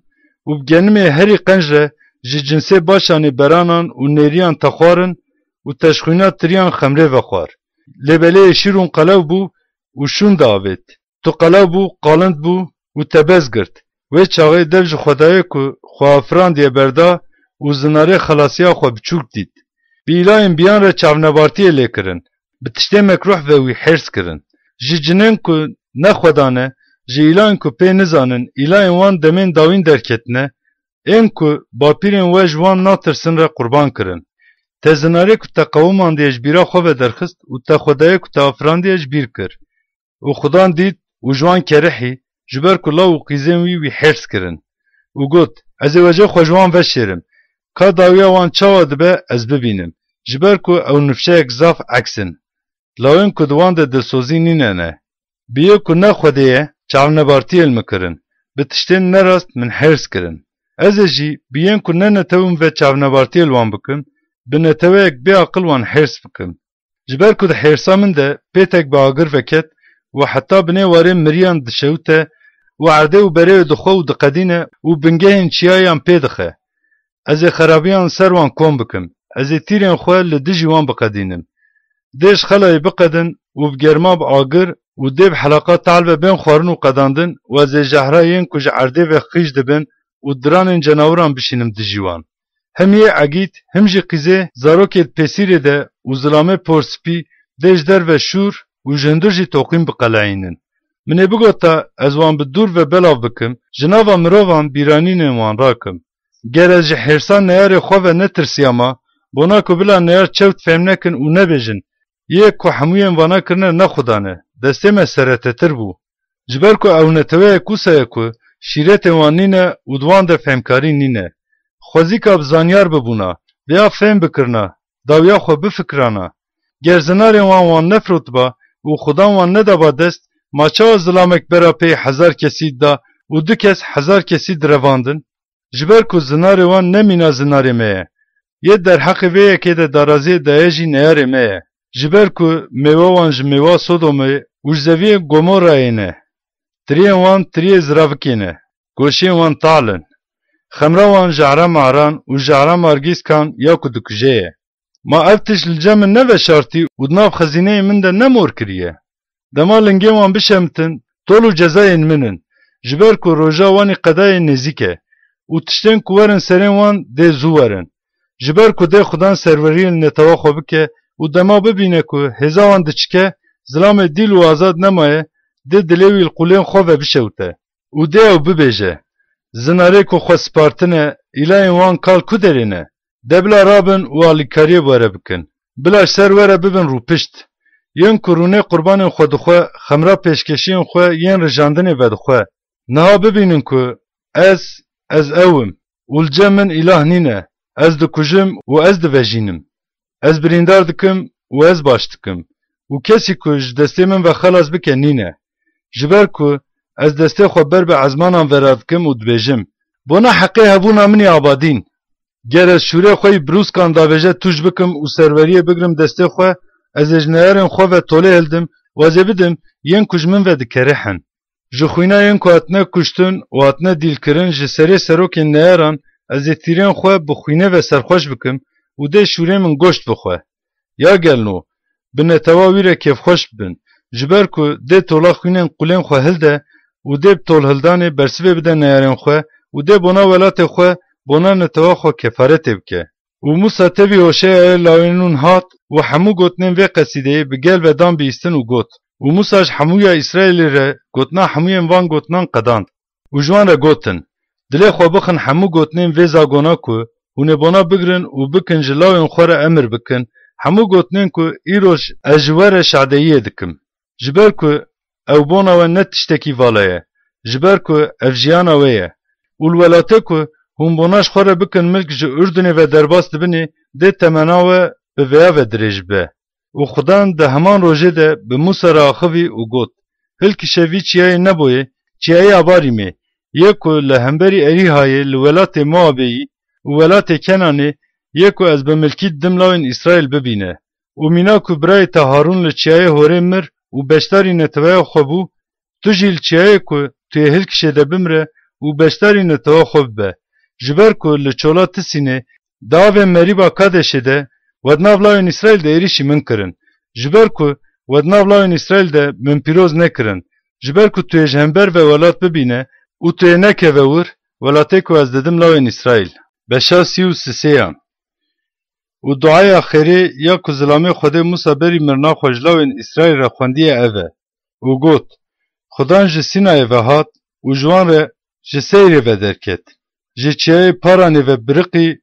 û bi genimê herî qenc re ji cinsê başanê beranan û nêriyan texwarin û teşxwîna tiriyan xemrê vexwar. Lê belê êşîr hûn qelew bû û şûn diavêt. Tu qelew bû, qalind bû û te bez girt. Wê çaxê dev ji xwedayê ku xwe afirandiye berda û zinarê xelasiya xwe biçûk dît. Bi îlayên biyan re çavnebartiyê lê kirin. Bi tiştê mekrûh ve wî hêrs kirin. Ji cinên ku ne xweda ne, ji îlayên ku pê nizanin, îlayên wan demên dawîn derketine, ên ku bapîrên we ji wan natirsin re qurban kirin. Te zinarê ku te qewimandiye ji bîra xwe ve derxist û te xwedayê ku te afirandiye ji bîr kir. Û Xudan dît û ji wan kerihî, ji ber ku law û qîzên wî wî hêrs kirin. Û got, Ez ê wecê xwe ji wan veşêrim. Ka dawiya wan çawa dibe, ez bibînim. Ji ber ku ew nifşeyek zaf eks in. Lawên ku di wan de dilsozî nîne ne. Bi yê ku ne Xwedê ye, çavnebartiyê li min kirin. Bi tiştên nerast min hêrs kirin. Ez ê jî bi yên ku ne netew in ve çavnebartiyê li wan bikim, bi neteweyek bêaqil wan hêrs bikim. Ji ber ku di hêrsa min de pêtek bi agir veket û heta binê warê miriyan dişewite û erdê û berê wê dixwe û diqedîne û bingehên çiyayan pê dixe. Ez ê xerabiyan li ser wan kom bikim. Ez ê tîrên xwe li dijî wan biqedînim. Dê ji xelayê biqedin û bi germa bi agir û dê bi helaqa tal ve bên xwarin û qedandin û ez ê jehra yên ku ji erdê ve qîj dibin û diranên cenawiran bişînim dijî wan. Him yê egît, him jî qîzê zarokê di pêsîrê de û zilamê porspî dê ji derve şûr û ji hundir jî toqîn biqeleyînin. Min ê bigota ez wan bi dûr ve belav bikim, ji nava mirovan bîranînên wan rakim. Ger ez ji hêrsa neyarê xwe ve netirsiyama, bona ku bila neyar çewt fêm nekin û nebêjin, yê ku hemûyên vana kirine ne Xudan e, destê me seretetir bû. Ji ber ku ew neteweyek wisa ye ku şîretên wan nîne û di wan de fêmkarî nîne. Xwezîka bi zanyar bibûna, vêya fêm bikirina, dawiya xwe bifikirana. Ger zinarên wan wan nefirotiba û Xudan wan nedaba dest, ma çawa zilamek bera pey hezar kesî dida û du kes hezar kesî direvandin? Ji ber ku zinarê wan ne mîna zinarê me ye. Yê derheqê vê yekê de daraziyê daye jî neyarê me ye. Ji ber ku mêwa wan ji mêwa Sodomê û ji zeviyê Gomorayê ne. Tiriyên wan tiriyê ziravikê ne. Goşiyên wan tal in. Xemra wan jehra maran û jehra margîskan ya ku dikuje ye. Ma ev tişt li cem min neveşartî û di nav xezîneyê min de nemor kiriye? Dema lingên wan bişemitin, tol û cezayên min in, ji ber ku roja wanî qedayê nêzîk e û tiştên ku werin serên wan dê zû werin. Ji ber ku dê Xudan serweriyê li netewa xwe bike û dema bibîne ku hêza wan diçike, zilamê dîl û azad nemaye, dê dilê wî li qûlên xwe ve bişewite û dê ew bibêje, Zinarê ku xwe spartine, îlayên wan kal ku derê ne? De bila rabin û alîkariyê bi we re bikin. Bila ji ser we re bibin rûpişt. Yên ku rûnê qurbanên xwe dixwe, xemra pêşkeşiyên xwe yên rijandinê vedixwe. Niha bibînin ku ez, ez ew im û li cem min îlah nîne, ez dikujim û ez divejînim. Ez birîndar dikim û ez baş dikim û kesî ku ji destê min ve xelas bike nîne. Ji ber ku ez destê xwe ber bi ezmanan ve radikim û dibêjim, Bona heqê hebûna min ê abadîn. Ger ez şûrê xwe yî birûskan davêje tûj bikim û serweriyê bigrim destê xwe, ez ê ji neyarên xwe ve tolê hildim û ez ê bidim yên ku ji min ve dikerihin. Ji xwîna yên ku hatine kuştin û hatine dîlkirin ji serê serokên neyaran ez ê tîrên xwe bi xwînê ve serxweş bikim û dê şûrê min goşt bixwe. Ya gelno, bi netewa wî re kêfxweş bibin, ji ber ku dê tola xwînên qulên xwe hilde û dê bi tolhildanê bersivê bide neyarên xwe û dê bona welatê xwe, bona netewa xwe kefaretê bike. Û Musa tevî Hoşeyayê lawê Nûn hat û hemû gotinên vê qesîdeyê bi gel ve dan bihîstin û got. Û Musa ji hemûya Îsraîlê re gotina hemûyên van gotinan qedand. Û ji wan re gotin, Dilê xwe bixin hemû gotinên vê zagona ku hûn ê bona bigirin û bikin ji lawên xwe re emir bikin, hemû gotinên ku îroj ez ji we re şadeyiyê dikim. Ji ber ku ew bona we ne tiştekî vala ye, ji ber ku ev jiyana we ye. Û li welatê ku hûn bona ji xwe re bikin milk ji Urdunê ve derbas dibinê, dê temena we bi vêya ve dirêj bibe. Û Xudan di heman rojê de bi Musa re axivî û got, Hilkişe vî çiyayê Neboyê, çiyayê Abarîmê, yê ku li hemberî Erîhayê li welatê Moabê yî û welatê Kenanê, yê ku ez bi milkî didim lawên Îsraîl bibîne. Û mîna ku birayê te Harûn li çiyayê Horê mir û beşdarî neteweya xwe bû, tu jî li çiyayê ku tu yê hilkişê de bimire û beşdarî netewa xwe bibe. Ji ber ku li çola Tisînê, di avê Merîba Kadêşê de, we di nav lawên Îsraîl de êrîşî min kirin. Ji ber ku we di nav lawên Îsraîl de min pîroz nekirin. Ji ber ku tu yê ji hember ve welat bibîne û tu yê nekeve wir, welatê ku ez didim lawên Îsraîl. Beşa sî û sisêyan. Û duaya xêrê ya ku zilamê Xwedê Musa berî mirina xwe ji lawên Îsraîl re xwendiye ev e. Û got, Xudan ji Sînayê ve hat û ji wan re ji Seyrê ve derket. Ji çiyayê Paranê ve biriqî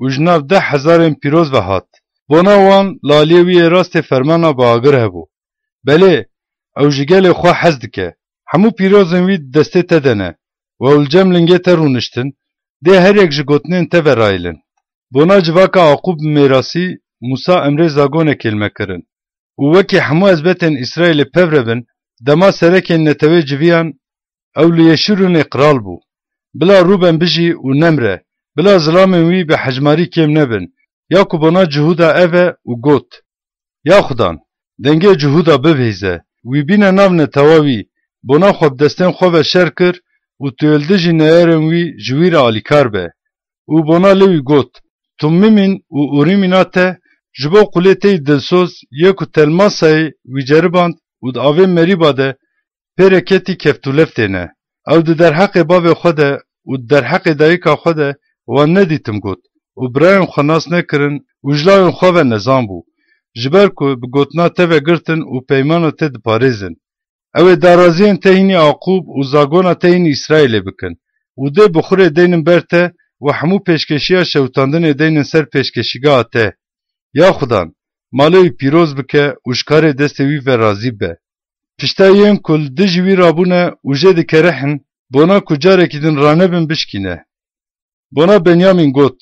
û ji nav deh hezarên pîroz ve hat. Bona wan li aliyê wî yê rastê fermana bi agir hebû. Belê, ew ji gelê xwe hez dike. Hemû pîrozên wî di destê te de ne. We ew li cem lingê te rûniştin, dê her yek ji gotinên te ve rayilin. Bona civaka Aqûb mêrasî, Musa emrê zagonekê li me kirin. Û wekî hemû ezbetên Îsraîlê pev re bin, dema serekên netewê civiyan, ew li Yeşûrûnê qral bû. Bila rûben bijî û nemre, bila zilamên wî bi hejmarî kêm nebin, ya ku bona Cihûda ev e û got, Ya Xudan, dengê Cihûda bibihîze, wî bîne nav netewa wî, bona xwe bi destên xwe ve şer kir û tu yê li dijî neyarên wî ji wî re alîkar be. Û bona li wî got, Tumîmîn û Ûrîmîna te ji bo qulê te yî dilsoz yê ku telmasayê wî ceriband û di avê Merîba de pê re ketî keftûleftê ne. Ew di derheqê bavê xwe de û di derheqê dayika xwe de wan nedîtim got û birayên xwe nas nekirin û ji lawên xwe ve nezan bû. Ji ber ku bi gotina te ve girtin û peymana te diparêzin. Ew ê daraziyên te hînî Aqûb û zagona te hînî Îsraîlê bikin û dê bixurê deynin ber te û hemû pêşkeşiya şewitandinê deynin ser pêşkeşîgeha te. Ya Xudan, malê wî pîroz bike û ji karê destê wî ve razî be. Pişta yên ku li dijî wî rabûne û jê dikerihin, bona ku carekî din ranebin bişkîne. Bona Benyamîn got,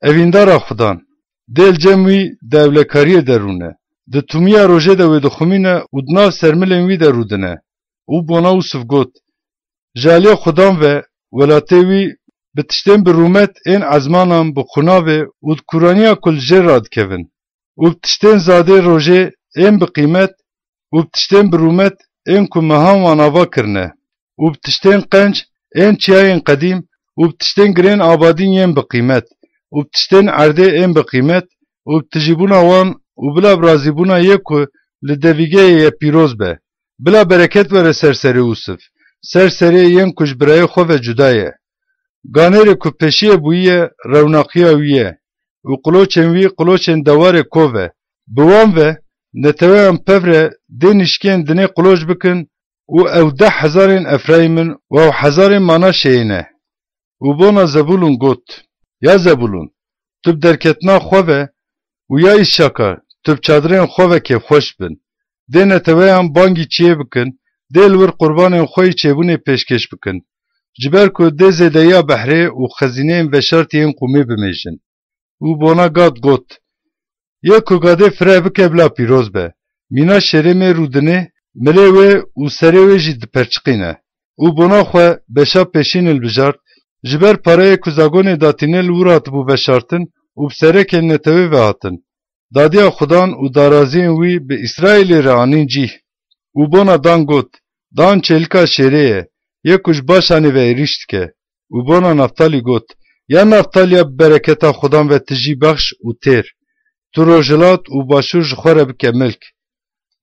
Evîndara Xudan, dê li cem wî di ewlekariyê de rûne. Di tumiya rojê de wê dixumîne û di nav sermilên wî de rûdine. Û bona Ûsif got, Ji aliyê Xudan ve welatê wî bi tiştên bi rûmet ên ezmanan bi qunavê û di kûraniya ku li jêr radikevin û bi tiştên zadê rojê ên bi qîmet û bi tiştên bi rûmet ên ku mehan wan ava kirine û bi tiştên qenc ên çiyayên qedîm û bi tiştên girên abadîn yên bi qîmet û bi tiştên erdê ên bi qîmet û bi tijîbûna wan û bila bi razîbûna yê ku li devîgehê ye pîroz be. Bila bereket were ser serê Ûsif, ser serê yên ku ji birayê xwe ve cuda ye. Ganêrê ku peşiyê bûyiye rewnaqiya wî ye û qiloçên wî qiloçên dewarê kov e. Bi wan ve neteweyan pev re dê nişkên dinê qiloç bikin û ew deh hezarên Efrayîm in û ew hezarên Manaşeyê ne. Û bona Zebûlûn got, Ya Zebûlûn, tu bi derketina xwe ve û ya Îsakar, tu bi çadirên xwe ve kêfxweş bin. Dê neteweyan bangî çiyê bikin, dê li wir qurbanên xwe yî çêbûnê pêşkêş bikin. Ji ber ku dê zêdeyiya behrê û xezîneyên veşartî yên qûmê bimêjin. Û bona Gad got, Yê ku Gadê fire bike bila pîroz be. Mîna şêrê mê rûdinê, milê wê û serê wê jî diperçiqîne. Û bona xwe beşa pêşîn hilbijart, ji ber pareyê ku zagonê datîne li wir hatibû veşartin û bi serekên netewê ve hatin. Dadiya Xudan û daraziyên wî bi Îsraîlê re anîn cîh. Û bona Dan got, Dan çêlika şêrê ye, yê ku ji Başanê ve êrîş dike. Û bona Naftalî got, Ya Naftaliya bi bereketa Xudan ve tijî bexş û têr, tu rojhilat û başûr ji xwe re bike milk.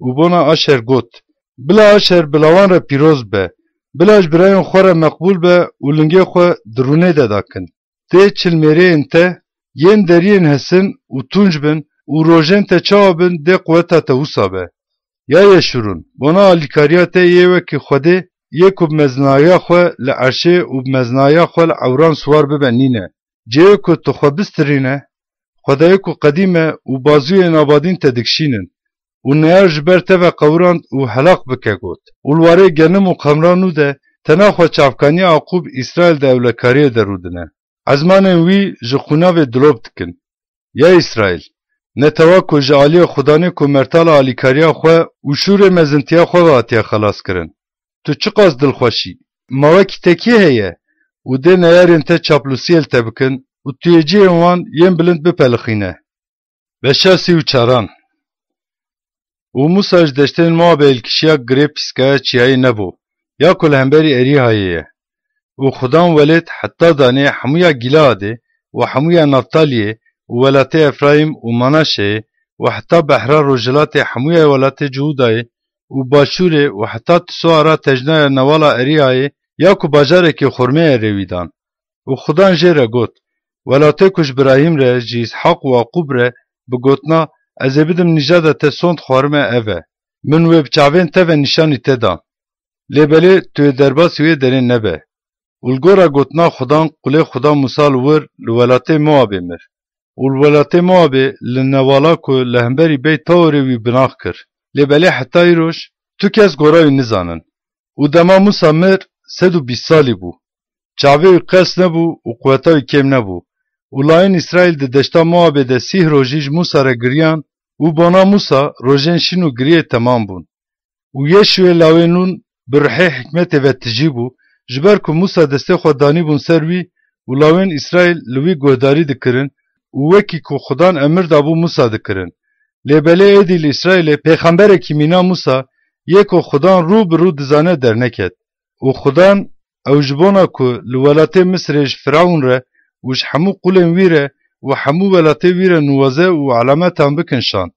Û bona Aşer got, Bila Aşer bi lawan re pîroz be, bila ji birayên xwe re meqbûl be û lingê xwe di rûnê de dakin. Tê çilmêreyên te yên deriyên hesin û tunc bin û rojên te çawa bin dê quweta te wisa be. Ya Yeşûrûn, bona alîkariya te yê wekî Xwedê, yê ku bi mezinaya xwe li erşê û bi mezinaya xwe li ewran siwar bibe nîne. Cihê ku tu xwe bistirîne, xwedayê ku qedîm e û bazûyên abadîn te dikişînin û neyar ji ber te ve qewirand û helaq bike got û li warê genim û qemran nû de tena xwe çavkaniya Aqûb Îsraîl de ewlekariyê de rûdine. Ezmanên wî ji xûna vê dilop dikin. Ya Îsraîl, netewa ku ji aliyê Xudanê ku mertala alîkariya xwe û şûrê mezintiya xwe ve hatiye xelas kirin. Tu çiqas dilxweşî, ma wekî te kê heye û dê neyarên te çaplûsiyê li te bikin û tu yê cihên wan yên bilind bipelixîne. Beşa sî û çaran. Û Musa ji deştên Moabê hilkişiya girê pîskaya çiyayê Nebo, ya ku li hemberî Erîhayê ye. Û Xudan welêt heta Danê hemûya Gîleadê û hemûya Naftaliyê û welatê Efrayîm û Manaşeyê û heta behra rojhilatê hemûya welatê Cihûdayê û başûrê û heta Tisoara tejnaya newala Erîhayê ya ku bajarekî xurmeyê rê wî dan. Û Xudan jê re got, Welatê ku ji Birahîm re, ji Îshaq û Aqûb re bi gotina, Ez ê bidim nîjada te sond xwarime ev e. Min wê bi çavên te ve nîşanî te dan. Lê belê tu yê derbasî wê derê nebe. Û li gora gotina Xudan qulê Xudan Musa li wir li welatê Moabê mir. Û li welatê Moabê li newala ku li hemberî Beyt Peorê wî binax kir. Lê belê heta îroj tu kes gora wî nizanin. Û dema Musa mir sed û bîst salî bû. Çavê wî qels nebû û quweta wî kêm nebû. Û layên Îsraîl di deşta Moabê de sîh rojî ji Musa re giriyan û bona Musa rojên şîn û giriyê temam bûn. Û Yeşûyê lawê Nûn bi ruhê hikmetê ve tijî bû, ji ber ku Musa destê xwe danîbûn ser wî û lawên Îsraîl li wî guhdarî dikirin û wekî ku Xudan emir dabû Musa dikirin. Lê belê êdî li Îsraîlê pêxemberekî mîna Musa, yê ku Xudan rû bi rû dizane derneket. Û Xudan ew ji bona ku li welatê Misirê ji Firawûn re û ji hemû qulên wî re û hemû welatê wî re nuwaze û elametan bikin şand.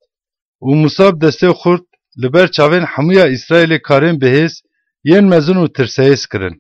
Û Musa bi destê xurt li ber çavên hemûya Îsraîlê karên bihêz yên mezin û tirsehêz kirin.